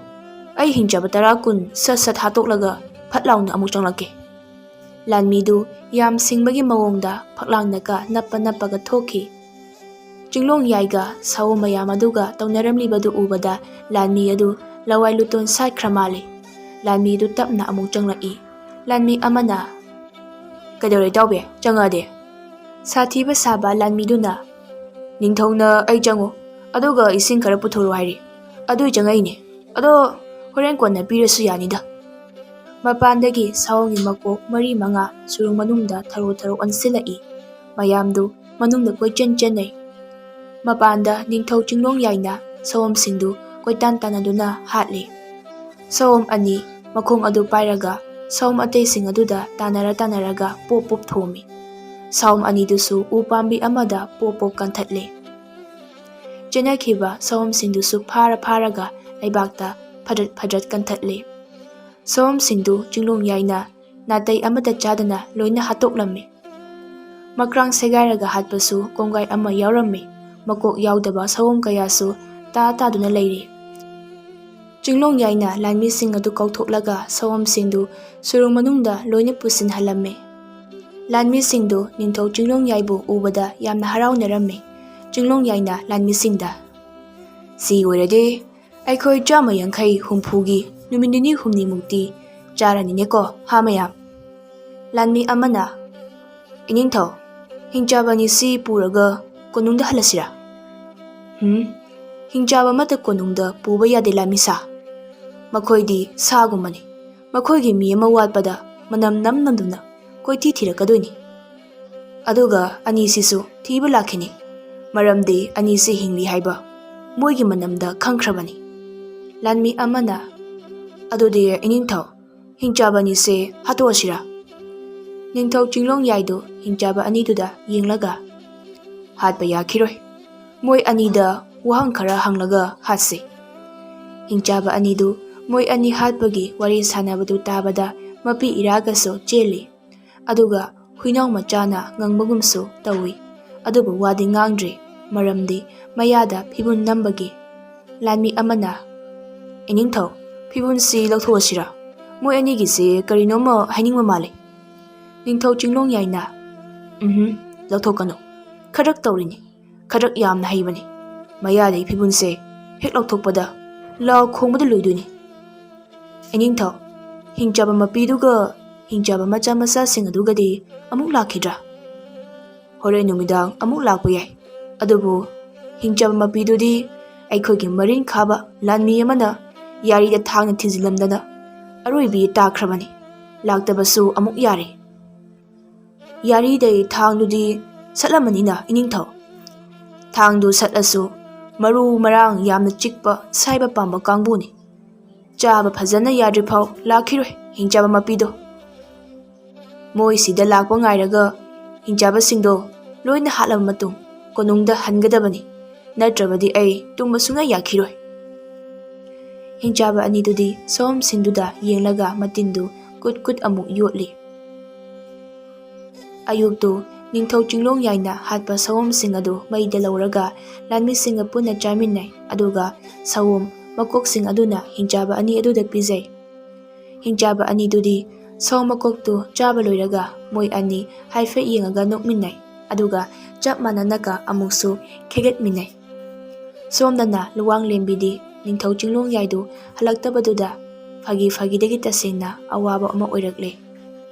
ꯑꯩ ꯍꯤꯡꯆꯥꯕ ꯇꯔꯥ ꯀꯨꯟ ꯁꯠ ꯁꯠ ꯍꯥꯠꯇꯣꯛꯂꯒ ꯐꯠ ꯂꯥꯎꯅ ꯑꯃꯨꯛ ꯆꯪꯂꯛꯀꯦ꯫" ꯂꯥꯟꯃꯤꯗꯨ ꯌꯥꯝ ꯁꯤꯡꯕꯒꯤ ꯃꯑꯣꯡꯗ ꯐꯛꯂꯥꯡꯗꯒ ꯅꯞꯄ ꯅꯞꯄꯒ ꯊꯣꯛꯈꯤ꯫ ꯆꯤꯡꯂꯣꯡꯌꯥꯏꯒ ꯁꯥꯑꯣꯝ ꯃꯌꯥꯝ ꯑꯗꯨꯒ ꯇꯧꯅꯔꯝꯂꯤꯕꯗꯨ ꯎꯕꯗ ꯂꯥꯟꯃꯤ ꯑꯗꯨ ꯂꯋꯥꯏ ꯂꯨꯇꯣꯟ ꯁꯥꯠꯈ꯭ꯔ ꯃꯥꯜꯂꯦ꯫ ꯂꯥꯟꯃꯤ ꯑꯗꯨ ꯇꯞꯅ ꯑꯃꯨꯛ ꯆꯪꯂꯛꯏ꯫ ꯂꯥꯟꯃꯤ ꯑꯃꯅ, "ꯀꯩꯗꯧꯔꯦ ꯏꯇꯥꯎꯕꯤ? ꯆꯪꯉꯛꯑꯗꯤ?" ꯁꯥꯊꯤꯕ ꯁꯥꯕ ꯂꯥꯟꯃꯤꯗꯨꯅ, "ꯅꯤꯡꯊꯧꯅ ꯑꯩ ꯆꯪꯉꯨ, ꯑꯗꯨꯒ ꯏꯁꯤꯡ ꯈꯔ ꯄꯨꯊꯣꯔꯛꯎ ꯍꯥꯏꯔꯤ꯫ ꯑꯗꯨꯏ ꯆꯪꯉꯛꯏꯅꯦ꯫ ꯑꯗꯣ ꯍꯣꯔꯦꯟ ꯀꯣꯟꯅ ꯄꯤꯔꯁꯨ ꯌꯥꯅꯤꯗ꯫" ꯃꯄꯥꯟꯗꯒꯤ ꯁꯥꯑꯣꯝꯒꯤ ꯃꯀꯣꯛ ꯃꯔꯤ ꯃꯉꯥ ꯁꯨꯔꯨꯡ ꯃꯅꯨꯡꯗ ꯊꯔꯣ ꯊꯔꯣ ꯑꯣꯟꯁꯤꯜꯂꯛꯏ꯫ ꯃꯌꯥꯝꯗꯨ ꯃꯅꯨꯡꯗ ꯀꯣꯏꯆꯦꯟ ꯆꯦꯟꯅꯩ꯫ ꯃꯄꯥꯟꯗ ꯅꯤꯡꯊꯧ ꯆꯤꯡꯂꯣꯡꯌꯥꯏꯅ ꯁꯑꯣꯝꯁꯤꯡꯗꯨ ꯀꯣꯏꯇꯥꯟ ꯇꯥꯟꯅꯗꯨꯅ ꯍꯥꯠꯂꯤ꯫ ꯁꯑꯣꯝ ꯑꯅꯤ ꯃꯈꯣꯡ ꯑꯗꯨ ꯄꯥꯏꯔꯒ ꯁꯑꯣꯝ ꯑꯇꯩꯁꯤꯡ ꯑꯗꯨꯗ ꯇꯥꯟꯅꯔ ꯇꯥꯟꯅꯔꯒ ꯄꯣꯞ ꯄꯣꯞ ꯊꯣꯝꯃꯤ꯫ ꯁꯑꯣꯝ ꯑꯅꯤꯗꯨꯁꯨ ꯎ ꯄꯥꯝꯕꯤ ꯑꯃꯗ ꯄꯣꯞ ꯄꯣꯞ ꯀꯟꯊꯠꯂꯤ꯫ ꯆꯦꯟꯅꯈꯤꯕ ꯁꯑꯣꯝꯁꯤꯡꯗꯨꯁꯨ ꯐꯥꯔ ꯐꯥꯔꯒ ꯂꯩꯕꯥꯛꯇ ꯐꯗ꯭ꯔꯠ ꯐꯗ꯭ꯔꯠ ꯀꯟꯊꯠꯂꯤ꯫ ꯁꯑꯣꯝꯁꯤꯡꯗꯨ ꯆꯤꯡꯂꯣꯡꯌꯥꯏꯅ ꯅꯥꯇꯩ ꯑꯃꯠꯇ ꯆꯥꯗꯅ ꯂꯣꯏꯅ ꯍꯥꯠꯇꯣꯛꯂꯝꯃꯤ꯫ ꯃꯀ꯭ꯔꯥꯡ ꯁꯦꯒꯥꯏꯔꯒ ꯍꯥꯠꯄꯁꯨ ꯀꯣꯡꯒꯥꯏ ꯑꯃ ꯌꯥꯎꯔꯝꯃꯤ꯫ ꯃꯀꯣꯛ ꯌꯥꯎꯗꯕ ꯁꯑꯣꯝ ꯀꯌꯥꯁꯨ ꯇꯥ ꯇꯥꯗꯨꯅ ꯂꯩꯔꯤ꯫ ꯆꯤꯡꯂꯣꯡꯌꯥꯏꯅ ꯂꯥꯟꯃꯤꯁꯤꯡ ꯑꯗꯨ ꯀꯧꯊꯣꯛꯂꯒ ꯁꯑꯣꯝꯁꯤꯡꯗꯨ ꯁꯨꯔꯨꯡ ꯃꯅꯨꯡꯗ ꯂꯣꯏꯅ ꯄꯨꯁꯤꯟꯍꯜꯂꯝꯃꯤ꯫ ꯂꯥꯟꯃꯤꯁꯤꯡꯗꯨ ꯅꯤꯡꯊꯧ ꯆꯤꯡꯂꯣꯡꯌꯥꯏꯕꯨ ꯎꯕꯗ ꯌꯥꯝꯅ ꯍꯔꯥꯎꯅꯔꯝꯃꯤ꯫ ꯆꯤꯡꯂꯣꯡꯌꯥꯏꯅ ꯂꯥꯟꯃꯤꯁꯤꯡꯗ, "ꯁꯤ ꯑꯣꯏꯔꯗꯤ ꯑꯩꯈꯣꯏ ꯆꯥꯝꯃ ꯌꯥꯡꯈꯩ ꯍꯨꯝꯐꯨꯒꯤ ꯅꯨꯃꯤꯠ ꯅꯤꯅꯤ ꯍꯨꯝꯅꯤꯃꯨꯛꯇꯤ ꯆꯥꯔꯅꯤꯅꯦꯀꯣ, ꯍꯥ ꯃꯌꯥꯝ?" ꯂꯥꯟꯃꯤ ꯑꯃꯅ, "ꯏꯅꯤꯡꯊꯧ, ꯍꯤꯡꯆꯥꯕ ꯑꯅꯤꯁꯤ ꯄꯨꯔꯒ ꯀꯣꯅꯨꯡꯗ ꯍꯜꯂꯁꯤꯔꯥ?" "ꯍꯨꯝ, ꯍꯤꯡꯆꯥꯕ ꯑꯃꯠꯇ ꯀꯣꯅꯨꯡꯗ ꯄꯨꯕ ꯌꯥꯗꯦ, ꯂꯥꯟꯃꯤꯁꯥ꯫ ꯃꯈꯣꯏꯗꯤ ꯁꯥꯒꯨꯝꯕꯅꯤ꯫ ꯃꯈꯣꯏꯒꯤ ꯃꯤ ꯑꯃ ꯋꯥꯠꯄꯗ ꯃꯅꯝ ꯅꯝ ꯅꯝꯗꯨꯅ ꯀꯣꯏꯊꯤ ꯊꯤꯔꯛꯀꯗꯣꯏꯅꯤ꯫ ꯑꯗꯨꯒ ꯑꯅꯤꯁꯤꯁꯨ ꯊꯤꯕ ꯂꯥꯛꯈꯤꯅꯤ, ꯃꯔꯝꯗꯤ ꯑꯅꯤꯁꯤ ꯍꯤꯡꯂꯤ ꯍꯥꯏꯕ ꯃꯣꯏꯒꯤ ꯃꯅꯝꯗ ꯈꯪꯈ꯭ꯔꯕꯅꯤ꯫" ꯂꯥꯟꯃꯤ ꯑꯃꯅ, "ꯑꯗꯨꯗꯤ ꯏꯅꯤꯡꯊꯧ, ꯍꯤꯡꯆꯥꯕ ꯑꯅꯤꯁꯦ ꯍꯥꯠꯇꯣꯛꯑꯁꯤꯔꯥ?" ꯅꯤꯡꯊꯧ ꯆꯤꯡꯂꯣꯡ ꯌꯥꯏꯗꯨ ꯍꯤꯡꯆꯥꯕ ꯑꯅꯤꯗꯨꯗ ꯌꯦꯡꯂꯒ, "ꯍꯥꯠꯄ ꯌꯥꯈꯤꯔꯣꯏ꯫ ꯃꯣꯏ ꯑꯅꯤꯗ ꯋꯥꯍꯪ ꯈꯔ ꯍꯪꯂꯒ ꯍꯥꯠꯁꯤ꯫" ꯍꯤꯡꯆꯥꯕ ꯑꯅꯤꯗꯨ ꯃꯣꯏ ꯑꯅꯤ ꯍꯥꯠꯄꯒꯤ ꯋꯥꯔꯤ ꯁꯥꯟꯅꯕꯗꯨ ꯇꯥꯕꯗ ꯃꯄꯤ ꯏꯔꯥꯒꯁꯨ ꯆꯦꯜꯂꯤ꯫ ꯑꯗꯨꯒ ꯍꯨꯏꯅꯥꯎ ꯃꯆꯥꯅ ꯉꯪꯕꯒꯨꯝꯁꯨ ꯇꯧꯏ꯫ ꯑꯗꯨꯕꯨ ꯋꯥꯗꯤ ꯉꯥꯡꯗ꯭ꯔꯤ, ꯃꯔꯝꯗꯤ ꯃꯌꯥꯗ ꯐꯤꯕꯨꯟ ꯅꯝꯕꯒꯤ꯫ ꯂꯥꯟꯃꯤ ꯑꯃꯅ, "ꯏꯅꯤꯡꯊꯧ, ꯐꯤꯕꯨꯟꯁꯤ ꯂꯧꯊꯣꯛꯑꯁꯤꯔꯥ? ꯃꯣꯏ ꯑꯅꯤꯒꯤꯁꯦ ꯀꯔꯤꯅꯣꯝꯃ ꯍꯥꯏꯅꯤꯡꯕ ꯃꯥꯜꯂꯤ꯫" ꯅꯤꯡꯊꯧ ꯆꯤꯡꯂꯣꯡ ꯌꯥꯏꯅ, "ꯎꯝꯍꯨꯝ, ꯂꯧꯊꯣꯛꯀꯅꯨ꯫ ꯈꯗ꯭ꯔꯛ ꯇꯧꯔꯤꯅꯤ꯫ ꯈꯗ꯭ꯔꯛ ꯌꯥꯝꯅ ꯍꯩꯕꯅꯤ꯫ ꯃꯌꯥꯗꯒꯤ ꯐꯤꯕꯨꯟꯁꯦ ꯍꯦꯛ ꯂꯧꯊꯣꯛꯄꯗ ꯂꯥꯎ ꯈꯣꯡꯕꯗ ꯂꯣꯏꯗꯣꯏꯅꯤ꯫ ꯏꯅꯤꯡꯊꯧ, ꯍꯤꯡꯆꯥꯕ ꯃꯄꯤꯗꯨꯒ ꯍꯤꯡꯆꯥꯕ ꯃꯆꯥ ꯃꯆꯥꯁꯤꯡ ꯑꯗꯨꯒꯗꯤ ꯑꯃꯨꯛ ꯂꯥꯛꯈꯤꯗ꯭ꯔꯥ?" "ꯍꯣꯔꯦꯟ ꯅꯨꯃꯤꯗꯥꯡ ꯑꯃꯨꯛ ꯂꯥꯛꯄ ꯌꯥꯏ꯫ ꯑꯗꯨꯕꯨ ꯍꯤꯡꯆꯥꯕ ꯃꯄꯤꯗꯨꯗꯤ ꯑꯩꯈꯣꯏꯒꯤ ꯃꯔꯤꯟ ꯈꯥꯕ ꯂꯥꯟꯃꯤ ꯑꯃꯅ ꯌꯥꯔꯤꯗ ꯊꯥꯡꯅ ꯊꯤꯟꯖꯤꯜꯂꯝꯗꯅ ꯑꯔꯣꯏꯕꯤ ꯇꯥꯈ꯭ꯔꯕꯅꯤ꯫ ꯂꯥꯛꯇꯕꯁꯨ ꯑꯃꯨꯛ ꯌꯥꯔꯦ꯫ ꯌꯥꯔꯤꯗꯩ ꯊꯥꯡꯗꯨꯗꯤ ꯁꯠꯂꯝꯃꯅꯤꯅ, ꯏꯅꯤꯡꯊꯧ꯫ ꯊꯥꯡꯗꯨ ꯁꯠꯂꯁꯨ ꯃꯔꯨ ꯃꯔꯥꯡ ꯌꯥꯝꯅ ꯆꯤꯛꯄ ꯁꯥꯏꯕ ꯄꯥꯝꯕ ꯀꯥꯡꯕꯨꯅꯤ꯫ ꯆꯥꯕ ꯐꯖꯅ ꯌꯥꯗ꯭ꯔꯤꯐꯥꯎ ꯂꯥꯛꯈꯤꯔꯣꯏ ꯍꯤꯡꯆꯥꯕ ꯃꯄꯤꯗꯣ꯫ ꯃꯣꯏ ꯁꯤꯗ ꯂꯥꯛꯄ ꯉꯥꯏꯔꯒ ꯍꯤꯡꯆꯥꯕꯁꯤꯡꯗꯣ ꯂꯣꯏꯅ ꯍꯥꯠꯂꯕ ꯃꯇꯨꯡ ꯀꯣꯅꯨꯡꯗ ꯍꯟꯒꯗꯕꯅꯤ, ꯅꯠꯇ꯭ꯔꯕꯗꯤ ꯑꯩ ꯇꯨꯝꯕ ꯁꯨꯡꯌꯥ ꯌꯥꯈꯤꯔꯣꯏ꯫" ꯍꯤꯡꯆꯥꯕ ꯑꯅꯤꯗꯨꯗꯤ ꯁꯑꯣꯝꯁꯤꯡꯗꯨꯗ ꯌꯦꯡꯂꯒ ꯃꯇꯤꯟꯗꯨ ꯀꯨꯠ ꯀꯨꯠ ꯑꯃꯨꯛ ꯌꯣꯠꯂꯤ꯫ ꯑꯌꯨꯛꯇꯨ ꯅꯤꯡꯊꯧ ꯆꯤꯡꯂꯣꯡ ꯌꯥꯏꯅ ꯍꯥꯠꯄ ꯁꯑꯣꯝꯁꯤꯡ ꯑꯗꯨ ꯃꯩꯗ ꯂꯧꯔꯒ ꯂꯥꯟꯃꯤꯁꯤꯡꯒ ꯄꯨꯟꯅ ꯆꯥꯃꯤꯟꯅꯩ, ꯑꯗꯨꯒ ꯁꯑꯣꯝ ꯃꯀꯣꯛꯁꯤꯡ ꯑꯗꯨꯅ ꯍꯤꯡꯆꯥꯕ ꯑꯅꯤ ꯑꯗꯨꯗ ꯄꯤꯖꯩ꯫ ꯍꯤꯡꯆꯥꯕ ꯑꯅꯤꯗꯨꯗꯤ ꯁꯑꯣꯝ ꯃꯀꯣꯛꯇꯨ ꯆꯥꯕ ꯂꯣꯏꯔꯒ ꯃꯣꯏ ꯑꯅꯤ ꯍꯥꯏꯐꯦꯠ ꯌꯦꯡꯉꯒ ꯅꯣꯛꯃꯤꯟꯅꯩ, ꯑꯗꯨꯒ ꯆꯞ ꯃꯥꯟꯅꯅꯒ ꯑꯃꯨꯛꯁꯨ ꯈꯦꯒꯠꯃꯤꯟꯅꯩ꯫ ꯁꯣꯝꯗꯅ ꯂꯨꯋꯥꯡꯂꯦꯝꯕꯤꯗꯤ ꯅꯤꯡꯊꯧ ꯆꯤꯡꯂꯣꯡ ꯌꯥꯏꯗꯨ ꯍꯜꯂꯛꯇꯕꯗꯨꯗ ꯐꯥꯒꯤ ꯐꯥꯒꯤꯗꯒꯤ ꯇꯁꯦꯡꯅ ꯑꯋꯥꯕ ꯑꯃ ꯑꯣꯏꯔꯛꯂꯦ꯫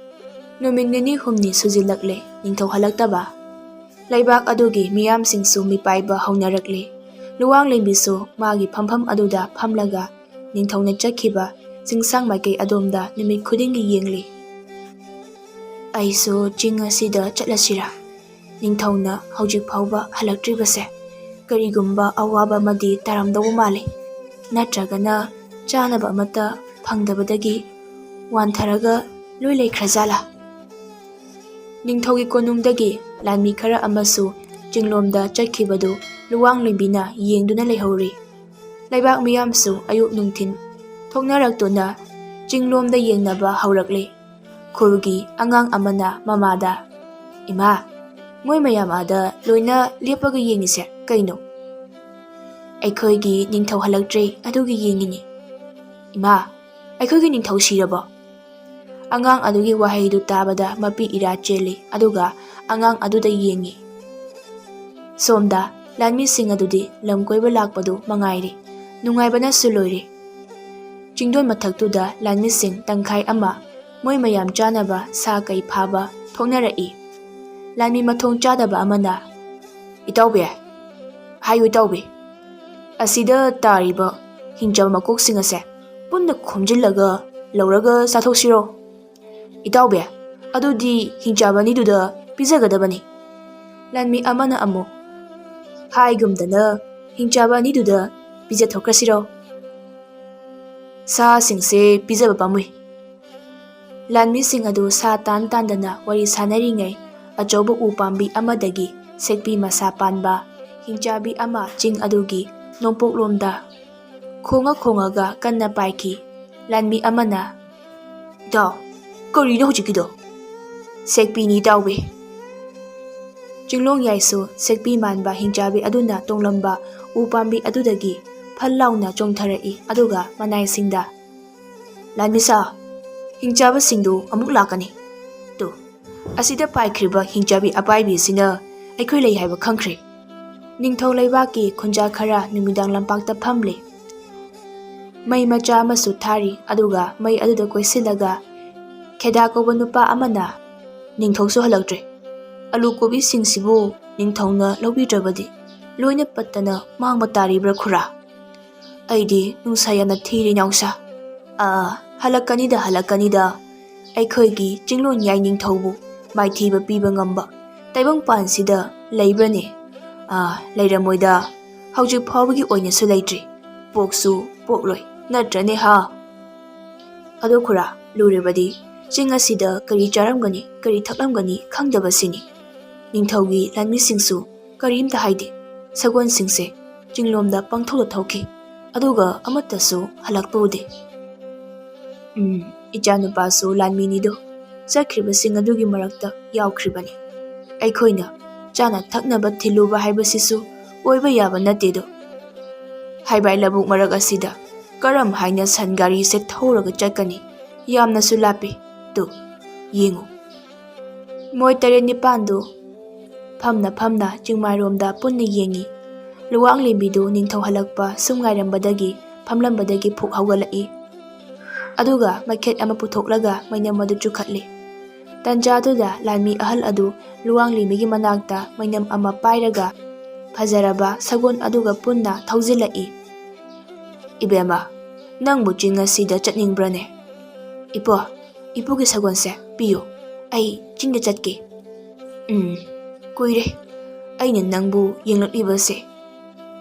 ꯅꯨꯃꯤꯠ ꯅꯤꯅꯤ ꯍꯨꯝꯅꯤ ꯁꯨꯖꯤꯜꯂꯛꯂꯦ ꯅꯤꯡꯊꯧ ꯍꯜꯂꯛꯇꯕ꯫ ꯂꯩꯕꯥꯛ ꯑꯗꯨꯒꯤ ꯃꯤꯌꯥꯝꯁꯤꯡꯁꯨ ꯃꯤꯄꯥꯏꯕ ꯍꯧꯅꯔꯛꯂꯦ꯫ ꯂꯨꯋꯥꯡꯂꯦꯝꯕꯤꯁꯨ ꯃꯥꯒꯤ ꯐꯝꯐꯝ ꯑꯗꯨꯗ ꯐꯝꯂꯒ ꯅꯤꯡꯊꯧꯅ ꯆꯠꯈꯤꯕ ꯆꯤꯡꯁꯥꯡ ꯃꯥꯏꯀꯩ ꯑꯗꯣꯝꯗ ꯅꯨꯃꯤꯠ ꯈꯨꯗꯤꯡꯒꯤ ꯌꯦꯡꯂꯤ꯫ "ꯑꯩꯁꯨ ꯆꯤꯡ ꯑꯁꯤꯗ ꯆꯠꯂꯁꯤꯔꯥ? ꯅꯤꯡꯊꯧꯅ ꯍꯧꯖꯤꯛ ꯐꯥꯎꯕ ꯍꯜꯂꯛꯇ꯭ꯔꯤꯕꯁꯦ ꯀꯔꯤꯒꯨꯝꯕ ꯑꯋꯥꯕ ꯑꯃꯗꯤ ꯇꯥꯔꯝꯗꯧꯕ ꯃꯥꯜꯂꯤ꯫ ꯅꯠꯇ꯭ꯔꯒꯅ ꯆꯥꯅꯕ ꯑꯃꯠꯇ ꯐꯪꯗꯕꯗꯒꯤ ꯋꯥꯟꯊꯔꯒ ꯂꯣꯏ ꯂꯩꯈ꯭ꯔꯖꯥꯠꯂꯥ?" ꯅꯤꯡꯊꯧꯒꯤ ꯀꯣꯅꯨꯡꯗꯒꯤ ꯂꯥꯟꯃꯤ ꯈꯔ ꯑꯃꯁꯨ ꯆꯤꯡꯂꯣꯝꯗ ꯆꯠꯈꯤꯕꯗꯨ ꯂꯨꯋꯥꯡ ꯂꯣꯏꯕꯤꯅ ꯌꯦꯡꯗꯨꯅ ꯂꯩꯍꯧꯔꯤ꯫ ꯂꯩꯕꯥꯛ ꯃꯤꯌꯥꯝꯁꯨ ꯑꯌꯨꯛ ꯅꯨꯡꯊꯤꯟ ꯊꯣꯛꯅꯔꯛꯇꯨꯅ ꯆꯤꯡꯂꯣꯝꯗ ꯌꯦꯡꯅꯕ ꯍꯧꯔꯛꯂꯤ꯫ ꯈꯨꯜꯒꯤ ꯑꯉꯥꯡ ꯑꯃꯅ ꯃꯃꯥꯗ, "ꯏꯃꯥ, ꯃꯣꯏ ꯃꯌꯥꯝ ꯑꯥꯗ ꯂꯣꯏꯅ ꯂꯦꯞꯄꯒ ꯌꯦꯡꯉꯤꯁꯦ ꯀꯩꯅꯣ?" "ꯑꯩꯈꯣꯏꯒꯤ ꯅꯤꯡꯊꯧ ꯍꯜꯂꯛꯇ꯭ꯔꯤ, ꯑꯗꯨꯒꯤ ꯌꯦꯡꯉꯤꯅꯤ꯫" "ꯏꯃꯥ, ꯑꯩꯈꯣꯏꯒꯤ ꯅꯤꯡꯊꯧ ꯁꯤꯔꯕꯣ?" ꯑꯉꯥꯡ ꯑꯗꯨꯒꯤ ꯋꯥꯍꯩꯗꯨ ꯇꯥꯕꯗ ꯃꯄꯤ ꯏꯔꯥ ꯆꯦꯜꯂꯤ, ꯑꯗꯨꯒ ꯑꯉꯥꯡ ꯑꯗꯨꯗ ꯌꯦꯡꯉꯤ꯫ ꯁꯣꯝꯗ ꯂꯥꯟꯃꯤꯁꯤꯡ ꯑꯗꯨꯗꯤ ꯂꯝ ꯀꯣꯏꯕ ꯂꯥꯛꯄꯗꯨ ꯃꯉꯥꯏꯔꯦ, ꯅꯨꯡꯉꯥꯏꯕꯅꯁꯨ ꯂꯣꯏꯔꯦ꯫ ꯆꯤꯡꯗꯣꯟ ꯃꯊꯛꯇꯨꯗ ꯂꯥꯟꯃꯤꯁꯤꯡ ꯇꯪꯈꯥꯏ ꯑꯃ ꯃꯣꯏ ꯃꯌꯥꯝ ꯆꯥꯅꯕ ꯁꯥ ꯀꯩ ꯐꯥꯕ ꯊꯣꯛꯅꯔꯛꯏ꯫ ꯂꯥꯟꯃꯤ ꯃꯊꯣꯡ ꯆꯥꯗꯕ ꯑꯃꯅ, "ꯏꯇꯥꯎꯕꯤ, ꯍꯥꯏꯌꯨ ꯏꯇꯥꯎꯕꯤ, ꯑꯁꯤꯗ ꯇꯥꯔꯤꯕ ꯍꯤꯡꯆꯥꯕ ꯃꯀꯣꯛꯁꯤꯡ ꯑꯁꯦ ꯄꯨꯟꯅ ꯈꯣꯝꯖꯤꯜꯂꯒ ꯂꯧꯔꯒ ꯆꯥꯊꯣꯛꯁꯤꯔꯣ?" "ꯏꯇꯥꯎꯕꯤ, ꯑꯗꯨꯗꯤ ꯍꯤꯡꯆꯥꯕ ꯑꯅꯤꯗꯨꯗ ꯄꯤꯖꯒꯗꯕꯅꯤ꯫" ꯂꯥꯟꯃꯤ ꯑꯃꯅ ꯑꯃꯨꯛ, "ꯍꯥꯏꯒꯨꯝꯗꯅ ꯍꯤꯡꯆꯥꯕ ꯑꯅꯤꯗꯨꯗ ꯄꯤꯖꯊꯣꯛꯈ꯭ꯔꯁꯤꯔꯣ? ꯁꯥꯁꯤꯡꯁꯦ ꯄꯤꯖꯕ ꯄꯥꯝꯃꯨꯏ꯫" ꯂꯥꯟꯃꯤꯁꯤꯡ ꯑꯗꯨ ꯁꯥ ꯇꯥꯟ ꯇꯥꯟꯗꯅ ꯋꯥꯔꯤ ꯁꯥꯅꯔꯤꯉꯩ, ꯑꯆꯧꯕ ꯎ ꯄꯥꯝꯕꯤ ꯑꯃꯗꯒꯤ ꯁꯦꯛꯄꯤ ꯃꯁꯥ ꯄꯥꯟꯕ ꯍꯤꯡꯆꯥꯕꯤ ꯑꯃ ꯆꯤꯡ ꯑꯗꯨꯒꯤ ꯅꯣꯡꯄꯣꯛꯂꯣꯝꯗ ꯈꯣꯡꯉ ꯈꯣꯡꯉꯒ ꯀꯟꯅ ꯄꯥꯏꯈꯤ꯫ ꯂꯥꯟꯃꯤ ꯑꯃꯅ, "ꯏꯇꯥꯎ, ꯀꯔꯤꯅꯣ ꯍꯧꯖꯤꯛꯀꯤꯗꯣ?" "ꯁꯦꯛꯄꯤꯅꯤ ꯏꯇꯥꯎꯕꯤ꯫" ꯆꯤꯡꯂꯣꯡ ꯌꯥꯏꯁꯨ ꯁꯦꯛꯄꯤ ꯃꯥꯟꯕ ꯍꯤꯡꯆꯥꯕꯤ ꯑꯗꯨꯅ ꯇꯣꯡꯂꯝꯕ ꯎ ꯄꯥꯝꯕꯤ ꯑꯗꯨꯗꯒꯤ ꯐꯜ ꯂꯥꯎꯅ ꯆꯣꯡꯊꯔꯛꯏ, ꯑꯗꯨꯒ ꯃꯅꯥꯏꯁꯤꯡꯗ, "ꯂꯥꯟꯃꯤꯁꯥ, ꯍꯤꯡꯆꯥꯕꯁꯤꯡꯗꯨ ꯑꯃꯨꯛ ꯂꯥꯛꯀꯅꯤ꯫ ꯇꯨ, ꯑꯁꯤꯗ ꯄꯥꯏꯈ꯭ꯔꯤꯕ ꯍꯤꯡꯆꯥꯕꯤ ꯑꯄꯥꯏꯕꯤꯁꯤꯅ ꯑꯩꯈꯣꯏ ꯂꯩ ꯍꯥꯏꯕ ꯈꯪꯈ꯭ꯔꯦ꯫" ꯅꯤꯡꯊꯧ ꯂꯩꯕꯥꯛꯀꯤ ꯈꯨꯟꯖꯥ ꯈꯔ ꯅꯨꯃꯤꯗꯥꯡ ꯂꯝꯄꯥꯛꯇ ꯐꯝꯂꯤ꯫ ꯃꯩ ꯃꯆꯥ ꯑꯃꯁꯨ ꯊꯥꯔꯤ, ꯑꯗꯨꯒ ꯃꯩ ꯑꯗꯨꯗ ꯀꯣꯏꯁꯤꯜꯂꯒ ꯈꯦꯗꯥ ꯀꯧꯕ ꯅꯨꯄꯥ ꯑꯃꯅ, "ꯅꯤꯡꯊꯧꯁꯨ ꯍꯜꯂꯛꯇ꯭ꯔꯦ꯫ ꯑꯂꯨ ꯀꯣꯕꯤꯁꯤꯡꯁꯤꯕꯨ ꯅꯤꯡꯊꯧꯅ ꯂꯧꯕꯤꯗ꯭ꯔꯕꯗꯤ ꯂꯣꯏꯅ ꯄꯠꯇꯅ ꯃꯥꯡꯕ ꯇꯥꯔꯤꯕ꯭ꯔꯥ ꯈꯨꯔꯥ? ꯑꯩꯗꯤ ꯅꯨꯡꯁꯥ ꯌꯥꯝꯅ ꯊꯤꯔꯦ ꯏꯅꯥꯎꯁꯥ꯫ ꯑꯥ, ꯍꯜꯂꯛꯀꯅꯤꯗ, ꯍꯜꯂꯛꯀꯅꯤꯗ꯫ ꯑꯩꯈꯣꯏꯒꯤ ꯆꯤꯡꯂꯣꯟ ꯌꯥꯏ ꯅꯤꯡꯊꯧꯕꯨ ꯃꯥꯏꯊꯤꯕ ꯄꯤꯕ ꯉꯝꯕ ꯇꯥꯏꯕꯪꯄꯥꯟꯁꯤꯗ ꯂꯩꯕ꯭ꯔꯅꯦ? ꯑꯥ, ꯂꯩꯔꯝꯃꯣꯏꯗ꯫ ꯍꯧꯖꯤꯛ ꯐꯥꯎꯕꯒꯤ ꯑꯣꯏꯅꯁꯨ ꯂꯩꯇ꯭ꯔꯤ꯫ ꯄꯣꯛꯁꯨ ꯄꯣꯛꯂꯣꯏ, ꯅꯠꯇ꯭ꯔꯅꯦ ꯍꯥ?" "ꯑꯗꯣ ꯈꯨꯔꯥ, ꯂꯨꯔꯤꯕꯗꯤ ꯆꯤꯡ ꯑꯁꯤꯗ ꯀꯔꯤ ꯆꯥꯔꯝꯒꯅꯤ, ꯀꯔꯤ ꯊꯛꯂꯝꯒꯅꯤ ꯈꯪꯗꯕꯁꯤꯅꯤ꯫ ꯅꯤꯡꯊꯧꯒꯤ ꯂꯥꯟꯃꯤꯁꯤꯡꯁꯨ ꯀꯔꯤꯝꯇ ꯍꯥꯏꯗꯦ꯫ ꯁꯒꯣꯜꯁꯤꯡꯁꯦ ꯆꯤꯡꯂꯣꯝꯗ ꯄꯪꯊꯧꯗ ꯊꯧꯈꯤ, ꯑꯗꯨꯒ ꯑꯃꯠꯇꯁꯨ ꯍꯜꯂꯛꯄ ꯎꯗꯦ꯫ ꯎꯝ, ꯏꯆꯥꯅꯨꯄꯥꯁꯨ ꯂꯥꯟꯃꯤꯅꯤꯗꯣ, ꯆꯠꯈ꯭ꯔꯤꯕꯁꯤꯡ ꯑꯗꯨꯒꯤ ꯃꯔꯛꯇ ꯌꯥꯎꯈ꯭ꯔꯤꯕꯅꯤ꯫ ꯑꯩꯈꯣꯏꯅ ꯆꯥꯅ ꯊꯛꯅꯕ ꯊꯤꯜꯂꯨꯕ ꯍꯥꯏꯕꯁꯤꯁꯨ ꯑꯣꯏꯕ ꯌꯥꯕ ꯅꯠꯇꯦꯗꯣ꯫ ꯍꯥꯏꯕꯥꯏ ꯂꯧꯕꯨꯛ ꯃꯔꯛ ꯑꯁꯤꯗ ꯀꯔꯝ ꯍꯥꯏꯅ ꯁꯟ ꯒꯥꯔꯤꯁꯦ ꯊꯧꯔꯒ ꯆꯠꯀꯅꯤ? ꯌꯥꯝꯅꯁꯨ ꯂꯥꯞꯄꯤ꯫ ꯇꯨ, ꯌꯦꯡꯉꯨ꯫ ꯃꯣꯏ ꯇꯔꯦꯠ ꯅꯤꯄꯥꯟꯗꯨ ꯐꯝꯅ ꯐꯝꯅ ꯆꯤꯡꯃꯥꯏꯔꯣꯝꯗ ꯄꯨꯟꯅ ꯌꯦꯡꯉꯤ꯫ ꯂꯨꯋꯥꯡꯂꯦꯝꯕꯤꯗꯨ ꯅꯤꯡꯊꯧ ꯍꯜꯂꯛꯄ ꯁꯨꯝ ꯉꯥꯏꯔꯝꯕꯗꯒꯤ ꯐꯝꯂꯝꯕꯗꯒꯤ ꯐꯨꯛ ꯍꯧꯒꯠꯂꯛꯏ꯫ ꯑꯗꯨꯒ ꯃꯩꯈꯦꯠ ꯑꯃ ꯄꯨꯊꯣꯛꯂꯒ ꯃꯩꯅꯝ ꯑꯗꯨ ꯆꯨꯈꯠꯂꯤ꯫ ꯇꯟꯖꯥꯗꯨꯗ ꯂꯥꯟꯃꯤ ꯑꯍꯜ ꯑꯗꯨ ꯂꯨꯋꯥꯡꯂꯦꯝꯕꯤꯒꯤ ꯃꯅꯥꯛꯇ ꯃꯩꯅꯝ ꯑꯃ ꯄꯥꯏꯔꯒ ꯐꯖꯔꯕ ꯁꯒꯣꯜ ꯑꯗꯨꯒ ꯄꯨꯟꯅ ꯊꯧꯖꯤꯜꯂꯛꯏ꯫ "ꯏꯕꯦꯝꯃ, ꯅꯪꯕꯨ ꯆꯤꯡ ꯑꯁꯤꯗ ꯆꯠꯅꯤꯡꯕ꯭ꯔꯅꯦ?" "ꯏꯄꯣ, ꯏꯄꯨꯒꯤ ꯁꯒꯣꯜꯁꯦ ꯄꯤꯌꯨ, ꯑꯩ ꯆꯤꯡꯗ ꯆꯠꯀꯦ꯫" "ꯎꯝ, ꯀꯨꯏꯔꯦ ꯑꯩꯅ ꯅꯪꯕꯨ ꯌꯦꯡꯂꯛꯂꯤꯕꯁꯦ꯫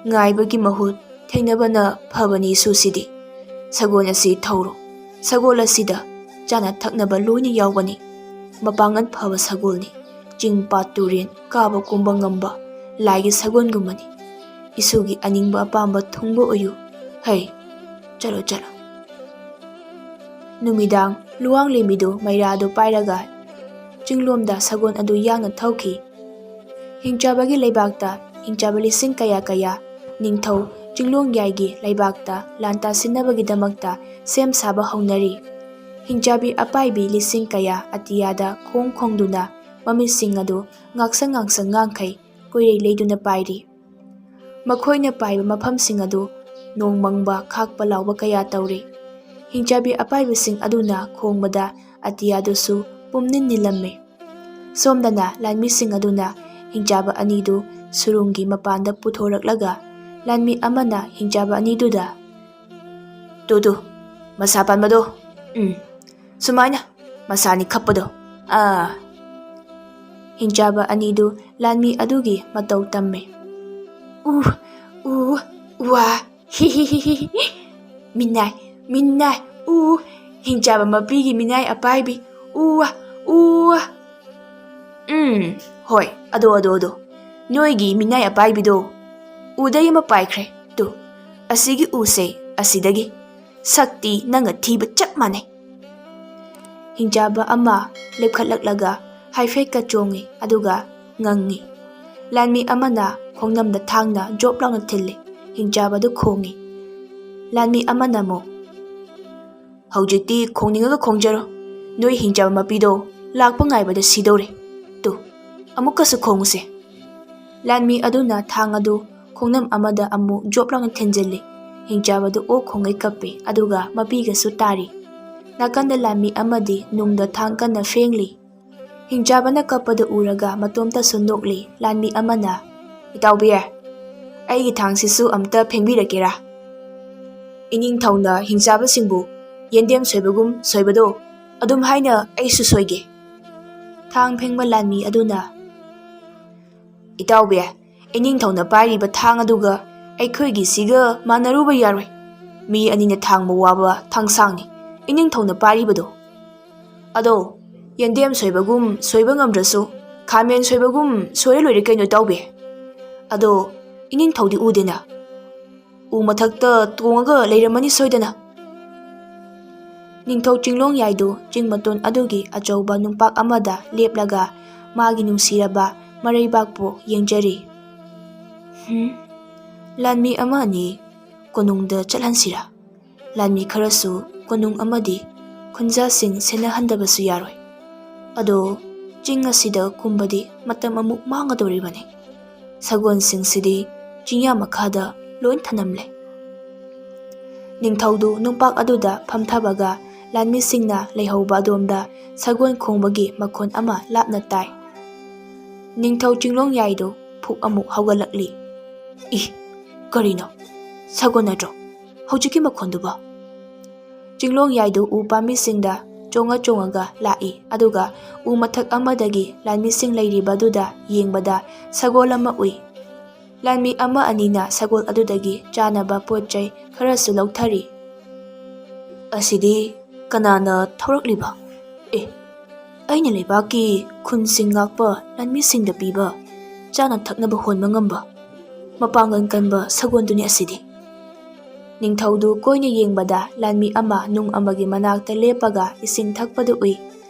ꯉꯥꯏꯕꯒꯤ ꯃꯍꯨꯠ ꯊꯦꯡꯅꯕꯅ ꯐꯕꯅꯤ ꯁꯨꯁꯤꯗꯤ꯫ ꯁꯒꯣꯜ ꯑꯁꯤ ꯊꯧꯔꯣ꯫ ꯁꯒꯣꯜ ꯑꯁꯤꯗ ꯆꯥꯅ ꯊꯛꯅꯕ ꯂꯣꯏꯅ ꯌꯥꯎꯒꯅꯤ꯫ ꯃꯄꯥꯡꯒꯜ ꯐꯕ ꯁꯒꯣꯜꯅꯤ꯫ ꯆꯤꯡ ꯄꯥꯠ ꯇꯨꯔꯦꯟ ꯀꯥꯕ ꯀꯨꯝꯕ ꯉꯝꯕ ꯂꯥꯏꯒꯤ ꯁꯒꯣꯜꯒꯨꯝꯕꯅꯤ꯫ ꯏꯁꯨꯒꯤ ꯑꯅꯤꯡꯕ ꯑꯄꯥꯝꯕ ꯊꯨꯡꯕ ꯑꯣꯏꯌꯨ꯫ ꯍꯩ, ꯆꯠꯂꯣ, ꯆꯠꯂꯣ꯫" ꯅꯨꯃꯤꯗꯥꯡ ꯂꯨꯋꯥꯡꯂꯦꯝꯕꯤꯗꯨ ꯃꯩꯔꯥꯗꯨ ꯄꯥꯏꯔꯒ ꯆꯤꯡꯂꯣꯝꯗ ꯁꯒꯣꯜ ꯑꯗꯨ ꯌꯥꯡꯅ ꯊꯧꯈꯤ꯫ ꯍꯤꯡꯆꯥꯕꯒꯤ ꯂꯩꯕꯥꯛꯇ ꯍꯤꯡꯆꯥꯕ ꯂꯤꯁꯤꯡ ꯀꯌꯥ ꯀꯌꯥ ꯅꯤꯡꯊꯧ ꯆꯤꯡꯂꯣꯡꯌꯥꯏꯒꯤ ꯂꯩꯕꯥꯛꯇ ꯂꯥꯟ ꯇꯥꯁꯤꯟꯅꯕꯒꯤꯗꯃꯛꯇ ꯁꯦꯝ ꯁꯥꯕ ꯍꯧꯅꯔꯤ꯫ ꯍꯤꯡꯆꯥꯕꯤ ꯑꯄꯥꯏꯕꯤ ꯂꯤꯁꯤꯡ ꯀꯌꯥ ꯑꯇꯤꯌꯥꯗ ꯈꯣꯡ ꯈꯣꯡꯗꯨꯅ ꯃꯃꯤꯠꯁꯤꯡ ꯑꯗꯨ ꯉꯥꯡꯁꯪ ꯉꯥꯡꯁꯪ ꯉꯥꯡꯈꯩ ꯀꯣꯏꯔꯩ ꯂꯩꯗꯨꯅ ꯄꯥꯏꯔꯤ꯫ ꯃꯈꯣꯏꯅ ꯄꯥꯏꯕ ꯃꯐꯝꯁꯤꯡ ꯑꯗꯨ ꯅꯣꯡ ꯃꯪꯕ ꯈꯥꯛꯄ ꯂꯥꯎꯕ ꯀꯌꯥ ꯇꯧꯔꯤ꯫ ꯍꯤꯡꯆꯥꯕꯤ ꯑꯄꯥꯏꯕꯁꯤꯡ ꯑꯗꯨꯅ ꯈꯣꯡꯕꯗ ꯑꯇꯤꯌꯥꯗꯨꯁꯨ ꯄꯨꯝꯅꯤꯟ ꯅꯤꯜꯂꯝꯃꯤ꯫ ꯁꯣꯝꯗꯅ ꯂꯥꯟꯃꯤꯁꯤꯡ ꯑꯗꯨꯅ ꯍꯤꯡꯆꯥꯕ ꯑꯅꯤꯗꯨ ꯁꯨꯔꯨꯡꯒꯤ ꯃꯄꯥꯟꯗ ꯄꯨꯊꯣꯔꯛꯂꯒ ꯂꯥꯟꯃꯤ ꯑꯃꯅ ꯍꯤꯡꯆꯥꯕ ꯑꯅꯤꯗꯨꯗ, "ꯇꯨ, ꯇꯨ, ꯃꯁꯥ ꯄꯥꯟꯕꯗꯣ, ꯎꯝ, ꯁꯨꯃꯥꯏꯅ ꯃꯁꯥꯅꯤ ꯈꯞꯄꯗꯣ, ꯑꯥ꯫" ꯍꯤꯡꯆꯥꯕ ꯑꯅꯤꯗꯨ ꯂꯥꯟꯃꯤ ꯑꯗꯨꯒꯤ ꯃꯇꯧ ꯇꯝꯃꯤ꯫ "ꯎ, ꯎ, ꯋꯥ, ꯍꯤ, ꯍꯤ, ꯍꯤ, ꯍꯤ, ꯍꯤ, ꯃꯤꯅꯥꯏ, ꯃꯤꯅꯥꯏ, ꯎ, ꯍꯤꯡꯆꯥꯕ ꯃꯄꯤꯒꯤ ꯃꯤꯅꯥꯏ ꯑꯄꯥꯏꯕꯤ꯫ ꯎꯋꯥ, ꯎꯋꯥ꯫ ꯎꯝ, ꯍꯣꯏ, ꯑꯗꯣ, ꯑꯗꯣ, ꯑꯗꯣ꯫ ꯅꯣꯏꯒꯤ ꯃꯤꯅꯥꯏ ꯑꯄꯥꯏꯕꯤꯗꯣ꯫ ꯎꯗꯩ ꯑꯃ ꯄꯥꯏꯈ꯭ꯔꯦ꯫ ꯇꯨ, ꯑꯁꯤꯒꯤ ꯎꯁꯦ, ꯑꯁꯤꯗꯒꯤ꯫ ꯁꯛꯇꯤ ꯅꯪꯒ ꯊꯤꯕ ꯆꯞ ꯃꯥꯟꯅꯩ꯫ ꯍꯤꯡꯆꯥꯕ ꯑꯃ ꯂꯦꯞꯈꯠꯂꯛꯂꯒ ꯍꯥꯏꯐꯦꯠꯀ ꯆꯣꯡꯉꯤ, ꯑꯗꯨꯒ ꯉꯪꯉꯤ꯫ ꯂꯥꯟꯃꯤ ꯑꯃꯅ ꯈꯣꯡꯅꯝꯗ ꯊꯥꯡꯅ ꯖꯣꯞ ꯂꯥꯎꯅ ꯊꯤꯜꯂꯤ꯫ ꯍꯤꯡꯆꯥꯕꯗꯨ ꯈꯣꯡꯉꯤ꯫ ꯂꯥꯟꯃꯤ ꯑꯃꯅ ꯑꯃꯨꯛ, "ꯍꯧꯖꯤꯛꯇꯤ ꯈꯣꯡꯅꯤꯡꯉꯒ ꯈꯣꯡꯖꯔꯣ꯫ ꯅꯣꯏ ꯍꯤꯡꯆꯥꯕ ꯃꯄꯤꯗꯣ ꯂꯥꯛꯄ ꯉꯥꯏꯕꯗ ꯁꯤꯗꯧꯔꯦ꯫ ꯇꯨ, ꯑꯃꯨꯛꯀꯁꯨ ꯈꯣꯡꯉꯨꯁꯦ꯫" ꯂꯥꯟꯃꯤ ꯑꯗꯨꯅ ꯊꯥꯡ ꯑꯗꯨ ꯈꯣꯡꯅꯝ ꯑꯃꯗ ꯑꯃꯨꯛ ꯖꯣꯞ ꯂꯥꯎꯅ ꯊꯤꯟꯖꯤꯜꯂꯤ꯫ ꯍꯤꯡꯆꯥꯕꯗꯨ ꯑꯣꯛ ꯈꯣꯡꯒꯩ ꯀꯞꯄꯤ, ꯑꯗꯨꯒ ꯃꯄꯤꯒꯁꯨ ꯇꯥꯔꯤ꯫ ꯅꯥꯀꯟꯗ ꯂꯥꯟꯃꯤ ꯑꯃꯗꯤ ꯅꯨꯡꯗ ꯊꯥꯡ ꯀꯟꯅ ꯐꯦꯡꯂꯤ꯫ ꯍꯤꯡꯆꯥꯕꯅ ꯀꯞꯄꯗꯨ ꯎꯔꯒ ꯃꯇꯣꯝꯇꯁꯨ ꯅꯣꯛꯂꯤ꯫ ꯂꯥꯟꯃꯤ ꯑꯃꯅ, "ꯏꯇꯥꯎꯕꯤ, ꯑꯩꯒꯤ ꯊꯥꯡꯁꯤꯁꯨ ꯑꯝꯇ ꯐꯦꯡꯕꯤꯔꯛꯀꯦꯔꯥ? ꯏꯅꯤꯡꯊꯧꯅ ꯍꯤꯡꯆꯥꯕꯁꯤꯡꯕꯨ ꯌꯦꯟꯗꯦꯝ ꯁꯣꯏꯕꯒꯨꯝ ꯁꯣꯏꯕꯗꯣ, ꯑꯗꯨꯝ ꯍꯥꯏꯅ ꯑꯩꯁꯨ ꯁꯣꯏꯒꯦ꯫" ꯊꯥꯡ ꯐꯦꯡꯕ ꯂꯥꯟꯃꯤ ꯑꯗꯨꯅ, "ꯏꯇꯥꯎꯕꯤ, ꯏꯅꯤꯡꯊꯧꯅ ꯄꯥꯏꯔꯤꯕ ꯊꯥꯡ ꯑꯗꯨꯒ ꯑꯩꯈꯣꯏꯒꯤꯁꯤꯒ ꯃꯥꯟꯅꯔꯨꯕ ꯌꯥꯔꯣꯏ꯫ ꯃꯤ ꯑꯅꯤꯅ ꯊꯥꯡꯕ ꯋꯥꯕ ꯊꯥꯡꯁꯥꯡꯅꯤ ꯏꯅꯤꯡꯊꯧꯅ ꯄꯥꯏꯔꯤꯕꯗꯣ꯫ ꯑꯗꯣ, ꯌꯦꯟꯗꯦꯝ ꯁꯣꯏꯕꯒꯨꯝ ꯁꯣꯏꯕ ꯉꯝꯗ꯭ꯔꯁꯨ, ꯈꯥꯃꯦꯟ ꯁꯣꯏꯕꯒꯨꯝ ꯁꯣꯏꯔ ꯂꯣꯏꯔꯦ ꯀꯩꯅꯣ, ꯏꯇꯥꯎꯕꯤ꯫ ꯑꯗꯣ, ꯏꯅꯤꯡꯊꯧꯗꯤ ꯎꯗꯦꯅ꯫ ꯎ ꯃꯊꯛꯇ ꯇꯣꯡꯉꯒ ꯂꯩꯔꯝꯃꯅꯤ ꯁꯣꯏꯗꯅ꯫" ꯅꯤꯡꯊꯧ ꯆꯤꯡꯂꯣꯡ ꯌꯥꯏꯗꯨ ꯆꯤꯡ ꯃꯇꯣꯟ ꯑꯗꯨꯒꯤ ꯑꯆꯧꯕ ꯅꯨꯡꯄꯥꯛ ꯑꯃꯗ ꯂꯦꯞꯂꯒ ꯃꯥꯒꯤ ꯅꯨꯡꯁꯤꯔꯕ ꯃꯔꯩꯕꯥꯛꯄꯨ ꯌꯦꯡꯖꯔꯤ꯫ ꯍꯨꯝ꯫ ꯂꯥꯟꯃꯤ ꯑꯃ ꯑꯅꯤ ꯀꯣꯅꯨꯡꯗ ꯆꯠꯍꯟꯁꯤꯔꯥ? ꯂꯥꯟꯃꯤ ꯈꯔꯁꯨ ꯀꯣꯅꯨꯡ ꯑꯃꯗꯤ ꯈꯨꯟꯖꯥꯁꯤꯡ ꯁꯦꯟꯅꯍꯟꯗꯕꯁꯨ ꯌꯥꯔꯣꯏ꯫ ꯑꯗꯣ, ꯆꯤꯡ ꯑꯁꯤꯗ ꯀꯨꯝꯕꯗꯤ ꯃꯇꯝ ꯑꯃꯨꯛ ꯃꯥꯡꯒꯗꯧꯔꯤꯕꯅꯤ꯫ ꯁꯒꯣꯜꯁꯤꯡꯁꯤꯗꯤ ꯆꯤꯡꯌꯥ ꯃꯈꯥꯗ ꯂꯣꯏ ꯊꯅꯝꯂꯦ꯫ ꯅꯤꯡꯊꯧꯗꯨ ꯅꯨꯡꯄꯥꯛ ꯑꯗꯨꯗ ꯐꯝꯊꯕꯒ ꯂꯥꯟꯃꯤꯁꯤꯡꯅ ꯂꯩꯍꯧꯕ ꯑꯗꯣꯝꯗ ꯁꯒꯣꯜ ꯈꯣꯡꯕꯒꯤ ꯃꯈꯣꯟ ꯑꯃ ꯂꯥꯞꯅ ꯇꯥꯏ꯫ ꯅꯤꯡꯊꯧ ꯆꯤꯡꯂꯣꯡ ꯌꯥꯏꯗꯨ ꯐꯨꯛ ꯑꯃꯨꯛ ꯍꯧꯒꯠꯂꯛꯂꯤ꯫ "ꯏ, ꯀꯔꯤꯅꯣ? ꯁꯒꯣꯜ ꯅꯠꯇ꯭ꯔꯣ ꯍꯧꯖꯤꯛꯀꯤ ꯃꯈꯣꯟꯗꯨꯕꯣ?" ꯆꯤꯡꯂꯣꯡ ꯌꯥꯏꯗꯨ ꯎ ꯄꯥꯝꯕꯤꯁꯤꯡꯗ ꯆꯣꯡꯉ ꯆꯣꯡꯉꯒ ꯂꯥꯛꯏ, ꯑꯗꯨꯒ ꯎ ꯃꯊꯛ ꯑꯃꯗꯒꯤ ꯂꯥꯟꯃꯤꯁꯤꯡ ꯂꯩꯔꯤꯕꯗꯨꯗ ꯌꯦꯡꯕꯗ ꯁꯒꯣꯜ ꯑꯃ ꯎꯏ꯫ ꯂꯥꯟꯃꯤ ꯑꯃ ꯑꯅꯤꯅ ꯁꯒꯣꯜ ꯑꯗꯨꯗꯒꯤ ꯆꯥꯅꯕ ꯄꯣꯠ ꯆꯩ ꯈꯔꯁꯨ ꯂꯧꯊꯔꯤ꯫ "ꯑꯁꯤꯗꯤ ꯀꯅꯥꯅ ꯊꯧꯔꯛꯂꯤꯕ? ꯑꯦ, ꯑꯩꯅ ꯂꯩꯕꯥꯛꯀꯤ ꯈꯨꯟꯁꯤꯡ ꯉꯥꯛꯄ ꯂꯥꯟꯃꯤꯁꯤꯡꯗ ꯄꯤꯕ ꯆꯥꯅ ꯊꯛꯅꯕ ꯍꯣꯟꯕ ꯉꯝꯕ, ꯃꯄꯥꯡꯒꯜ ꯀꯟꯕ ꯁꯒꯣꯜꯗꯨꯅꯤ ꯑꯁꯤꯗꯤ꯫ ꯅꯤꯡꯊꯧꯗꯨ ꯀꯣꯏꯅ ꯌꯦꯡꯕꯗ ꯂꯥꯟꯃꯤ ꯑꯃ ꯅꯨꯡ ꯑꯃꯒꯤ ꯃꯅꯥꯛꯇ ꯂꯦꯞꯄꯒ ꯏꯁꯤꯡ ꯊꯛꯄꯗꯨ ꯎꯏ,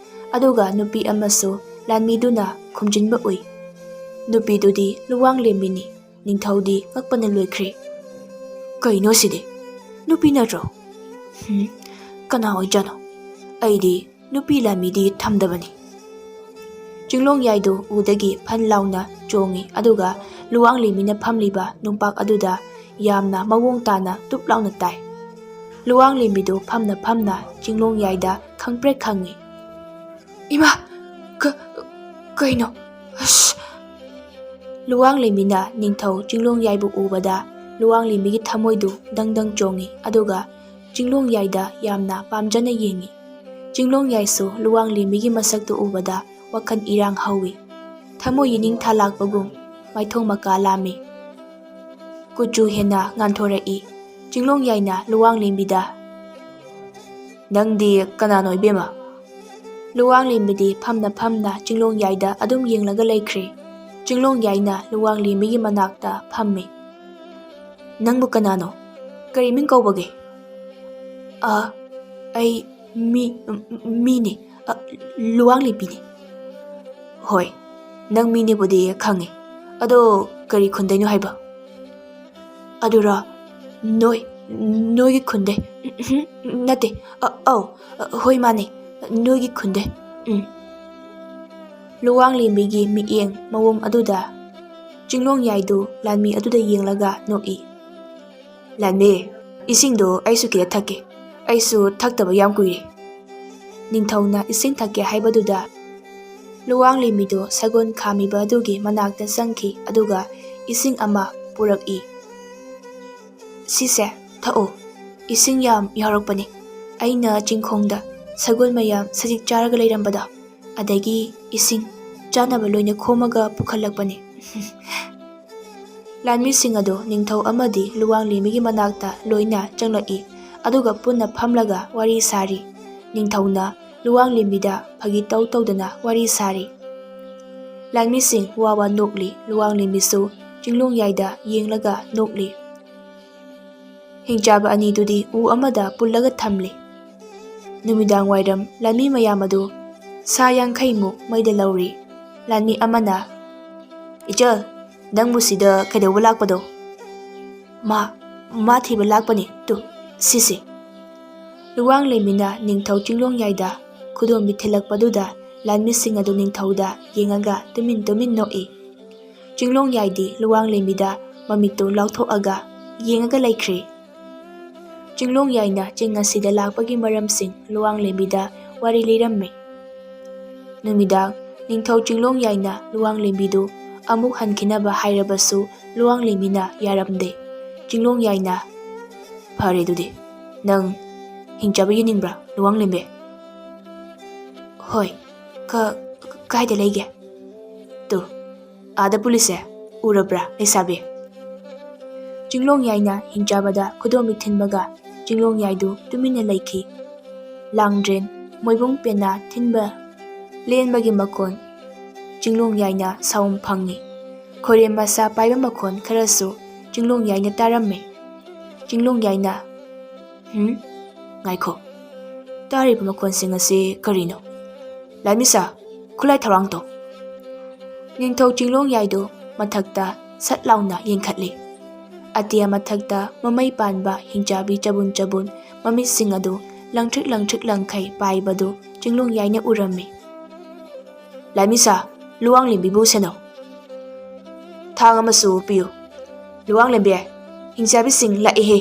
ꯑꯗꯨꯒ ꯅꯨꯄꯤ ꯑꯃꯁꯨ ꯂꯥꯟꯃꯤꯗꯨꯅ ꯈꯨꯝꯖꯤꯟꯕ ꯎꯏ꯫ ꯅꯨꯄꯤꯗꯨꯗꯤ ꯂꯨꯋꯥꯡꯂꯦꯝꯕꯤꯅꯤ꯫ ꯅꯤꯡꯊꯧꯗꯤ ꯉꯛꯄꯅ ꯂꯣꯏꯈ꯭ꯔꯦ꯫ "ꯀꯩꯅꯣ ꯁꯤꯗꯤ? ꯅꯨꯄꯤ ꯅꯠꯇ꯭ꯔꯣ? ꯍꯨꯝ, ꯀꯅꯥ ꯑꯣꯏꯖꯥꯠꯅꯣ? ꯑꯩꯗꯤ ꯅꯨꯄꯤ ꯂꯥꯟꯃꯤꯗꯤ ꯊꯝꯗꯕꯅꯤ꯫" ꯆꯤꯡꯂꯣꯡꯌꯥꯏꯗꯨ ꯎꯗꯒꯤ ꯐꯟ ꯂꯥꯎꯅ ꯆꯣꯡꯉꯤ, ꯑꯗꯨꯒ ꯂꯨꯋꯥꯡꯂꯦꯝꯕꯤꯅ ꯐꯝꯂꯤꯕ ꯅꯨꯡꯄꯥꯛ ꯑꯗꯨꯗ ꯌꯥꯝꯅ ꯃꯑꯣꯡ ꯇꯥꯅ ꯇꯨꯞ ꯂꯥꯎꯅ ꯇꯥꯏ꯫ ꯂꯨꯋꯥꯡꯂꯦꯝꯕꯤꯗꯨ ꯐꯝꯅ ꯐꯝꯅ ꯆꯤꯡꯂꯣꯡꯌꯥꯏꯗ ꯈꯪꯄ꯭ꯔꯦꯛ ꯈꯪꯉꯤ꯫ "ꯏꯃꯥ! ꯀ-, ꯀꯩꯅꯣ? ꯑꯁ!" ꯂꯨꯋꯥꯡꯂꯦꯝꯕꯤꯅ ꯅꯤꯡꯊꯧ ꯆꯤꯡꯂꯣꯡꯌꯥꯏꯕꯨ ꯎꯕꯗ ꯂꯨꯋꯥꯡꯂꯦꯝꯕꯤꯒꯤ ꯊꯃꯣꯏꯗꯨ ꯗꯪ ꯗꯪ ꯆꯣꯡꯉꯤ, ꯑꯗꯨꯒ ꯆꯤꯡꯂꯣꯡꯌꯥꯏꯗ ꯌꯥꯝꯅ ꯄꯥꯝꯖꯅ ꯌꯦꯡꯉꯤ꯫ ꯆꯤꯡꯂꯣꯡꯌꯥꯏꯁꯨ ꯂꯨꯋꯥꯡꯂꯦꯝꯕꯤꯒꯤ ꯃꯁꯛꯇꯨ ꯎꯕꯗ ꯋꯥꯈꯜ ꯏꯔꯥꯡ ꯍꯧꯏ꯫ ꯊꯃꯣꯏ ꯌꯦꯅꯤꯡ ꯊꯥꯂꯥꯛꯄꯒꯨꯝ ꯃꯥꯏꯊꯣꯡ ꯃꯀꯥ ꯂꯥꯝꯃꯤ꯫ ꯀꯨꯆꯨ ꯍꯦꯟꯅ ꯉꯥꯟꯊꯣꯔꯛꯏ꯫ ꯆꯤꯡꯂꯣꯡꯌꯥꯏꯅ ꯂꯨꯋꯥꯡꯂꯦꯝꯕꯤꯗ, "ꯅꯪꯗꯤ ꯀꯅꯥꯅꯣ, ꯏꯕꯦꯝꯃ?" ꯂꯨꯋꯥꯡꯂꯦꯝꯕꯤꯗꯤ ꯐꯝꯅ ꯐꯝꯅ ꯆꯤꯡꯂꯣꯡꯌꯥꯏꯗ ꯑꯗꯨꯝ ꯌꯦꯡꯂꯒ ꯂꯩꯈ꯭ꯔꯦ꯫ ꯆꯤꯡꯂꯣꯡꯌꯥꯏꯅ ꯂꯨꯋꯥꯡꯂꯦꯝꯕꯤꯒꯤ ꯃꯅꯥꯛꯇ ꯐꯝꯃꯤ꯫ "ꯅꯪꯕꯨ ꯀꯅꯥꯅꯣ? ꯀꯔꯤ ꯃꯤꯡ ꯀꯧꯕꯒꯦ?" "ꯑ, ꯑꯩ ꯃꯤ, ꯃꯤꯅꯤ꯫ ꯑ, ꯂꯨꯋꯥꯡꯂꯦꯝꯕꯤꯅꯤ꯫" "ꯍꯣꯏ, ꯅꯪ ꯃꯤꯅꯦꯕꯨꯗꯤ ꯈꯪꯉꯤ꯫ ꯑꯗꯣ ꯀꯔꯤ ꯈꯨꯟꯗꯩꯅꯣ ꯍꯥꯏꯕ?" "ꯑꯗꯨꯔꯣ? ꯅꯣꯏ, ꯅꯣꯏꯒꯤ ꯈꯨꯟꯗꯩ꯫" "ꯎꯝ, ꯅꯠꯇꯦ꯫ ꯑ-, ꯑꯧ, ꯍꯣꯏ, ꯃꯥꯅꯦ, ꯅꯣꯏꯒꯤ ꯈꯨꯟꯗꯩ꯫ ꯎꯝ꯫" ꯂꯨꯋꯥꯡꯂꯦꯝꯕꯤꯒꯤ ꯃꯤꯠꯌꯦꯡ ꯃꯑꯣꯡ ꯑꯗꯨꯗ ꯆꯤꯡꯂꯣꯡꯌꯥꯏꯗꯨ ꯂꯥꯟꯃꯤ ꯑꯗꯨꯗ ꯌꯦꯡꯂꯒ ꯅꯣꯛꯏ꯫ "ꯂꯥꯟꯃꯤ, ꯏꯁꯤꯡꯗꯣ ꯑꯩꯁꯨ ꯈꯤꯇ ꯊꯛꯀꯦ꯫ ꯑꯩꯁꯨ ꯊꯛꯇꯕ ꯌꯥꯝ ꯀꯨꯏꯔꯦ꯫" ꯅꯤꯡꯊꯧꯅ ꯏꯁꯤꯡ ꯊꯛꯀꯦ ꯍꯥꯏꯕꯗꯨꯗ ꯂꯨꯋꯥꯡꯂꯦꯝꯕꯤꯗꯨ ꯁꯒꯣꯜ ꯈꯥꯝꯃꯤꯕ ꯑꯗꯨꯒꯤ ꯃꯅꯥꯛꯇ ꯆꯪꯈꯤ, ꯑꯗꯨꯒ ꯏꯁꯤꯡ ꯑꯃ ꯄꯨꯔꯛꯏ꯫ "ꯁꯤꯁꯦ ꯊꯛꯑꯣ꯫ ꯏꯁꯤꯡ ꯌꯥꯝ ꯌꯥꯎꯔꯛꯄꯅꯦ꯫ ꯑꯩꯅ ꯆꯤꯡꯈꯣꯡꯗ ꯁꯒꯣꯜ ꯃꯌꯥꯝ ꯁꯖꯤꯛ ꯆꯥꯔꯒ ꯂꯩꯔꯝꯕꯗꯣ, ꯑꯗꯒꯤ ꯏꯁꯤꯡ ꯆꯥꯅꯕ ꯂꯣꯏꯅ ꯈꯣꯝꯃꯒ ꯄꯨꯈꯠꯂꯛꯄꯅꯦ꯫" ꯂꯥꯟꯃꯤꯁꯤꯡ ꯑꯗꯨ ꯅꯤꯡꯊꯧ ꯑꯃꯗꯤ ꯂꯨꯋꯥꯡꯂꯦꯝꯕꯤꯒꯤ ꯃꯅꯥꯛꯇ ꯂꯣꯏꯅ ꯆꯪꯂꯛꯏ, ꯑꯗꯨꯒ ꯄꯨꯟꯅ ꯐꯝꯂꯒ ꯋꯥꯔꯤ ꯁꯥꯔꯤ꯫ ꯅꯤꯡꯊꯧꯅ ꯂꯨꯋꯥꯡꯂꯦꯝꯕꯤꯗ ꯐꯥꯒꯤ ꯇꯧ ꯇꯧꯗꯅ ꯋꯥꯔꯤ ꯁꯥꯔꯤ꯫ ꯂꯥꯟꯃꯤꯁꯤꯡ ꯋꯥ ꯋꯥ ꯅꯣꯛꯂꯤ꯫ ꯂꯨꯋꯥꯡꯂꯦꯝꯕꯤꯁꯨ ꯆꯤꯡꯂꯣꯡꯌꯥꯏꯗ ꯌꯦꯡꯂꯒ ꯅꯣꯛꯂꯤ꯫ ꯍꯤꯡꯆꯥꯕ ꯑꯅꯤꯗꯨꯗꯤ ꯎ ꯑꯃꯗ ꯄꯨꯜꯂꯒ ꯊꯝꯂꯤ꯫ ꯅꯨꯃꯤꯗꯥꯡ ꯋꯥꯏꯔꯝ ꯂꯥꯟꯃꯤ ꯃꯌꯥꯝ ꯑꯗꯨ ꯁꯥ ꯌꯥꯡꯈꯩꯃꯨꯛ ꯃꯩꯗ ꯂꯧꯔꯤ꯫ ꯂꯥꯟꯃꯤ ꯑꯃꯅ, "ꯏꯆꯜ, ꯅꯪꯕꯨ ꯁꯤꯗ ꯀꯩꯗꯧꯕ ꯂꯥꯛꯄꯗꯣ?" "ꯃꯥ, ꯃꯥ ꯊꯤꯕ ꯂꯥꯛꯄꯅꯤ꯫ ꯇꯨ, ꯁꯤꯁꯤ꯫" ꯂꯨꯋꯥꯡꯂꯦꯝꯕꯤꯅ ꯅꯤꯡꯊꯧ ꯆꯤꯡꯂꯣꯡꯌꯥꯏꯗ ꯈꯨꯗꯣꯝꯕꯤ ꯊꯤꯜꯂꯛꯄꯗꯨꯗ ꯂꯥꯟꯃꯤꯁꯤꯡ ꯑꯗꯨ ꯅꯤꯡꯊꯧꯗ ꯌꯦꯡꯉꯒ ꯇꯨꯃꯤꯟ ꯇꯨꯃꯤꯟ ꯅꯣꯛꯏ꯫ ꯆꯤꯡꯂꯣꯡꯌꯥꯏꯗꯤ ꯂꯨꯋꯥꯡꯂꯦꯝꯕꯤꯗ ꯃꯃꯤꯠꯇꯨ ꯂꯥꯎꯊꯣꯛꯑꯒ ꯌꯦꯡꯉꯒ ꯂꯩꯈ꯭ꯔꯦ꯫ ꯆꯤꯡꯂꯣꯡꯌꯥꯏꯅ ꯆꯤꯡ ꯑꯁꯤꯗ ꯂꯥꯛꯄꯒꯤ ꯃꯔꯝꯁꯤꯡ ꯂꯨꯋꯥꯡꯂꯦꯝꯕꯤꯗ ꯋꯥꯔꯤ ꯂꯤꯔꯝꯃꯤ꯫ ꯅꯨꯃꯤꯗꯥꯡ ꯅꯤꯡꯊꯧ ꯆꯤꯡꯂꯣꯡꯌꯥꯏꯅ ꯂꯨꯋꯥꯡꯂꯦꯝꯕꯤꯗꯨ ꯑꯃꯨꯛ ꯍꯟꯈꯤꯅꯕ ꯍꯥꯏꯔꯕꯁꯨ ꯂꯨꯋꯥꯡꯂꯦꯝꯕꯤꯅ ꯌꯥꯔꯝꯗꯦ꯫ ꯆꯤꯡꯂꯣꯡꯌꯥꯏꯅ, "ꯐꯔꯦ ꯑꯗꯨꯗꯤ, ꯅꯪ ꯍꯤꯡꯆꯥꯕ ꯌꯦꯡꯅꯤꯡꯕ꯭ꯔꯥ ꯂꯨꯋꯥꯡꯂꯦꯝꯕꯤ?" "ꯍꯣꯏ, ꯀ-, ꯀꯥꯏꯗ ꯂꯩꯒꯦ?" "ꯇꯨ, ꯑꯥꯗ ꯄꯨꯂꯤꯁꯁꯦ ꯎꯔꯕ꯭ꯔꯥ ꯂꯩꯁꯥꯕꯤ?" ꯆꯤꯡꯂꯣꯡꯌꯥꯏꯅ ꯍꯤꯡꯆꯥꯕꯗ ꯈꯨꯗꯣꯝꯕꯤ ꯊꯤꯟꯕꯒ ꯆꯤꯡꯂꯣꯡꯌꯥꯏꯗꯨ ꯇꯨꯃꯤꯟꯅ ꯂꯩꯈꯤ꯫ ꯂꯥꯡꯗ꯭ꯔꯦꯟ, ꯃꯣꯏꯕꯨꯡ ꯄꯦꯅꯥ ꯊꯤꯟꯕ ꯂꯦꯟꯕꯒꯤ ꯃꯈꯣꯟ ꯆꯤꯡꯂꯣꯡꯌꯥꯏꯅ ꯁꯥꯎꯝ ꯐꯪꯉꯤ꯫ ꯈꯣꯏꯔꯦꯝ ꯃꯁꯥ ꯄꯥꯏꯕ ꯃꯈꯣꯟ ꯈꯔꯁꯨ ꯆꯤꯡꯂꯣꯡꯌꯥꯏꯅ ꯇꯥꯔꯝꯃꯤ꯫ ꯆꯤꯡꯂꯣꯡꯌꯥꯏꯅ, "ꯍꯨꯝ? ꯉꯥꯏꯈꯣ꯫ ꯇꯥꯔꯤꯕ ꯃꯈꯣꯟꯁꯤꯡ ꯑꯁꯤ ꯀꯔꯤꯅꯣ? ꯂꯥꯟꯃꯤꯁꯥ, ꯈꯨꯠꯂꯥꯏ ꯊꯧꯔꯥꯡ ꯇꯧ꯫" ꯅꯤꯡꯊꯧ ꯆꯤꯡꯂꯣꯡꯌꯥꯏꯗꯨ ꯃꯊꯛꯇ ꯁꯠ ꯂꯥꯎꯅ ꯌꯦꯡꯈꯠꯂꯤ꯫ ꯑꯇꯤꯌꯥ ꯃꯊꯛꯇ ꯃꯃꯩ ꯄꯥꯟꯕ ꯍꯤꯡꯆꯥꯕꯤ ꯆꯕꯨꯟ ꯆꯕꯨꯟ ꯃꯃꯤꯠꯁꯤꯡ ꯑꯗꯨ ꯂꯪꯊ꯭ꯔꯤꯛ ꯂꯪꯊ꯭ꯔꯤꯛ ꯂꯪꯈꯩ ꯄꯥꯏꯕꯗꯨ ꯆꯤꯡꯂꯣꯡꯌꯥꯏꯅ ꯎꯔꯝꯃꯤ꯫ "ꯂꯥꯟꯃꯤꯁꯥ, ꯂꯨꯋꯥꯡꯂꯦꯝꯕꯤꯕꯨ ꯁꯦꯟꯅꯧ꯫ ꯊꯥꯡ ꯑꯃꯁꯨ ꯄꯤꯌꯨ꯫" "ꯂꯨꯋꯥꯡꯂꯦꯝꯕꯤ, ꯍꯤꯡꯆꯥꯕꯤꯁꯤꯡ ꯂꯥꯛꯏꯍꯦ꯫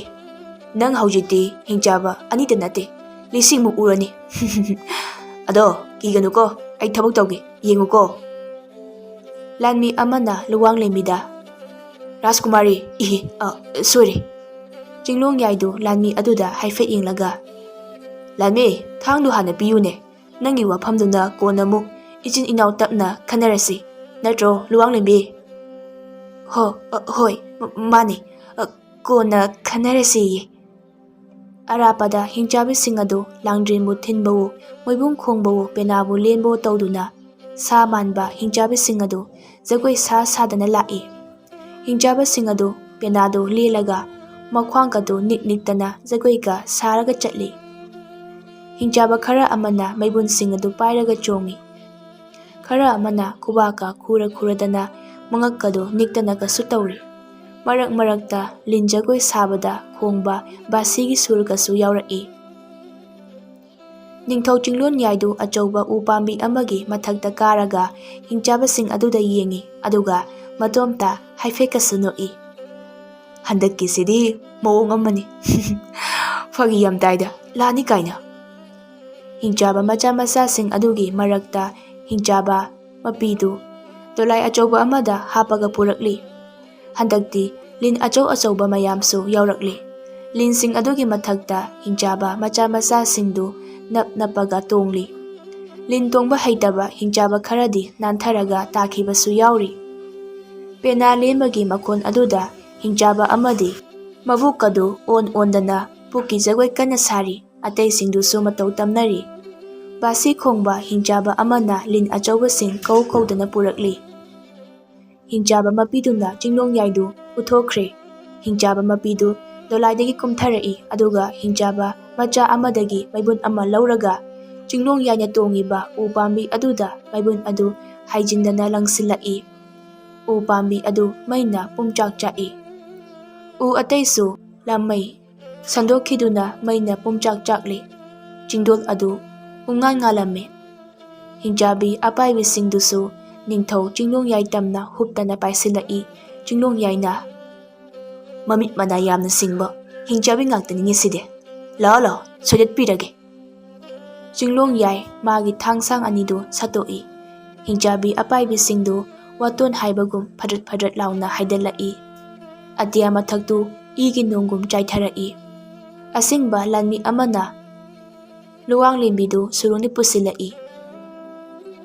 ꯅꯪ ꯍꯧꯖꯤꯛꯇꯤ ꯍꯤꯡꯆꯥꯕ ꯑꯅꯤꯗ ꯅꯠꯇꯦ, ꯂꯤꯁꯤꯡꯃꯨꯛ ꯎꯔꯅꯤ꯫" "ꯑꯗꯣ ꯀꯤꯒꯅꯨꯀꯣ, ꯑꯩ ꯊꯕꯛ ꯇꯧꯒꯦ, ꯌꯦꯡꯉꯨꯀꯣ꯫" ꯂꯥꯟꯃꯤ ꯑꯃꯅ ꯂꯨꯋꯥꯡꯂꯦꯝꯕꯤꯗ, "ꯔꯥꯖꯀꯨꯃꯥꯔꯤ, ꯏꯍꯤ, ꯑ, ꯁꯣꯏꯔꯦ꯫" ꯆꯤꯡꯂꯣꯡꯌꯥꯏꯗꯨ ꯂꯥꯟꯃꯤ ꯑꯗꯨꯗ ꯍꯥꯏꯐꯦꯠ ꯌꯦꯡꯂꯒ, "ꯂꯥꯟꯃꯤ, ꯊꯥꯡꯗꯨ ꯍꯥꯟꯅ ꯄꯤꯌꯨꯅꯦ꯫ ꯅꯪꯒꯤ ꯋꯥꯐꯝꯗꯨꯅ ꯀꯣꯟꯅ ꯑꯃꯨꯛ ꯏꯆꯤꯟ ꯏꯅꯥꯎ ꯇꯞꯅ ꯈꯟꯅꯔꯁꯤ꯫ ꯅꯠꯇ꯭ꯔꯣ, ꯂꯨꯋꯥꯡꯂꯦꯝꯕꯤ?" "ꯍꯣ, ꯑ, ꯍꯣꯏ, ꯃ-, ꯃꯥꯅꯤ꯫ ꯑ, ꯀꯣꯟꯅ ꯈꯟꯅꯔꯁꯤꯌꯦ꯫" ꯑꯔꯥꯞꯄꯗ ꯍꯤꯡꯆꯥꯕꯤꯁꯤꯡ ꯑꯗꯨ ꯂꯥꯡꯗ꯭ꯔꯦꯟꯕꯨ ꯊꯤꯟꯕꯋꯣ, ꯃꯣꯏꯕꯨꯡ ꯈꯣꯡꯕꯋꯣ, ꯄꯦꯅꯥꯕꯨ ꯂꯦꯟꯕꯋꯣ ꯇꯧꯗꯨꯅ ꯁꯥ ꯃꯥꯟꯕ ꯍꯤꯡꯆꯥꯕꯤꯁꯤꯡ ꯑꯗꯨ ꯖꯒꯣꯏ ꯁꯥ ꯁꯥꯗꯅ ꯂꯥꯛꯏ꯫ ꯍꯤꯡꯆꯥꯕꯁꯤꯡ ꯑꯗꯨ ꯄꯦꯅꯥꯗꯨ ꯂꯦꯜꯂꯒ ꯃꯈ꯭ꯋꯥꯡꯒꯗꯨ ꯅꯤꯛ ꯅꯤꯛꯇꯅ ꯖꯒꯣꯏꯒ ꯁꯥꯔꯒ ꯆꯠꯂꯤ꯫ ꯍꯤꯡꯆꯥꯕ ꯈꯔ ꯑꯃꯅ ꯃꯩꯕꯨꯟꯁꯤꯡ ꯑꯗꯨ ꯄꯥꯏꯔꯒ ꯆꯣꯡꯏ꯫ ꯈꯔ ꯑꯃꯅ ꯈꯨꯕꯥꯛꯀ ꯈꯨꯔ ꯈꯨꯔꯗꯅ ꯃꯉꯛꯀꯗꯨ ꯅꯤꯛꯇꯅꯒꯁꯨ ꯇꯧꯔꯤ꯫ ꯃꯔꯛ ꯃꯔꯛꯇ ꯂꯤꯟ ꯖꯒꯣꯏ ꯁꯥꯕꯗ ꯈꯣꯡꯕ ꯕꯥꯁꯤꯒꯤ ꯁꯨꯔꯒꯁꯨ ꯌꯥꯎꯔꯛꯏ꯫ ꯅꯤꯡꯊꯧ ꯆꯤꯡꯂꯣꯟꯌꯥꯏꯗꯨ ꯑꯆꯧꯕ ꯎ ꯄꯥꯝꯕꯤ ꯑꯃꯒꯤ ꯃꯊꯛꯇ ꯀꯥꯔꯒ ꯍꯤꯡꯆꯥꯕꯁꯤꯡ ꯑꯗꯨꯗ ꯌꯦꯡꯏ, ꯑꯗꯨꯒ ꯃꯇꯣꯝꯇ ꯍꯥꯏꯐꯦꯠꯀꯁꯨ ꯅꯣꯛꯏ꯫ "ꯍꯟꯗꯛꯀꯤꯁꯤꯗꯤ ꯃꯑꯣꯡ ꯑꯃꯅꯤ꯫ ꯐꯥꯒꯤ ꯌꯥꯝ ꯇꯥꯏꯗ, ꯂꯥꯟꯅꯤ ꯀꯥꯏꯅ꯫" ꯍꯤꯡꯆꯥꯕ ꯃꯆꯥ ꯃꯆꯥꯁꯤꯡ ꯑꯗꯨꯒꯤ ꯃꯔꯛꯇ ꯍꯤꯡꯆꯥꯕ ꯃꯄꯤꯗꯨ ꯗꯣꯂꯥꯏ ꯑꯆꯧꯕ ꯑꯃꯗ ꯍꯥꯞꯄꯒ ꯄꯨꯔꯛꯂꯤ꯫ ꯍꯟꯗꯛꯇꯤ ꯂꯤꯟ ꯑꯆꯧ ꯑꯆꯧꯕ ꯃꯌꯥꯝꯁꯨ ꯌꯥꯎꯔꯛꯂꯤ꯫ ꯂꯤꯟꯁꯤꯡ ꯑꯗꯨꯒꯤ ꯃꯊꯛꯇ ꯍꯤꯡꯆꯥꯕ ꯃꯆꯥ ꯃꯆꯥꯁꯤꯡꯗꯨ ꯅꯞ ꯅꯞꯄꯒ ꯇꯣꯡꯂꯤ꯫ ꯂꯤꯟ ꯇꯣꯡꯕ ꯍꯩꯇꯕ ꯍꯤꯡꯆꯥꯕ ꯈꯔꯗꯤ ꯅꯥꯟꯊꯔꯒ ꯇꯥꯈꯤꯕꯁꯨ ꯌꯥꯎꯔꯤ꯫ ꯄꯦꯅꯥ ꯂꯦꯟꯕꯒꯤ ꯃꯈꯣꯟ ꯑꯗꯨꯗ ꯍꯤꯡꯆꯥꯕ ꯑꯃꯗꯤ ꯃꯕꯨꯛ ꯑꯗꯨ ꯑꯣꯟ ꯑꯣꯟꯗꯅ ꯄꯨꯛꯀꯤ ꯖꯒꯣꯏ ꯀꯟꯅ ꯁꯥꯔꯤ꯫ ꯑꯇꯩꯁꯤꯡꯗꯨꯁꯨ ꯃꯇꯧ ꯇꯝꯅꯔꯤ꯫ ꯕꯥꯁꯤ ꯈꯣꯡꯕ ꯍꯤꯡꯆꯥꯕ ꯑꯃꯅ ꯂꯤꯟ ꯑꯆꯧꯕꯁꯤꯡ ꯀꯧ ꯀꯧꯗꯅ ꯄꯨꯔꯛꯂꯤ꯫ ꯍꯤꯡꯆꯥꯕ ꯃꯄꯤꯗꯨꯅ ꯆꯤꯡꯂꯣꯡꯌꯥꯏꯗꯨ ꯄꯨꯊꯣꯛꯈ꯭ꯔꯦ꯫ ꯍꯤꯡꯆꯥꯕ ꯃꯄꯤꯗꯨ ꯗꯣꯂꯥꯏꯗꯒꯤ ꯀꯨꯝꯊꯔꯛꯏ, ꯑꯗꯨꯒ ꯍꯤꯡꯆꯥꯕ ꯃꯆꯥ ꯑꯃꯗꯒꯤ ꯃꯩꯕꯨꯟ ꯑꯃ ꯂꯧꯔꯒ ꯆꯤꯡꯂꯣꯡꯌꯥꯏꯅ ꯇꯣꯡꯉꯤꯕ ꯎ ꯄꯥꯝꯕꯤ ꯑꯗꯨꯗ ꯃꯩꯕꯨꯟ ꯑꯗꯨ ꯍꯥꯏꯖꯤꯟꯗꯅ ꯂꯪꯁꯤꯜꯂꯛꯏ꯫ ꯎ ꯄꯥꯝꯕꯤ ꯑꯗꯨ ꯃꯩꯅ ꯄꯨꯝꯆꯥꯛ ꯆꯥꯛꯏ꯫ ꯎ ꯑꯇꯩꯁꯨ ꯂꯥꯝꯃꯩ ꯁꯟꯗꯣꯛꯈꯤꯗꯨꯅ ꯃꯩꯅ ꯄꯨꯝꯆꯥꯛ ꯆꯥꯛꯂꯤ꯫ ꯆꯤꯡꯗꯣꯜ ꯑꯗꯨ ꯄꯨꯡꯉꯥꯟ ꯉꯥꯜꯂꯝꯃꯤ꯫ ꯍꯤꯡꯆꯥꯕꯤ ꯑꯄꯥꯏꯕꯤꯁꯤꯡꯗꯨꯁꯨ ꯅꯤꯡꯊꯧ ꯆꯤꯡꯂꯣꯡꯌꯥꯏ ꯇꯝꯅ ꯍꯨꯞꯇꯅ ꯄꯥꯏꯁꯤꯜꯂꯛꯏ꯫ ꯆꯤꯡꯂꯣꯡꯌꯥꯏꯅ, "ꯃꯃꯤꯠ ꯃꯅꯥ ꯌꯥꯝꯅ ꯁꯤꯡꯕ ꯍꯤꯡꯆꯥꯕꯤ ꯉꯥꯛꯇꯅꯤꯅꯦ ꯁꯤꯗꯤ꯫ ꯂꯥꯛꯑꯣ ꯂꯥꯛꯑꯣ, ꯁꯣꯏꯗꯠꯄꯤꯔꯒꯦ꯫" ꯆꯤꯡꯂꯣꯡꯌꯥꯏ ꯃꯥꯒꯤ ꯊꯥꯡꯁꯥꯡ ꯑꯅꯤꯗꯨ ꯁꯠꯇꯣꯛꯏ꯫ ꯍꯤꯡꯆꯥꯕꯤ ꯑꯄꯥꯏꯕꯤꯁꯤꯡꯗꯨ ꯋꯥꯇꯣꯟ ꯍꯥꯏꯕꯒꯨꯝ ꯐꯗ꯭ꯔꯠ ꯐꯗ꯭ꯔꯠ ꯂꯥꯎꯅ ꯍꯥꯏꯗꯠꯂꯛꯏ꯫ ꯑꯇꯤꯌꯥ ꯃꯊꯛꯇꯨ ꯏꯒꯤ ꯅꯣꯡꯒꯨꯝ ꯆꯥꯏꯊꯔꯛꯏ꯫ ꯑꯁꯤꯡꯕ ꯂꯥꯟꯃꯤ ꯑꯃꯅ ꯂꯨꯋꯥꯡꯂꯦꯝꯕꯤꯗꯨ ꯁꯨꯔꯨꯡꯗ ꯄꯨꯁꯤꯜꯂꯛꯏ꯫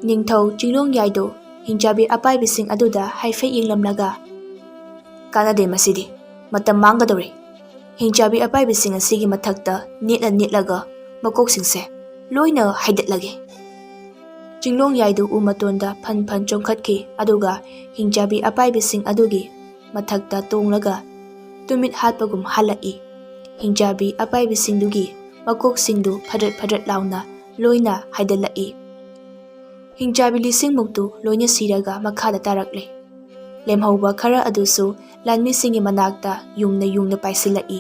ꯅꯤꯡꯊꯧ ꯆꯤꯡꯂꯣꯡꯌꯥꯏꯗꯨ ꯍꯤꯡꯆꯥꯕꯤ ꯑꯄꯥꯏꯕꯤꯁꯤꯡ ꯑꯗꯨꯗ ꯍꯥꯏꯐꯦꯠ ꯌꯦꯡꯂꯝꯂꯒ, "ꯀꯥꯟꯅꯗꯦ ꯃꯁꯤꯗꯤ, ꯃꯇꯝ ꯃꯥꯡꯒꯗꯧꯔꯦ꯫ ꯍꯤꯡꯆꯥꯕꯤ ꯑꯄꯥꯏꯕꯤꯁꯤꯡ ꯑꯁꯤꯒꯤ ꯃꯊꯛꯇ ꯅꯦꯠꯂ ꯅꯦꯠꯂꯒ ꯃꯀꯣꯛꯁꯤꯡꯁꯦ ꯂꯣꯏꯅ ꯍꯥꯏꯗꯠꯂꯒꯦ꯫ ꯆꯤꯡꯂꯣꯡ ꯌꯥꯏꯗꯨ ꯎ ꯃꯇꯣꯟꯗ ꯐꯟ ꯐꯟ ꯆꯣꯡꯈꯠꯈꯤ, ꯑꯗꯨꯒ ꯍꯤꯡꯆꯥꯕꯤ ꯑꯄꯥꯏꯕꯤꯁꯤꯡ ꯑꯗꯨꯒꯤ ꯃꯊꯛꯇ ꯇꯣꯡꯂꯒ ꯇꯨꯃꯤꯠ ꯍꯥꯠꯄꯒꯨꯝ ꯍꯥꯠꯂꯛꯏ꯫ ꯍꯤꯡꯆꯥꯕꯤ ꯑꯄꯥꯏꯕꯤꯁꯤꯡꯗꯨꯒꯤ ꯃꯀꯣꯛꯁꯤꯡꯗꯨ ꯐꯗ꯭ꯔꯠ ꯐꯗ꯭ꯔꯠ ꯂꯥꯎꯅ ꯂꯣꯏꯅ ꯍꯥꯏꯗꯠꯂꯛꯏ꯫ ꯍꯤꯡꯆꯥꯕꯤ ꯂꯤꯁꯤꯡꯃꯨꯛꯇꯨ ꯂꯣꯏꯅ ꯁꯤꯔꯒ ꯃꯈꯥꯗ ꯇꯥꯔꯛꯂꯦ꯫ ꯂꯦꯝꯍꯧꯕ ꯈꯔ ꯑꯗꯨꯁꯨ ꯂꯥꯟꯃꯤꯁꯤꯡꯒꯤ ꯃꯅꯥꯛꯇ ꯌꯨꯡꯅ ꯌꯨꯡꯅ ꯄꯥꯏꯁꯤꯜꯂꯛꯏ꯫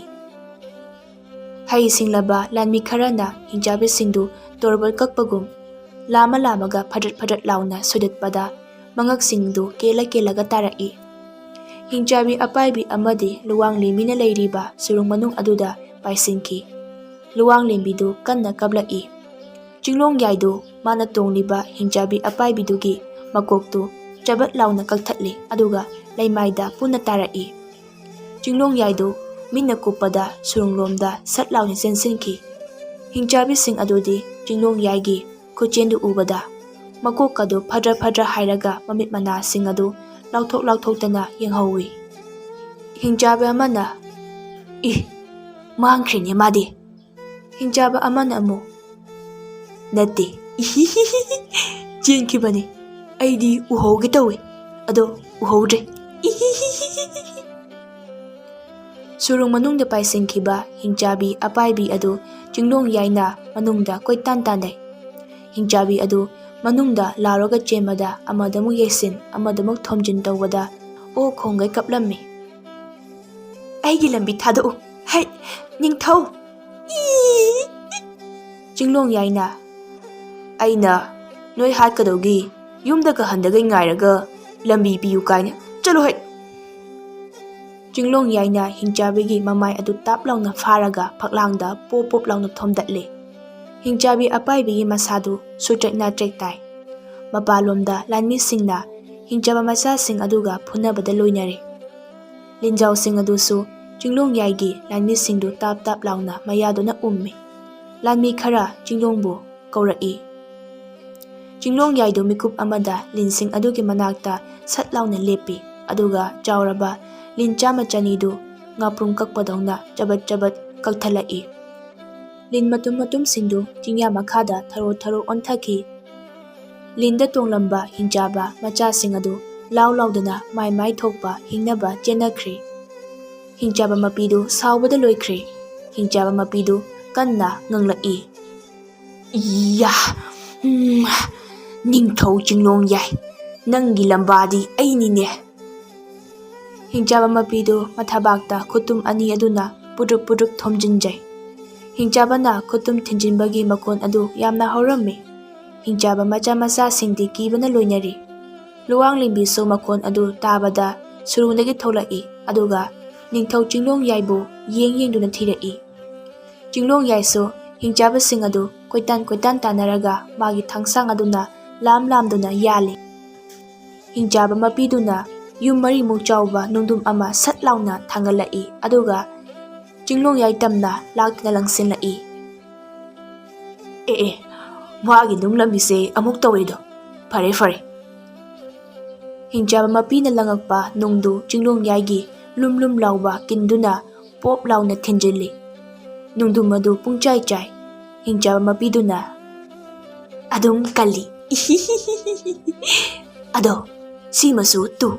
ꯍꯩ ꯁꯤꯡꯂꯕ ꯂꯥꯟꯃꯤ ꯈꯔꯅ ꯍꯤꯡꯆꯥꯕꯤꯁꯤꯡꯗꯨ ꯇꯣꯔꯕꯣꯠ ꯀꯛꯄꯒꯨꯝ ꯂꯥꯝꯃ ꯂꯥꯝꯃꯒ ꯐꯗ꯭ꯔꯠ ꯐꯗ꯭ꯔꯠ ꯂꯥꯎꯅ ꯁꯣꯏꯗꯠꯄꯗ ꯃꯉꯛꯁꯤꯡꯗꯨ ꯀꯦꯜꯂ ꯀꯦꯜꯂꯒ ꯇꯥꯔꯛꯏ꯫ ꯍꯤꯡꯆꯥꯕꯤ ꯑꯄꯥꯏꯕꯤ ꯑꯃꯗꯤ ꯂꯨꯋꯥꯡ ꯂꯦꯝꯕꯤꯅ ꯂꯩꯔꯤꯕ ꯁꯨꯔꯨꯡ ꯃꯅꯨꯡ ꯑꯗꯨꯗ ꯄꯥꯏꯁꯤꯟꯈꯤ꯫ ꯂꯨꯋꯥꯡ ꯂꯦꯝꯕꯤꯗꯨ ꯀꯟꯅ ꯀꯞꯂꯛꯏ꯫ ꯆꯤꯡꯂꯣꯡ ꯌꯥꯏꯗꯨ ꯃꯥꯅ ꯇꯣꯡꯂꯤꯕ ꯍꯤꯡꯆꯥꯕꯤ ꯑꯄꯥꯏꯕꯤꯗꯨꯒꯤ ꯃꯀꯣꯛꯇꯨ ꯆꯕꯠ ꯂꯥꯎꯅ ꯀꯛꯊꯠꯂꯤ, ꯑꯗꯨꯒ ꯂꯩꯃꯥꯏꯗ ꯄꯨꯟꯅ ꯇꯥꯔꯛꯏ꯫ ꯆꯤꯡꯂꯣꯡ ꯌꯥꯏꯗꯨ ꯃꯤꯠꯅ ꯀꯨꯞꯄꯗ ꯁꯨꯔꯨꯡꯂꯣꯝꯗ ꯁꯠ ꯂꯥꯎꯅ ꯆꯦꯟꯁꯤꯟꯈꯤ꯫ ꯍꯤꯡꯆꯥꯕꯤꯁꯤꯡ ꯑꯗꯨꯗꯤ ꯆꯤꯡꯂꯣꯡ ꯌꯥꯏꯒꯤ ꯈꯨꯆꯦꯟꯗꯨ ꯎꯕꯗ ꯃꯀꯣꯛꯀꯗꯨ ꯐꯗ꯭ꯔ ꯐꯗ꯭ꯔ ꯍꯥꯏꯔꯒ ꯃꯃꯤꯠ ꯃꯅꯥꯁꯤꯡ ꯑꯗꯨ ꯂꯥꯎꯊꯣꯛ ꯂꯥꯎꯊꯣꯛꯇꯅ ꯌꯦꯡꯍꯧꯏ꯫ ꯍꯤꯡꯆꯥꯕꯤ ꯑꯃꯅ, "ꯏ, ꯃꯥꯡꯈ꯭ꯔꯦꯅꯦ ꯃꯥꯗꯤ!" ꯍꯤꯡꯆꯥꯕ ꯑꯃꯅ ꯑꯃꯨꯛ, "ꯅꯠꯇꯦ, ꯏꯍꯤꯍꯤꯍꯤ, ꯆꯦꯟꯈꯤꯕꯅꯤ꯫ ꯑꯩꯗꯤ ꯎꯍꯧꯒꯦ ꯇꯧꯏ, ꯑꯗꯣ ꯎꯍꯧꯗ꯭ꯔꯦ, ꯏꯍꯤꯍꯤꯍꯤ!" ꯁꯨꯔꯨꯡ ꯃꯅꯨꯡꯗ ꯄꯥꯏꯁꯤꯟꯈꯤꯕ ꯍꯤꯡꯆꯥꯕꯤ ꯑꯄꯥꯏꯕꯤ ꯑꯗꯨ ꯆꯤꯡꯂꯣꯡ ꯌꯥꯏꯅ ꯃꯅꯨꯡꯗ ꯀꯣꯏꯇꯥꯟ ꯇꯥꯟꯅꯩ꯫ ꯍꯤꯡꯆꯥꯕꯤ ꯑꯗꯨ ꯃꯅꯨꯡꯗ ꯂꯥꯎꯔꯒ ꯆꯦꯟꯕꯗ ꯑꯃꯗꯃꯨꯛ ꯌꯩꯁꯤꯟ, ꯑꯃꯗꯃꯨꯛ ꯊꯣꯝꯖꯤꯟ ꯇꯧꯕꯗ ꯑꯣ ꯈꯣꯡꯒꯩ ꯀꯞꯂꯝꯃꯤ꯫ "ꯑꯩꯒꯤ ꯂꯝꯕꯤ ꯊꯥꯗꯣꯛꯎ, ꯍꯩ, ꯅꯤꯡꯊꯧ!" ꯏ! ꯆꯤꯡꯂꯣꯡ ꯌꯥꯏꯅ, "ꯑꯩꯅ ꯅꯣꯏ ꯍꯥꯠꯀꯗꯧꯒꯤ ꯌꯨꯝꯗꯒ ꯍꯟꯗꯒꯩ ꯉꯥꯏꯔꯒ ꯂꯝꯕꯤ ꯄꯤꯌꯨ ꯀꯥꯏꯅ, ꯆꯠꯂꯣ ꯍꯩ!" ꯆꯤꯡꯂꯣꯡ ꯌꯥꯏꯅ ꯍꯤꯡꯆꯥꯕꯤꯒꯤ ꯃꯃꯥꯏ ꯑꯗꯨ ꯇꯥꯞ ꯂꯥꯎꯅ ꯐꯥꯔꯒ ꯐꯛꯂꯥꯡꯗ ꯄꯣꯞ ꯄꯣꯞ ꯂꯥꯎꯅ ꯊꯣꯝꯗꯠꯂꯦ꯫ ꯍꯤꯡꯆꯥꯕꯤ ꯑꯄꯥꯏꯕꯤꯒꯤ ꯃꯁꯥꯗꯨ ꯁꯨꯇ꯭ꯔꯦꯛ ꯅꯥꯇ꯭ꯔꯦꯛ ꯇꯥꯏ꯫ ꯃꯄꯥꯟꯂꯣꯝꯗ ꯂꯥꯟꯃꯤꯁꯤꯡꯅ ꯍꯤꯡꯆꯥꯕ ꯃꯆꯥꯁꯤꯡ ꯑꯗꯨꯒ ꯐꯨꯅꯕꯗ ꯂꯣꯏꯅꯔꯦ꯫ ꯂꯤꯟꯖꯥꯎꯁꯤꯡ ꯑꯗꯨꯁꯨ ꯆꯤꯡꯂꯣꯡ ꯌꯥꯏꯒꯤ ꯂꯥꯟꯃꯤꯁꯤꯡꯗꯨ ꯇꯥꯞ ꯇꯥꯞ ꯂꯥꯎꯅ ꯃꯌꯥꯗꯨꯅ ꯎꯝꯃꯤ꯫ ꯂꯥꯟꯃꯤ ꯈꯔ ꯆꯤꯡꯂꯣꯡꯕꯨ ꯀꯧꯔꯛꯏ꯫ ꯆꯤꯡꯂꯣꯡ ꯌꯥꯏꯗꯨ ꯃꯤꯀꯨꯞ ꯑꯃꯗ ꯂꯤꯟꯁꯤꯡ ꯑꯗꯨꯒꯤ ꯃꯅꯥꯛꯇ ꯁꯠ ꯂꯥꯎꯅ ꯂꯦꯞꯄꯤ, ꯑꯗꯨꯒ ꯆꯥꯎꯔꯕ ꯂꯤꯟ ꯆꯥꯝꯃ ꯆꯅꯤꯗꯨ ꯉꯥꯄ꯭ꯔꯨꯝ ꯀꯛꯄꯗꯧꯅ ꯆꯕꯠ ꯆꯕꯠ ꯀꯛꯊꯠꯂꯛꯏ꯫ ꯂꯤꯟ ꯃꯇꯨꯝ ꯃꯇꯨꯝꯁꯤꯡꯗꯨ ꯆꯤꯡꯌꯥ ꯃꯈꯥꯗ ꯊꯔꯣ ꯊꯔꯣ ꯑꯣꯟꯊꯈꯤ꯫ ꯂꯤꯟꯗ ꯇꯣꯡꯂꯝꯕ ꯍꯤꯡꯆꯥꯕ ꯃꯆꯥꯁꯤꯡ ꯑꯗꯨ ꯂꯥꯎ ꯂꯥꯎꯗꯅ ꯃꯥꯏ ꯃꯥꯏ ꯊꯣꯛꯄ ꯍꯤꯡꯅꯕ ꯆꯦꯟꯅꯈ꯭ꯔꯦ꯫ ꯍꯤꯡꯆꯥꯕ ꯃꯄꯤꯗꯨ ꯁꯥꯎꯕꯗ ꯂꯣꯏꯈ꯭ꯔꯦ꯫ ꯍꯤꯡꯆꯥꯕ ꯃꯄꯤꯗꯨ ꯀꯟꯅ ꯉꯪꯂꯛꯏ, "ꯏꯌꯥ! ꯎꯝ, ꯅꯤꯡꯊꯧ ꯆꯤꯡꯂꯣꯡ ꯌꯥꯏ, ꯅꯪꯒꯤ ꯂꯝꯕꯥꯗꯤ ꯑꯩꯅꯤꯅꯦ!" ꯍꯤꯡꯆꯥꯕ ꯃꯄꯤꯗꯨ ꯃꯊꯕꯥꯛꯇ ꯈꯨꯇꯨꯝ ꯑꯅꯤ ꯑꯗꯨꯅ ꯄꯨꯗ꯭ꯔꯨꯞ ꯄꯨꯗ꯭ꯔꯨꯞ ꯊꯣꯝꯖꯤꯟꯖꯩ꯫ ꯍꯤꯡꯆꯥꯕꯅ ꯈꯨꯇꯨꯝ ꯊꯤꯟꯖꯤꯟꯕꯒꯤ ꯃꯈꯣꯟ ꯑꯗꯨ ꯌꯥꯝꯅ ꯍꯧꯔꯝꯃꯤ꯫ ꯍꯤꯡꯆꯥꯕ ꯃꯆꯥ ꯃꯆꯥꯁꯤꯡꯗꯤ ꯀꯤꯕꯅ ꯂꯣꯏꯅꯔꯤ꯫ ꯂꯨꯋꯥꯡꯂꯦꯝꯕꯤꯁꯨ ꯃꯈꯣꯟ ꯑꯗꯨ ꯇꯥꯕꯗ ꯁꯨꯔꯨꯡꯗꯒꯤ ꯊꯣꯛꯂꯛꯏ, ꯑꯗꯨꯒ ꯅꯤꯡꯊꯧ ꯆꯤꯡꯂꯣꯡ ꯌꯥꯏꯕꯨ ꯌꯦꯡ ꯌꯦꯡꯗꯨꯅ ꯊꯤꯔꯛꯏ꯫ ꯆꯤꯡꯂꯣꯡ ꯌꯥꯏꯁꯨ ꯍꯤꯡꯆꯥꯕꯁꯤꯡ ꯑꯗꯨ ꯀꯣꯏꯇꯥꯟ ꯀꯣꯏꯇꯥꯟ ꯇꯥꯟꯅꯔꯒ ꯃꯥꯒꯤ ꯊꯥꯡꯁꯥꯡ ꯑꯗꯨꯅ ꯂꯥꯝ ꯂꯥꯝꯗꯨꯅ ꯌꯥꯜꯂꯤ꯫ ꯍꯤꯡꯆꯥꯕ ꯃꯄꯤꯗꯨꯅ ꯌꯨꯝ ꯃꯔꯤꯃꯨꯛ ꯆꯥꯎꯕ ꯅꯨꯡꯗꯨꯝ ꯑꯃ ꯁꯠ ꯂꯥꯎꯅ ꯊꯥꯡꯒꯠꯂꯛꯏ, ꯑꯗꯨꯒ ꯆꯤꯡꯂꯣꯡ ꯌꯥꯏ ꯇꯝꯅ ꯂꯥꯛꯇꯨꯅ ꯂꯪꯁꯤꯜꯂꯛꯏ꯫ "ꯑꯦ ꯑꯦ, ꯋꯥꯒꯤ ꯅꯨꯡ ꯂꯝꯕꯤꯁꯦ ꯑꯃꯨꯛ ꯇꯧꯔꯦꯗꯣ꯫ ꯐꯔꯦ ꯐꯔꯦ꯫" ꯍꯤꯡꯆꯥꯕ ꯃꯄꯤꯅ ꯂꯪꯉꯛꯄ ꯅꯨꯡꯗꯨ ꯆꯤꯡꯂꯣꯡ ꯌꯥꯏꯒꯤ ꯂꯨꯝ ꯂꯨꯝ ꯂꯥꯎꯕ ꯀꯤꯟꯗꯨꯅ ꯄꯣꯞ ꯂꯥꯎꯅ ꯊꯤꯟꯖꯤꯜꯂꯤ꯫ ꯅꯨꯡꯗꯨꯝ ꯑꯗꯨ ꯄꯨꯡꯆꯥꯏ ꯆꯥꯏ꯫ ꯍꯤꯡꯆꯥꯕ ꯃꯄꯤꯗꯨꯅ ꯑꯗꯨꯝ ꯀꯜꯂꯤ꯫ "ꯑꯗꯣ, ꯁꯤꯃꯁꯨ ꯇꯨ꯫"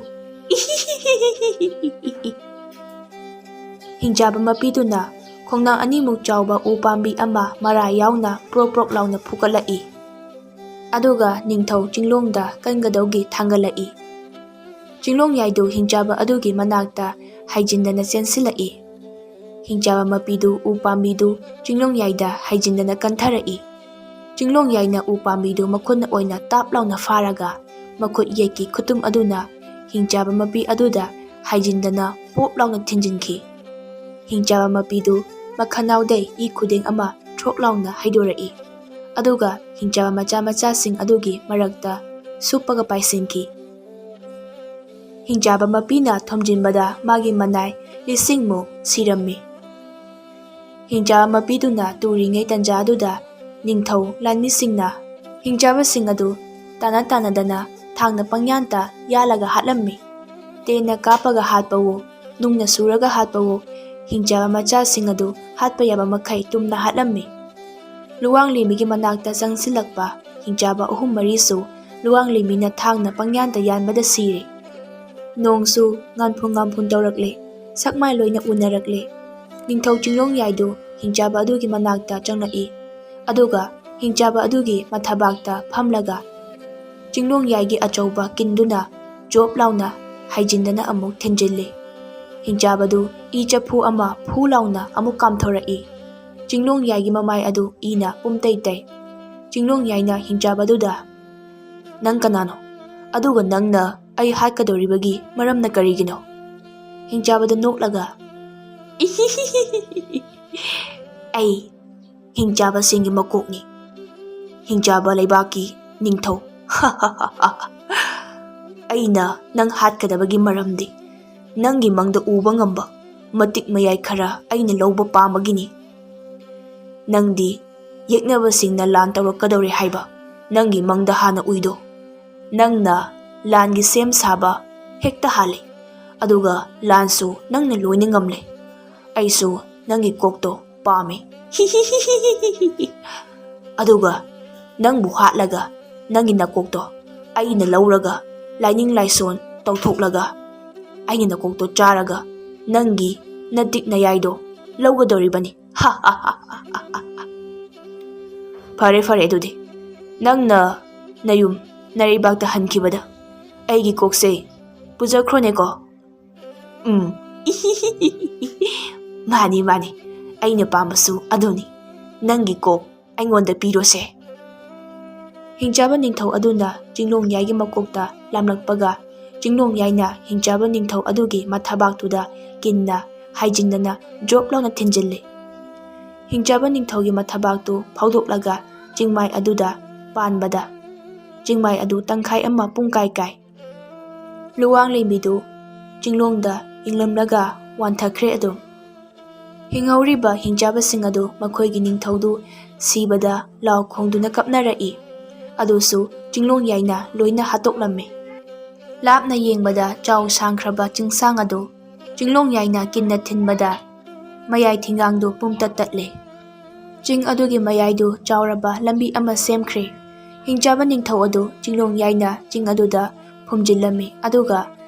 ꯍꯤꯡꯆꯥꯕ ꯃꯄꯤꯗꯨꯅ ꯈꯣꯡꯅꯥꯡ ꯑꯅꯤꯃꯨꯛ ꯆꯥꯎꯕ ꯎ ꯄꯥꯝꯕꯤ ꯑꯃ ꯃꯔꯥ ꯌꯥꯎꯅ ꯄ꯭ꯔꯣꯞ ꯄ꯭ꯔꯣꯞ ꯂꯥꯎꯅ ꯐꯨꯒꯠꯂꯛꯏ꯫ ꯑꯗꯨꯒ ꯅꯤꯡꯊꯧ ꯆꯤꯡꯂꯣꯡꯗ ꯀꯟꯒꯗꯧꯒꯤ ꯊꯥꯡꯒꯠꯂꯛꯏ꯫ ꯆꯤꯡꯂꯣꯡ ꯌꯥꯏꯗꯨ ꯍꯤꯡꯆꯥꯕ ꯑꯗꯨꯒꯤ ꯃꯅꯥꯛꯇ ꯍꯥꯏꯖꯤꯟꯗꯅ ꯆꯦꯟꯁꯤꯜꯂꯛꯏ꯫ ꯍꯤꯡꯆꯥꯕ ꯃꯄꯤꯗꯨ ꯎ ꯄꯥꯝꯕꯤꯗꯨ ꯆꯤꯡꯂꯣꯡ ꯌꯥꯏꯗ ꯍꯥꯏꯖꯤꯟꯗꯅ ꯀꯟꯊꯔꯛꯏ꯫ ꯆꯤꯡꯂꯣꯡ ꯌꯥꯏꯅ ꯎ ꯄꯥꯝꯕꯤꯗꯨ ꯃꯈꯨꯠꯅ ꯑꯣꯏꯅ ꯇꯥꯞ ꯂꯥꯎꯅ ꯐꯥꯔꯒ ꯃꯈꯨꯠ ꯌꯦꯠꯀꯤ ꯈꯨꯇꯨꯝ ꯑꯗꯨꯅ ꯍꯤꯡꯆꯥꯕ ꯃꯄꯤ ꯑꯗꯨꯗ ꯍꯥꯏꯖꯤꯟꯗꯅ ꯄꯣꯞ ꯂꯥꯎꯅ ꯊꯤꯟꯖꯤꯟꯈꯤ꯫ ꯍꯤꯡꯆꯥꯕ ꯃꯄꯤꯗꯨ ꯃꯈꯅꯥꯎꯗꯩ ꯏ ꯈꯨꯗꯦꯡ ꯑꯃ ꯊ꯭ꯔꯣꯛ ꯂꯥꯎꯅ ꯍꯩꯗꯣꯔꯛꯏ꯫ ꯑꯗꯨꯒ ꯍꯤꯡꯆꯥꯕ ꯃꯆꯥ ꯃꯆꯥꯁꯤꯡ ꯑꯗꯨꯒꯤ ꯃꯔꯛꯇ ꯁꯨꯞꯄꯒ ꯄꯥꯏꯁꯤꯟꯈꯤ꯫ ꯍꯤꯡꯆꯥꯕ ꯃꯄꯤꯅ ꯊꯣꯝꯖꯤꯟꯕꯗ ꯃꯥꯒꯤ ꯃꯅꯥꯏ ꯂꯤꯁꯤꯡꯃꯨꯛ ꯁꯤꯔꯝꯃꯤ꯫ ꯍꯤꯡꯆꯥꯕ ꯃꯄꯤꯗꯨꯅ ꯇꯨꯔꯤꯉꯩ ꯇꯟꯖꯥ ꯑꯗꯨꯗ ꯅꯤꯡꯊꯧ ꯂꯥꯟꯃꯤꯁꯤꯡꯅ ꯍꯤꯡꯆꯥꯕꯁꯤꯡ ꯑꯗꯨ ꯇꯥꯟꯅ ꯇꯥꯟꯅꯗꯅ ꯊꯥꯡꯅ ꯄꯪꯌꯥꯟꯇ ꯌꯥꯜꯂꯒ ꯍꯥꯠꯂꯝꯃꯤ꯫ ꯇꯦꯟꯅ ꯀꯥꯞꯄꯒ ꯍꯥꯠꯄꯋꯣ, ꯅꯨꯡꯅ ꯁꯨꯔꯒ ꯍꯥꯠꯄꯋꯣ, ꯍꯤꯡꯆꯥꯕ ꯃꯆꯥꯁꯤꯡ ꯑꯗꯨ ꯍꯥꯠꯄ ꯌꯥꯕ ꯃꯈꯩ ꯇꯨꯝꯅ ꯍꯥꯠꯂꯝꯃꯤ꯫ ꯂꯨꯋꯥꯡꯂꯦꯝꯕꯤꯒꯤ ꯃꯅꯥꯛꯇ ꯆꯪꯁꯤꯜꯂꯛꯄ ꯍꯤꯡꯆꯥꯕ ꯑꯍꯨꯝ ꯃꯔꯤꯁꯨ ꯂꯨꯋꯥꯡꯂꯦꯝꯕꯤꯅ ꯊꯥꯡꯅ ꯄꯪꯌꯥꯟꯗ ꯌꯥꯟꯕꯗ ꯁꯤꯔꯦ꯫ ꯅꯣꯡꯁꯨ ꯉꯥꯟꯐꯨꯟ ꯉꯥꯟꯐꯨꯟ ꯇꯧꯔꯛꯂꯦ꯫ ꯁꯛꯃꯥꯏ ꯂꯣꯏꯅ ꯎꯅꯔꯛꯂꯦ꯫ ꯅꯤꯡꯊꯧ ꯆꯤꯡꯂꯣꯡꯌꯥꯏꯗꯨ ꯍꯤꯡꯆꯥꯕ ꯑꯗꯨꯒꯤ ꯃꯅꯥꯛꯇ ꯆꯪꯂꯛꯏ꯫ ꯑꯗꯨꯒ ꯍꯤꯡꯆꯥꯕ ꯑꯗꯨꯒꯤ ꯃꯊꯕꯥꯛꯇ ꯐꯝꯂꯒ ꯆꯤꯡꯂꯣꯡꯌꯥꯏꯒꯤ ꯑꯆꯧꯕ ꯀꯤꯟꯗꯨꯅ ꯖꯣꯞ ꯂꯥꯎꯅ ꯍꯥꯏꯖꯤꯟꯗꯅ ꯑꯃꯨꯛ ꯊꯤꯟꯖꯤꯜꯂꯤ꯫ ꯍꯤꯡꯆꯥꯕꯗꯨ ꯏ ꯆꯐꯨ ꯑꯃ ꯐꯨ ꯂꯥꯎꯅ ꯑꯃꯨꯛ ꯀꯥꯝꯊꯣꯔꯛꯏ꯫ ꯆꯤꯡꯂꯣꯡꯌꯥꯏꯒꯤ ꯃꯃꯥꯏ ꯑꯗꯨ ꯏꯅ ꯄꯨꯝꯇꯩ ꯇꯩ꯫ ꯆꯤꯡꯂꯣꯡꯌꯥꯏꯅ ꯍꯤꯡꯆꯥꯕꯗꯨꯗ, "ꯅꯪ ꯀꯅꯥꯅꯣ? ꯑꯗꯨꯒ ꯅꯪꯅ ꯑꯩ ꯍꯥꯠꯀꯗꯧꯔꯤꯕꯒꯤ ꯃꯔꯝꯅ ꯀꯔꯤꯒꯤꯅꯣ?" ꯍꯤꯡꯆꯥꯕꯗꯨ ꯅꯣꯛꯂꯒ, "ꯑꯩ ꯍꯤꯡꯆꯥꯕꯁꯤꯡꯒꯤ ꯃꯀꯣꯛꯅꯤ, ꯍꯤꯡꯆꯥꯕ ꯂꯩꯕꯥꯛꯀꯤ ꯅꯤꯡꯊꯧ꯫ ꯑꯩꯅ ꯅꯪ ꯍꯥꯠꯀꯗꯕꯒꯤ ꯃꯔꯝꯗꯤ ꯅꯪꯒꯤ ꯃꯪꯗ ꯎꯕ ꯉꯝꯕ ꯃꯇꯤꯛ ꯃꯌꯥꯏ ꯈꯔ ꯑꯩꯅ ꯂꯧꯕ ꯄꯥꯝꯕꯒꯤꯅꯤ꯫ ꯅꯪꯗꯤ ꯌꯦꯛꯅꯕꯁꯤꯡꯅ ꯂꯥꯟ ꯇꯧꯔꯛꯀꯗꯧꯔꯦ ꯍꯥꯏꯕ ꯅꯪꯒꯤ ꯃꯪꯗ ꯍꯥꯟꯅ ꯎꯏꯗꯣ꯫ ꯅꯪꯅ ꯂꯥꯟꯒꯤ ꯁꯦꯝ ꯁꯥꯕ ꯍꯦꯛꯇ ꯍꯥꯜꯂꯦ, ꯑꯗꯨꯒ ꯂꯥꯟꯁꯨ ꯅꯪꯅ ꯂꯣꯏꯅ ꯉꯝꯂꯦ꯫ ꯑꯩꯁꯨ ꯅꯪꯒꯤ ꯀꯣꯛꯇꯣ ꯄꯥꯝꯃꯤ꯫ ꯑꯗꯨꯒ ꯅꯪꯕꯨ ꯍꯥꯠꯂꯒ ꯅꯪꯒꯤ ꯅꯀꯣꯛꯇꯣ ꯑꯩꯅ ꯂꯧꯔꯒ ꯂꯥꯏꯅꯤꯡ ꯂꯥꯏꯁꯣꯟ ꯇꯧꯊꯣꯛꯂꯒ ꯑꯩꯅ ꯅꯀꯣꯛꯇꯣ ꯆꯥꯔꯒ ꯅꯪꯒꯤ ꯅꯇꯤꯛ ꯅꯌꯥꯏꯗꯣ ꯂꯧꯒꯗꯧꯔꯤꯕꯅꯤ꯫" "ꯐꯔꯦ, ꯐꯔꯦ, ꯑꯗꯨꯗꯤ ꯅꯪꯅ ꯅꯌꯨꯝ ꯅꯔꯩꯕꯥꯛꯇ ꯍꯟꯈꯤꯕꯗ ꯑꯩꯒꯤ ꯀꯣꯛꯁꯦ ꯄꯨꯖꯈ꯭ꯔꯣꯅꯦꯀꯣ꯫" "ꯎꯝ, ꯃꯥꯅꯤ, ꯃꯥꯅꯤ, ꯑꯩꯅ ꯄꯥꯝꯕꯁꯨ ꯑꯗꯨꯅꯤ꯫ ꯅꯪꯒꯤ ꯀꯣꯛ ꯑꯩꯉꯣꯟꯗ ꯄꯤꯔꯣꯁꯦ꯫" ꯍꯤꯡꯆꯥꯕ ꯅꯤꯡꯊꯧ ꯑꯗꯨꯅ ꯆꯤꯡꯂꯣꯡꯌꯥꯏꯒꯤ ꯃꯀꯣꯛꯇ ꯂꯥꯝꯂꯛꯄꯒ, ꯆꯤꯡꯂꯣꯡꯌꯥꯏꯅ ꯍꯤꯡꯆꯥꯕ ꯅꯤꯡꯊꯧ ꯑꯗꯨꯒꯤ ꯃꯊꯕꯥꯛꯇꯨꯗ ꯀꯤꯟꯅ ꯍꯥꯏꯖꯤꯟꯗꯅ ꯖꯣꯞ ꯂꯥꯎꯅ ꯊꯤꯟꯖꯤꯜꯂꯤ꯫ ꯍꯤꯡꯆꯥꯕ ꯅꯤꯡꯊꯧꯒꯤ ꯃꯊꯕꯥꯛꯇꯨ ꯐꯥꯎꯗꯣꯛꯂꯒ ꯆꯤꯡꯃꯥꯏ ꯑꯗꯨꯗ ꯄꯥꯟꯕꯗ, ꯆꯤꯡꯃꯥꯏ ꯑꯗꯨ ꯇꯪꯈꯥꯏ ꯑꯃ ꯄꯨꯡꯀꯥꯏ ꯀꯥꯏ꯫ ꯂꯨꯋꯥꯡꯂꯦꯝꯕꯤꯗꯨ ꯆꯤꯡꯂꯣꯡꯗ ꯌꯦꯡꯂꯝꯂꯒ ꯋꯥꯟꯊꯈ꯭ꯔꯦ ꯑꯗꯨꯝ꯫ ꯍꯤꯡꯍꯧꯔꯤꯕ ꯍꯤꯡꯆꯥꯕꯁꯤꯡ ꯑꯗꯨ ꯃꯈꯣꯏꯒꯤ ꯅꯤꯡꯊꯧꯗꯨ ꯁꯤꯕꯗ ꯂꯥꯎ ꯈꯣꯡꯗꯨꯅ ꯀꯞꯅꯔꯛꯏ꯫ ꯑꯗꯨꯁꯨ ꯆꯤꯡꯂꯣꯡꯌꯥꯏꯅ ꯂꯣꯏꯅ ꯍꯥꯠꯇꯣꯛꯂꯝꯃꯤ꯫ ꯂꯥꯞꯅ ꯌꯦꯡꯕꯗ ꯆꯥꯎ ꯁꯥꯡꯈ꯭ꯔꯕ ꯆꯤꯡꯁꯥꯡ ꯑꯗꯨ ꯆꯤꯡꯂꯣꯡ ꯌꯥꯏꯅ ꯀꯤꯟꯅ ꯊꯤꯟꯕꯗ ꯃꯌꯥꯏ ꯊꯤꯡꯒꯥꯡꯗꯨ ꯄꯨꯝꯇꯠ ꯇꯠꯂꯦ꯫ ꯆꯤꯡ ꯑꯗꯨꯒꯤ ꯃꯌꯥꯏꯗꯨ ꯆꯥꯎꯔꯕ ꯂꯝꯕꯤ ꯑꯃ ꯁꯦꯝꯈ꯭ꯔꯦ꯫ ꯍꯤꯡꯆꯥꯕ ꯅꯤꯡꯊꯧ ꯑꯗꯨ ꯆꯤꯡꯂꯣꯡ ꯌꯥꯏꯅ ꯆꯤꯡ ꯑꯗꯨꯗ ꯐꯨꯝꯖꯤꯜꯂꯝꯃꯤ, ꯑꯗꯨꯒ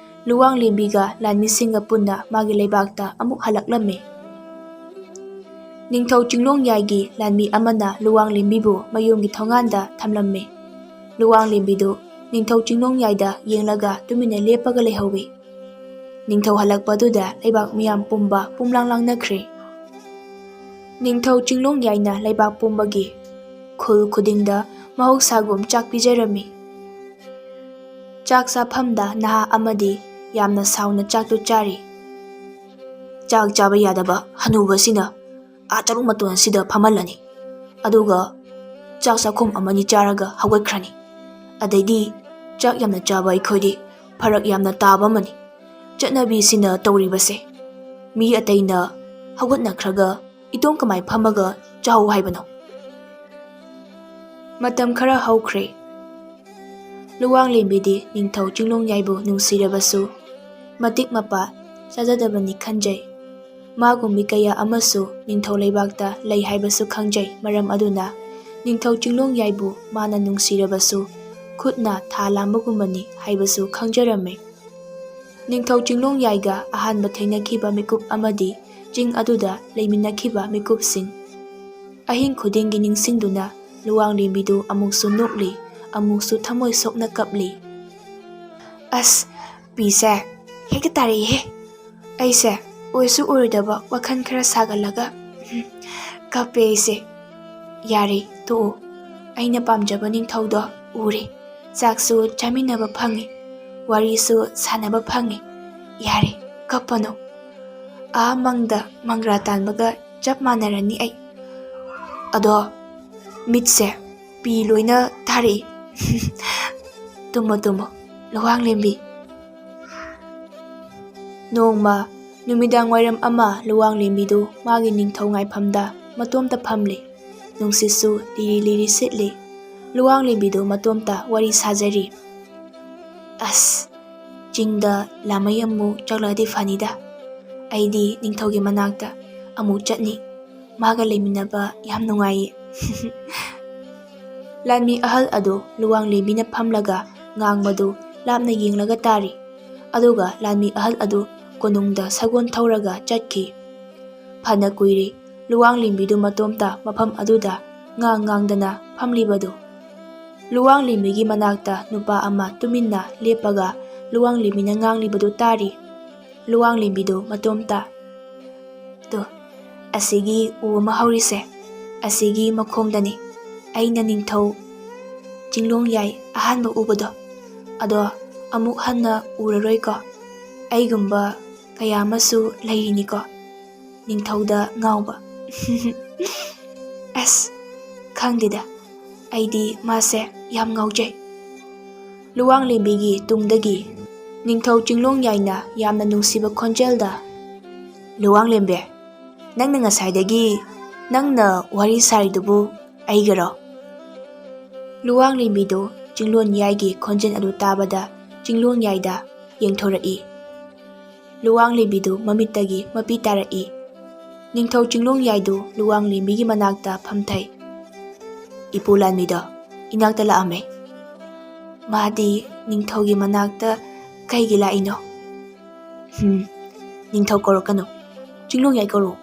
ꯂꯨꯋꯥꯡ ꯂꯦꯝꯕꯤꯒ ꯂꯥꯟꯃꯤꯁꯤꯡꯒ ꯄꯨꯟꯅ ꯃꯥꯒꯤ ꯂꯩꯕꯥꯛꯇ ꯑꯃꯨꯛ ꯍꯜꯂꯛꯂꯝꯃꯤ꯫ ꯅꯤꯡꯊꯧ ꯆꯤꯡꯂꯣꯡ ꯌꯥꯏꯒꯤ ꯂꯥꯟꯃꯤ ꯑꯃꯅ ꯂꯨꯋꯥꯡ ꯂꯦꯝꯕꯤꯕꯨ ꯃꯌꯨꯝꯒꯤ ꯊꯣꯡꯒꯥꯟꯗ ꯊꯝꯂꯝꯃꯤ꯫ ꯂꯨꯋꯥꯡ ꯂꯦꯝꯕꯤꯗꯨ ꯅꯤꯡꯊꯧ ꯆꯤꯡꯂꯣꯡ ꯌꯥꯏꯗ ꯌꯦꯡꯂꯒ ꯇꯨꯃꯤꯟꯅ ꯂꯦꯞꯄꯒ ꯂꯩꯍꯧꯋꯤ꯫ ꯅꯤꯡꯊꯧ ꯍꯜꯂꯛꯄꯗꯨꯗ ꯂꯩꯕꯥꯛ ꯃꯤꯌꯥꯝ ꯄꯨꯝꯕ ꯄꯨꯝꯂꯥꯡ ꯂꯥꯡꯅꯈ꯭ꯔꯦ꯫ ꯅꯤꯡꯊꯧ ꯆꯤꯡꯂꯣꯡ ꯌꯥꯏꯅ ꯂꯩꯕꯥꯛ ꯄꯨꯝꯕꯒꯤ ꯈꯨꯜ ꯈꯨꯗꯤꯡꯗ ꯃꯍꯧꯁꯥꯒꯨꯝ ꯆꯥꯛ ꯄꯤꯖꯔꯝꯃꯤ꯫ ꯆꯥꯛ ꯆꯥꯐꯝꯗ ꯅꯍꯥ ꯑꯃꯗꯤ ꯌꯥꯝꯅ ꯁꯥꯎꯅ ꯆꯥꯛꯇꯨ ꯆꯥꯔꯤ꯫ "ꯆꯥꯛ ꯆꯥꯕ ꯌꯥꯗꯕ ꯍꯅꯨꯕꯁꯤꯅ ꯑꯥ ꯆꯔꯨ ꯃꯇꯣꯟ ꯑꯁꯤꯗ ꯐꯝꯍꯜꯂꯅꯤ, ꯑꯗꯨꯒ ꯆꯥꯛ ꯆꯥꯛꯈꯨꯝ ꯑꯃꯅꯤ ꯆꯥꯔꯒ ꯍꯧꯒꯠꯈ꯭ꯔꯅꯤ꯫ ꯑꯗꯩꯗꯤ ꯆꯥꯛ ꯌꯥꯝꯅ ꯆꯥꯕ ꯑꯩꯈꯣꯏꯗꯤ ꯐꯔꯛ ꯌꯥꯝꯅ ꯇꯥꯕ ꯑꯃꯅꯤ꯫ ꯆꯠꯅꯕꯤꯁꯤꯅ ꯇꯧꯔꯤꯕꯁꯦ, ꯃꯤ ꯑꯇꯩꯅ ꯍꯧꯒꯠꯅꯈ꯭ꯔꯒ ꯏꯇꯣꯝ ꯀꯃꯥꯏ ꯐꯝꯃꯒ ꯆꯥꯎ ꯍꯥꯏꯕꯅꯣ?" ꯃꯇꯝ ꯈꯔ ꯍꯧꯈ꯭ꯔꯦ꯫ ꯂꯨꯋꯥꯡ ꯂꯦꯝꯕꯤꯗꯤ ꯅꯤꯡꯊꯧ ꯆꯤꯡꯂꯣꯡ ꯌꯥꯏꯕꯨ ꯅꯨꯡꯁꯤꯔꯕꯁꯨ ꯃꯇꯤꯛ ꯃꯄꯥ ꯆꯥꯖꯗꯕꯅꯤ ꯈꯟꯖꯩ꯫ ꯃꯥꯒꯨꯝꯕꯤ ꯀꯌꯥ ꯑꯃꯁꯨ ꯅꯤꯡꯊꯧ ꯂꯩꯕꯥꯛꯇ ꯂꯩ ꯍꯥꯏꯕꯁꯨ ꯈꯪꯖꯩ꯫ ꯃꯔꯝ ꯑꯗꯨꯅ ꯅꯤꯡꯊꯧ ꯆꯤꯡꯂꯣꯡ ꯌꯥꯏꯕꯨ ꯃꯥꯅ ꯅꯨꯡꯁꯤꯔꯕꯁꯨ ꯈꯨꯠꯅ ꯊꯥ ꯂꯥꯝꯕꯒꯨꯝꯕꯅꯤ ꯍꯥꯏꯕꯁꯨ ꯈꯪꯖꯔꯝꯃꯤ꯫ ꯅꯤꯡꯊꯧ ꯆꯤꯡꯂꯣꯡ ꯌꯥꯏꯒ ꯑꯍꯥꯟꯕ ꯊꯦꯡꯅꯈꯤꯕ ꯃꯤꯀꯨꯞ ꯑꯃꯗꯤ ꯆꯤꯡ ꯑꯗꯨꯗ ꯂꯩꯃꯤꯟꯅꯈꯤꯕ ꯃꯤꯀꯨꯞꯁꯤꯡ꯫ ꯑꯍꯤꯡ ꯈꯨꯗꯤꯡꯒꯤ ꯅꯤꯡꯁꯤꯡꯗꯨꯅ ꯂꯨꯋꯥꯡ ꯂꯦꯝꯕꯤꯗꯨ ꯑꯃꯨꯛꯁꯨ ꯅꯣꯛꯂꯤ, ꯑꯃꯨꯛꯁꯨ ꯊꯃꯣꯏ ꯁꯣꯛꯅ ꯀꯞꯂꯤ꯫ "ꯑꯁ, ꯄꯤꯁꯦ ꯍꯦꯛꯇ ꯇꯥꯔꯛꯏꯍꯦ꯫ ꯑꯩꯁꯦ ꯑꯣꯏꯁꯨ ꯑꯣꯏꯔꯣꯏꯗꯕ ꯋꯥꯈꯜ ꯈꯔ ꯁꯥꯒꯠꯂꯒ, ꯎꯝ, ꯀꯞꯄꯦ ꯑꯩꯁꯦ꯫ ꯌꯥꯔꯦ, ꯇꯣꯛꯑꯣ꯫ ꯑꯩꯅ ꯄꯥꯝꯖꯕ ꯅꯤꯡꯊꯧꯗꯣ ꯎꯔꯦ꯫ ꯆꯥꯛꯁꯨ ꯆꯥꯃꯤꯟꯅꯕ ꯐꯪꯉꯦ, ꯋꯥꯔꯤꯁꯨ ꯁꯥꯟꯅꯕ ꯐꯪꯉꯦ꯫ ꯌꯥꯔꯦ, ꯀꯞꯄꯅꯨ꯫ ꯑꯥ ꯃꯪꯗ ꯃꯪꯒ꯭ꯔꯥ ꯇꯥꯟꯕꯒ ꯆꯞ ꯃꯥꯟꯅꯔꯅꯤ ꯑꯩ꯫ ꯑꯗꯣ ꯃꯤꯠꯁꯦ ꯄꯤ ꯂꯣꯏꯅ ꯇꯥꯔꯛꯏ꯫ ꯇꯨꯝꯃꯣ, ꯇꯨꯝꯃꯣ, ꯂꯨꯋꯥꯡ ꯂꯦꯝꯕꯤ꯫" ꯅꯣꯡꯃ ꯅꯨꯃꯤꯗꯥꯡ ꯋꯥꯏꯔꯝ ꯑꯃ ꯂꯨꯋꯥꯡ ꯂꯦꯝꯕꯤꯗꯨ ꯃꯥꯒꯤ ꯅꯤꯡꯊꯧ ꯉꯥꯏꯐꯝꯗ ꯃꯇꯣꯝꯇ ꯐꯝꯂꯤ꯫ ꯅꯨꯡꯁꯤꯠꯁꯨ ꯂꯤꯔꯤ ꯂꯤꯔꯤ ꯁꯤꯠꯂꯤ꯫ ꯂꯨꯋꯥꯡ ꯂꯦꯝꯕꯤꯗꯨ ꯃꯇꯣꯝꯇ ꯋꯥꯔꯤ ꯁꯥꯖꯔꯤ꯫ "ꯑꯁ, ꯆꯤꯡꯗ ꯂꯥꯃꯩ ꯑꯃꯨꯛ ꯆꯥꯛꯂꯛꯑꯗꯤ ꯐꯅꯤꯗ꯫ ꯑꯩꯗꯤ ꯅꯤꯡꯊꯧꯒꯤ ꯃꯅꯥꯛꯇ ꯑꯃꯨꯛ ꯆꯠꯅꯤ꯫ ꯃꯥꯒ ꯂꯩꯃꯤꯟꯅꯕ ꯌꯥꯝ ꯅꯨꯡꯉꯥꯏꯌꯦ꯫ ꯂꯥꯟꯃꯤ ꯑꯍꯜ ꯑꯗꯨ ꯂꯨꯋꯥꯡꯂꯦꯝꯕꯤꯅ ꯐꯝꯂꯒ ꯉꯥꯡꯕꯗꯨ ꯂꯥꯞꯅ ꯌꯦꯡꯂꯒ ꯇꯥꯔꯤ꯫ ꯑꯗꯨꯒ ꯂꯥꯟꯃꯤ ꯑꯍꯜ ꯑꯗꯨ ꯀꯣꯅꯨꯡꯗ ꯁꯒꯣꯜ ꯊꯧꯔꯒ ꯆꯠꯈꯤ꯫ ꯐꯅ ꯀꯨꯏꯔꯦ ꯂꯨꯋꯥꯡꯂꯦꯝꯕꯤꯗꯨ ꯃꯇꯣꯝꯇ ꯃꯐꯝ ꯑꯗꯨꯗ ꯉꯥꯡ ꯉꯥꯡꯗꯅ ꯐꯝꯂꯤꯕꯗꯨ꯫ ꯂꯨꯋꯥꯡꯂꯦꯝꯕꯤꯒꯤ ꯃꯅꯥꯛꯇ ꯅꯨꯄꯥ ꯑꯃ ꯇꯨꯃꯤꯟꯅ ꯂꯦꯞꯄꯒ ꯂꯨꯋꯥꯡꯂꯦꯝꯕꯤꯅ ꯉꯥꯡꯂꯤꯕꯗꯨ ꯇꯥꯔꯤ꯫ ꯂꯨꯋꯥꯡꯂꯦꯝꯕꯤꯗꯨ ꯃꯇꯣꯝꯇ, "ꯇꯨ, ꯑꯁꯤꯒꯤ ꯎ ꯑꯃ ꯍꯧꯔꯤꯁꯦ, ꯑꯁꯤꯒꯤ ꯃꯈꯣꯡꯗꯅꯤ ꯑꯩꯅ ꯅꯤꯡꯊꯧ ꯆꯤꯡꯂꯣꯡꯌꯥꯏ ꯑꯍꯥꯟꯕ ꯎꯕꯗꯣ꯫ ꯑꯗꯣ ꯑꯃꯨꯛ ꯍꯟꯅ ꯎꯔꯔꯣꯏꯀꯣ꯫ ꯑꯩꯒꯨꯝꯕ ꯀꯌꯥ ꯑꯃꯁꯨ ꯂꯩꯔꯤꯅꯤꯀꯣ ꯅꯤꯡꯊꯧꯗ ꯉꯥꯎꯕ꯫" ꯑꯁ, ꯈꯪꯗꯦꯗ, ꯑꯩꯗꯤ ꯃꯥꯁꯦ ꯌꯥꯝ ꯉꯥꯎꯖꯩ꯫ ꯂꯨꯋꯥꯡꯂꯦꯝꯕꯤꯒꯤ ꯇꯨꯡꯗꯒꯤ ꯅꯤꯡꯊꯧ ꯆꯤꯡꯂꯣꯡꯌꯥꯏꯅ ꯌꯥꯝꯅ ꯅꯨꯡꯁꯤꯕ ꯈꯣꯟꯖꯦꯜꯗ, "ꯂꯨꯋꯥꯡꯂꯦꯝꯕꯤ, ꯅꯪꯅ ꯉꯁꯥꯏꯗꯒꯤ ꯅꯪꯅ ꯋꯥꯔꯤ ꯁꯥꯔꯤꯗꯨꯕꯨ ꯑꯩꯒꯔꯣ?" ꯂꯨꯋꯥꯡꯂꯦꯝꯕꯤꯗꯨ ꯆꯤꯡꯂꯣꯟꯌꯥꯏꯒꯤ ꯈꯣꯟꯖꯦꯜ ꯑꯗꯨ ꯇꯥꯕꯗ ꯆꯤꯡꯂꯣꯟꯌꯥꯏꯗ ꯌꯦꯡꯊꯣꯔꯛꯏ꯫ ꯂꯨꯋꯥꯡꯂꯦꯝꯕꯤꯗꯨ ꯃꯃꯤꯠꯇꯒꯤ ꯃꯄꯤ ꯇꯥꯔꯛꯏ꯫ ꯅꯤꯡꯊꯧ ꯆꯤꯡꯂꯣꯡꯌꯥꯏꯗꯨ ꯂꯨꯋꯥꯡꯂꯦꯝꯕꯤꯒꯤ ꯃꯅꯥꯛꯇ ꯐꯝꯊꯩ꯫ "ꯏꯄꯨ ꯂꯥꯟꯃꯤꯗꯣ ꯏꯅꯥꯛꯇ ꯂꯥꯛꯑꯝꯃꯦ꯫" "ꯃꯥꯗꯤ ꯅꯤꯡꯊꯧꯒꯤ ꯃꯅꯥꯛꯇ ꯀꯩꯒꯤ ꯂꯥꯛꯏꯅꯣ?" "ꯍꯝ, ꯅꯤꯡꯊꯧ ꯀꯧꯔꯛꯀꯅꯨ, ꯆꯤꯡꯂꯣꯡꯌꯥꯏ ꯀꯧꯔꯛꯎ꯫"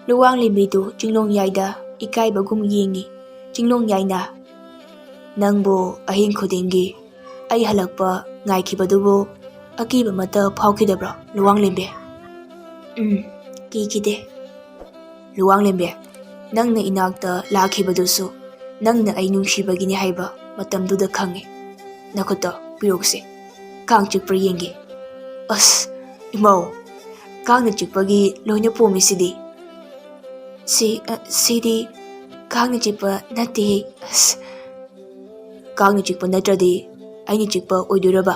ꯂꯨꯋꯥꯡꯂꯦꯝꯕꯤꯗꯨ ꯆꯤꯡꯂꯣꯡꯌꯥꯏꯗ ꯏꯀꯥꯏꯕꯒꯨꯝ ꯌꯦꯡꯉꯤ꯫ ꯆꯤꯡꯂꯣꯡꯌꯥꯏꯅ, "ꯅꯪꯕꯨ ꯑꯍꯤꯡ ꯈꯨꯗꯤꯡꯒꯤ ꯑꯩ ꯍꯜꯂꯛꯄ ꯉꯥꯏꯈꯤꯕꯗꯨꯕꯨ ꯑꯀꯤꯕ ꯑꯃꯠꯇ ꯐꯥꯎꯈꯤꯗꯕ꯭ꯔꯣ, ꯂꯨꯋꯥꯡꯂꯦꯝꯕꯤ?" "ꯎꯝ, ꯀꯤꯈꯤꯗꯦ꯫" "ꯂꯨꯋꯥꯡꯂꯦꯝꯕꯤ, ꯅꯪꯅ ꯏꯅꯥꯛꯇ ꯂꯥꯛꯈꯤꯕꯗꯨꯁꯨ ꯅꯪꯅ ꯑꯩ ꯅꯨꯡꯁꯤꯕꯒꯤꯅꯤ ꯍꯥꯏꯕ ꯃꯇꯝꯗꯨꯗ ꯈꯪꯉꯤ꯫ ꯅꯈꯨꯠꯇꯣ ꯄꯤꯔꯛꯁꯦ, ꯀꯥꯡ ꯆꯤꯛꯄ꯭ꯔꯥ ꯌꯦꯡꯒꯦ꯫" "ꯑꯁ, ꯏꯃꯧ, ꯀꯥꯡꯅ ꯆꯤꯛꯄꯒꯤ ꯂꯣꯏꯅ ꯄꯣꯝꯃꯤꯁꯤꯗꯤ?" "ꯁꯤ, ꯑ, ꯁꯤꯗꯤ ꯀꯥꯡꯅ ꯆꯤꯛꯄ ꯅꯠꯇꯦꯍꯦ꯫" "ꯑꯁ, ꯀꯥꯡꯅ ꯆꯤꯛꯄ ꯅꯠꯇ꯭ꯔꯗꯤ ꯑꯩꯅ ꯆꯤꯛꯄ ꯑꯣꯏꯗꯣꯏꯔꯕ?"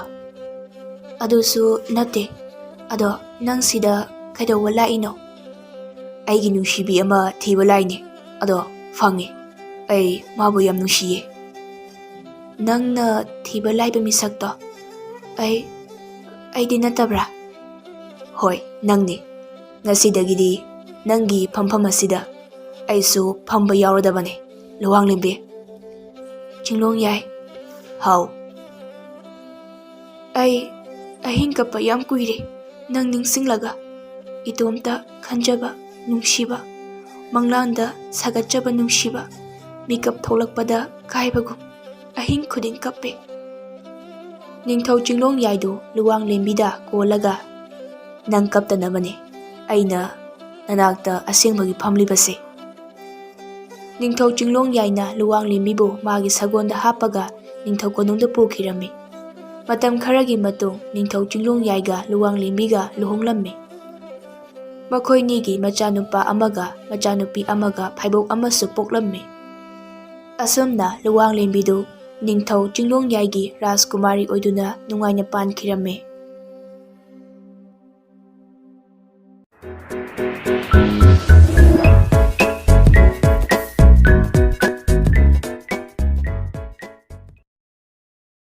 "ꯑꯗꯨꯁꯨ ꯅꯠꯇꯦ꯫ ꯑꯗꯣ ꯅꯪ ꯁꯤꯗ ꯀꯩꯗꯧꯕ ꯂꯥꯛꯏꯅꯣ?" "ꯑꯩꯒꯤ ꯅꯨꯡꯁꯤꯕꯤ ꯑꯃ ꯊꯤꯕ ꯂꯥꯛꯏꯅꯦ꯫ ꯑꯗꯣ ꯐꯪꯉꯦ꯫ ꯑꯩ ꯃꯥꯕꯨ ꯌꯥꯝ ꯅꯨꯡꯁꯤꯌꯦ꯫" "ꯅꯪꯅ ꯊꯤꯕ ꯂꯥꯛꯏꯕ ꯃꯤꯁꯛꯇꯣ ꯑꯩ, ꯑꯩꯗꯤ ꯅꯠꯇꯕ꯭ꯔꯥ?" "ꯍꯣꯏ, ꯅꯪꯅꯤ꯫ ꯉꯁꯤꯗꯒꯤꯗꯤ ꯅꯪꯒꯤ ꯐꯝꯐꯝ ꯑꯁꯤꯗ ꯑꯩꯁꯨ ꯐꯝꯕ ꯌꯥꯎꯔꯗꯕꯅꯤ, ꯂꯨꯋꯥꯡꯂꯦꯝꯕꯤ꯫" ꯆꯤꯡꯂꯣꯡ ꯌꯥꯏ꯫ "ꯍꯥꯎ?" "ꯑꯩ ꯑꯍꯤꯡ ꯀꯞꯄ ꯌꯥꯝ ꯀꯨꯏꯔꯦ, ꯅꯪ ꯅꯤꯡꯁꯤꯡꯂꯒ꯫ ꯏꯇꯣꯝꯇ ꯈꯟꯖꯕ, ꯅꯨꯡꯁꯤꯕ, ꯃꯪꯂꯥꯟꯗ ꯁꯥꯒꯠꯆꯕ ꯅꯨꯡꯁꯤꯕ, ꯃꯤꯀꯞ ꯊꯣꯛꯂꯛꯄꯗ ꯀꯥꯏꯕꯒꯨꯝ ꯑꯍꯤꯡ ꯈꯨꯗꯤꯡ ꯀꯞꯄꯦ꯫" ꯅꯤꯡꯊꯧ ꯆꯤꯡꯂꯣꯡ ꯌꯥꯏꯗꯨ ꯂꯨꯋꯥꯡꯂꯦꯝꯕꯤꯗ ꯀꯣꯜꯂꯒ, "ꯅꯪ ꯀꯞꯇꯅꯕꯅꯤ ꯑꯩꯅ ꯅꯅꯥꯛꯇ ꯑꯁꯦꯡꯕꯒꯤ ꯐꯝꯂꯤꯕꯁꯦ꯫" ꯅꯤꯡꯊꯧ ꯆꯤꯡꯂꯣꯡ ꯌꯥꯏꯅ ꯂꯨꯋꯥꯡꯂꯦꯝꯕꯤꯕꯨ ꯃꯥꯒꯤ ꯁꯒꯣꯜꯗ ꯍꯥꯞꯄꯒ ꯅꯤꯡꯊꯧ ꯀꯣꯅꯨꯡꯗ ꯄꯨꯈꯤꯔꯝꯃꯤ꯫ ꯃꯇꯝ ꯈꯔꯒꯤ ꯃꯇꯨꯡ ꯅꯤꯡꯊꯧ ꯆꯤꯡꯂꯣꯡ ꯌꯥꯏꯒ ꯂꯨꯋꯥꯡꯂꯦꯝꯕꯤꯒ ꯂꯨꯍꯣꯡꯂꯝꯃꯤ꯫ ꯃꯈꯣꯏꯅꯤꯒꯤ ꯃꯆꯥꯅꯨꯄꯥ ꯑꯃꯒ ꯃꯆꯥꯅꯨꯄꯤ ꯑꯃꯒ ꯐꯥꯏꯕꯣꯛ ꯑꯃꯁꯨ ꯄꯣꯛꯂꯝꯃꯤ꯫ ꯑꯁꯨꯝꯅ ꯂꯨꯋꯥꯡꯂꯦꯝꯕꯤꯗꯨ ꯅꯤꯡꯊꯧ ꯆꯤꯡꯂꯣꯡ ꯌꯥꯏꯒꯤ ꯔꯥꯖꯀꯨꯃꯥꯔꯤ ꯑꯣꯏꯗꯨꯅ ꯅꯨꯡꯉꯥꯏꯅ ꯄꯥꯟꯈꯤꯔꯝꯃꯤ꯫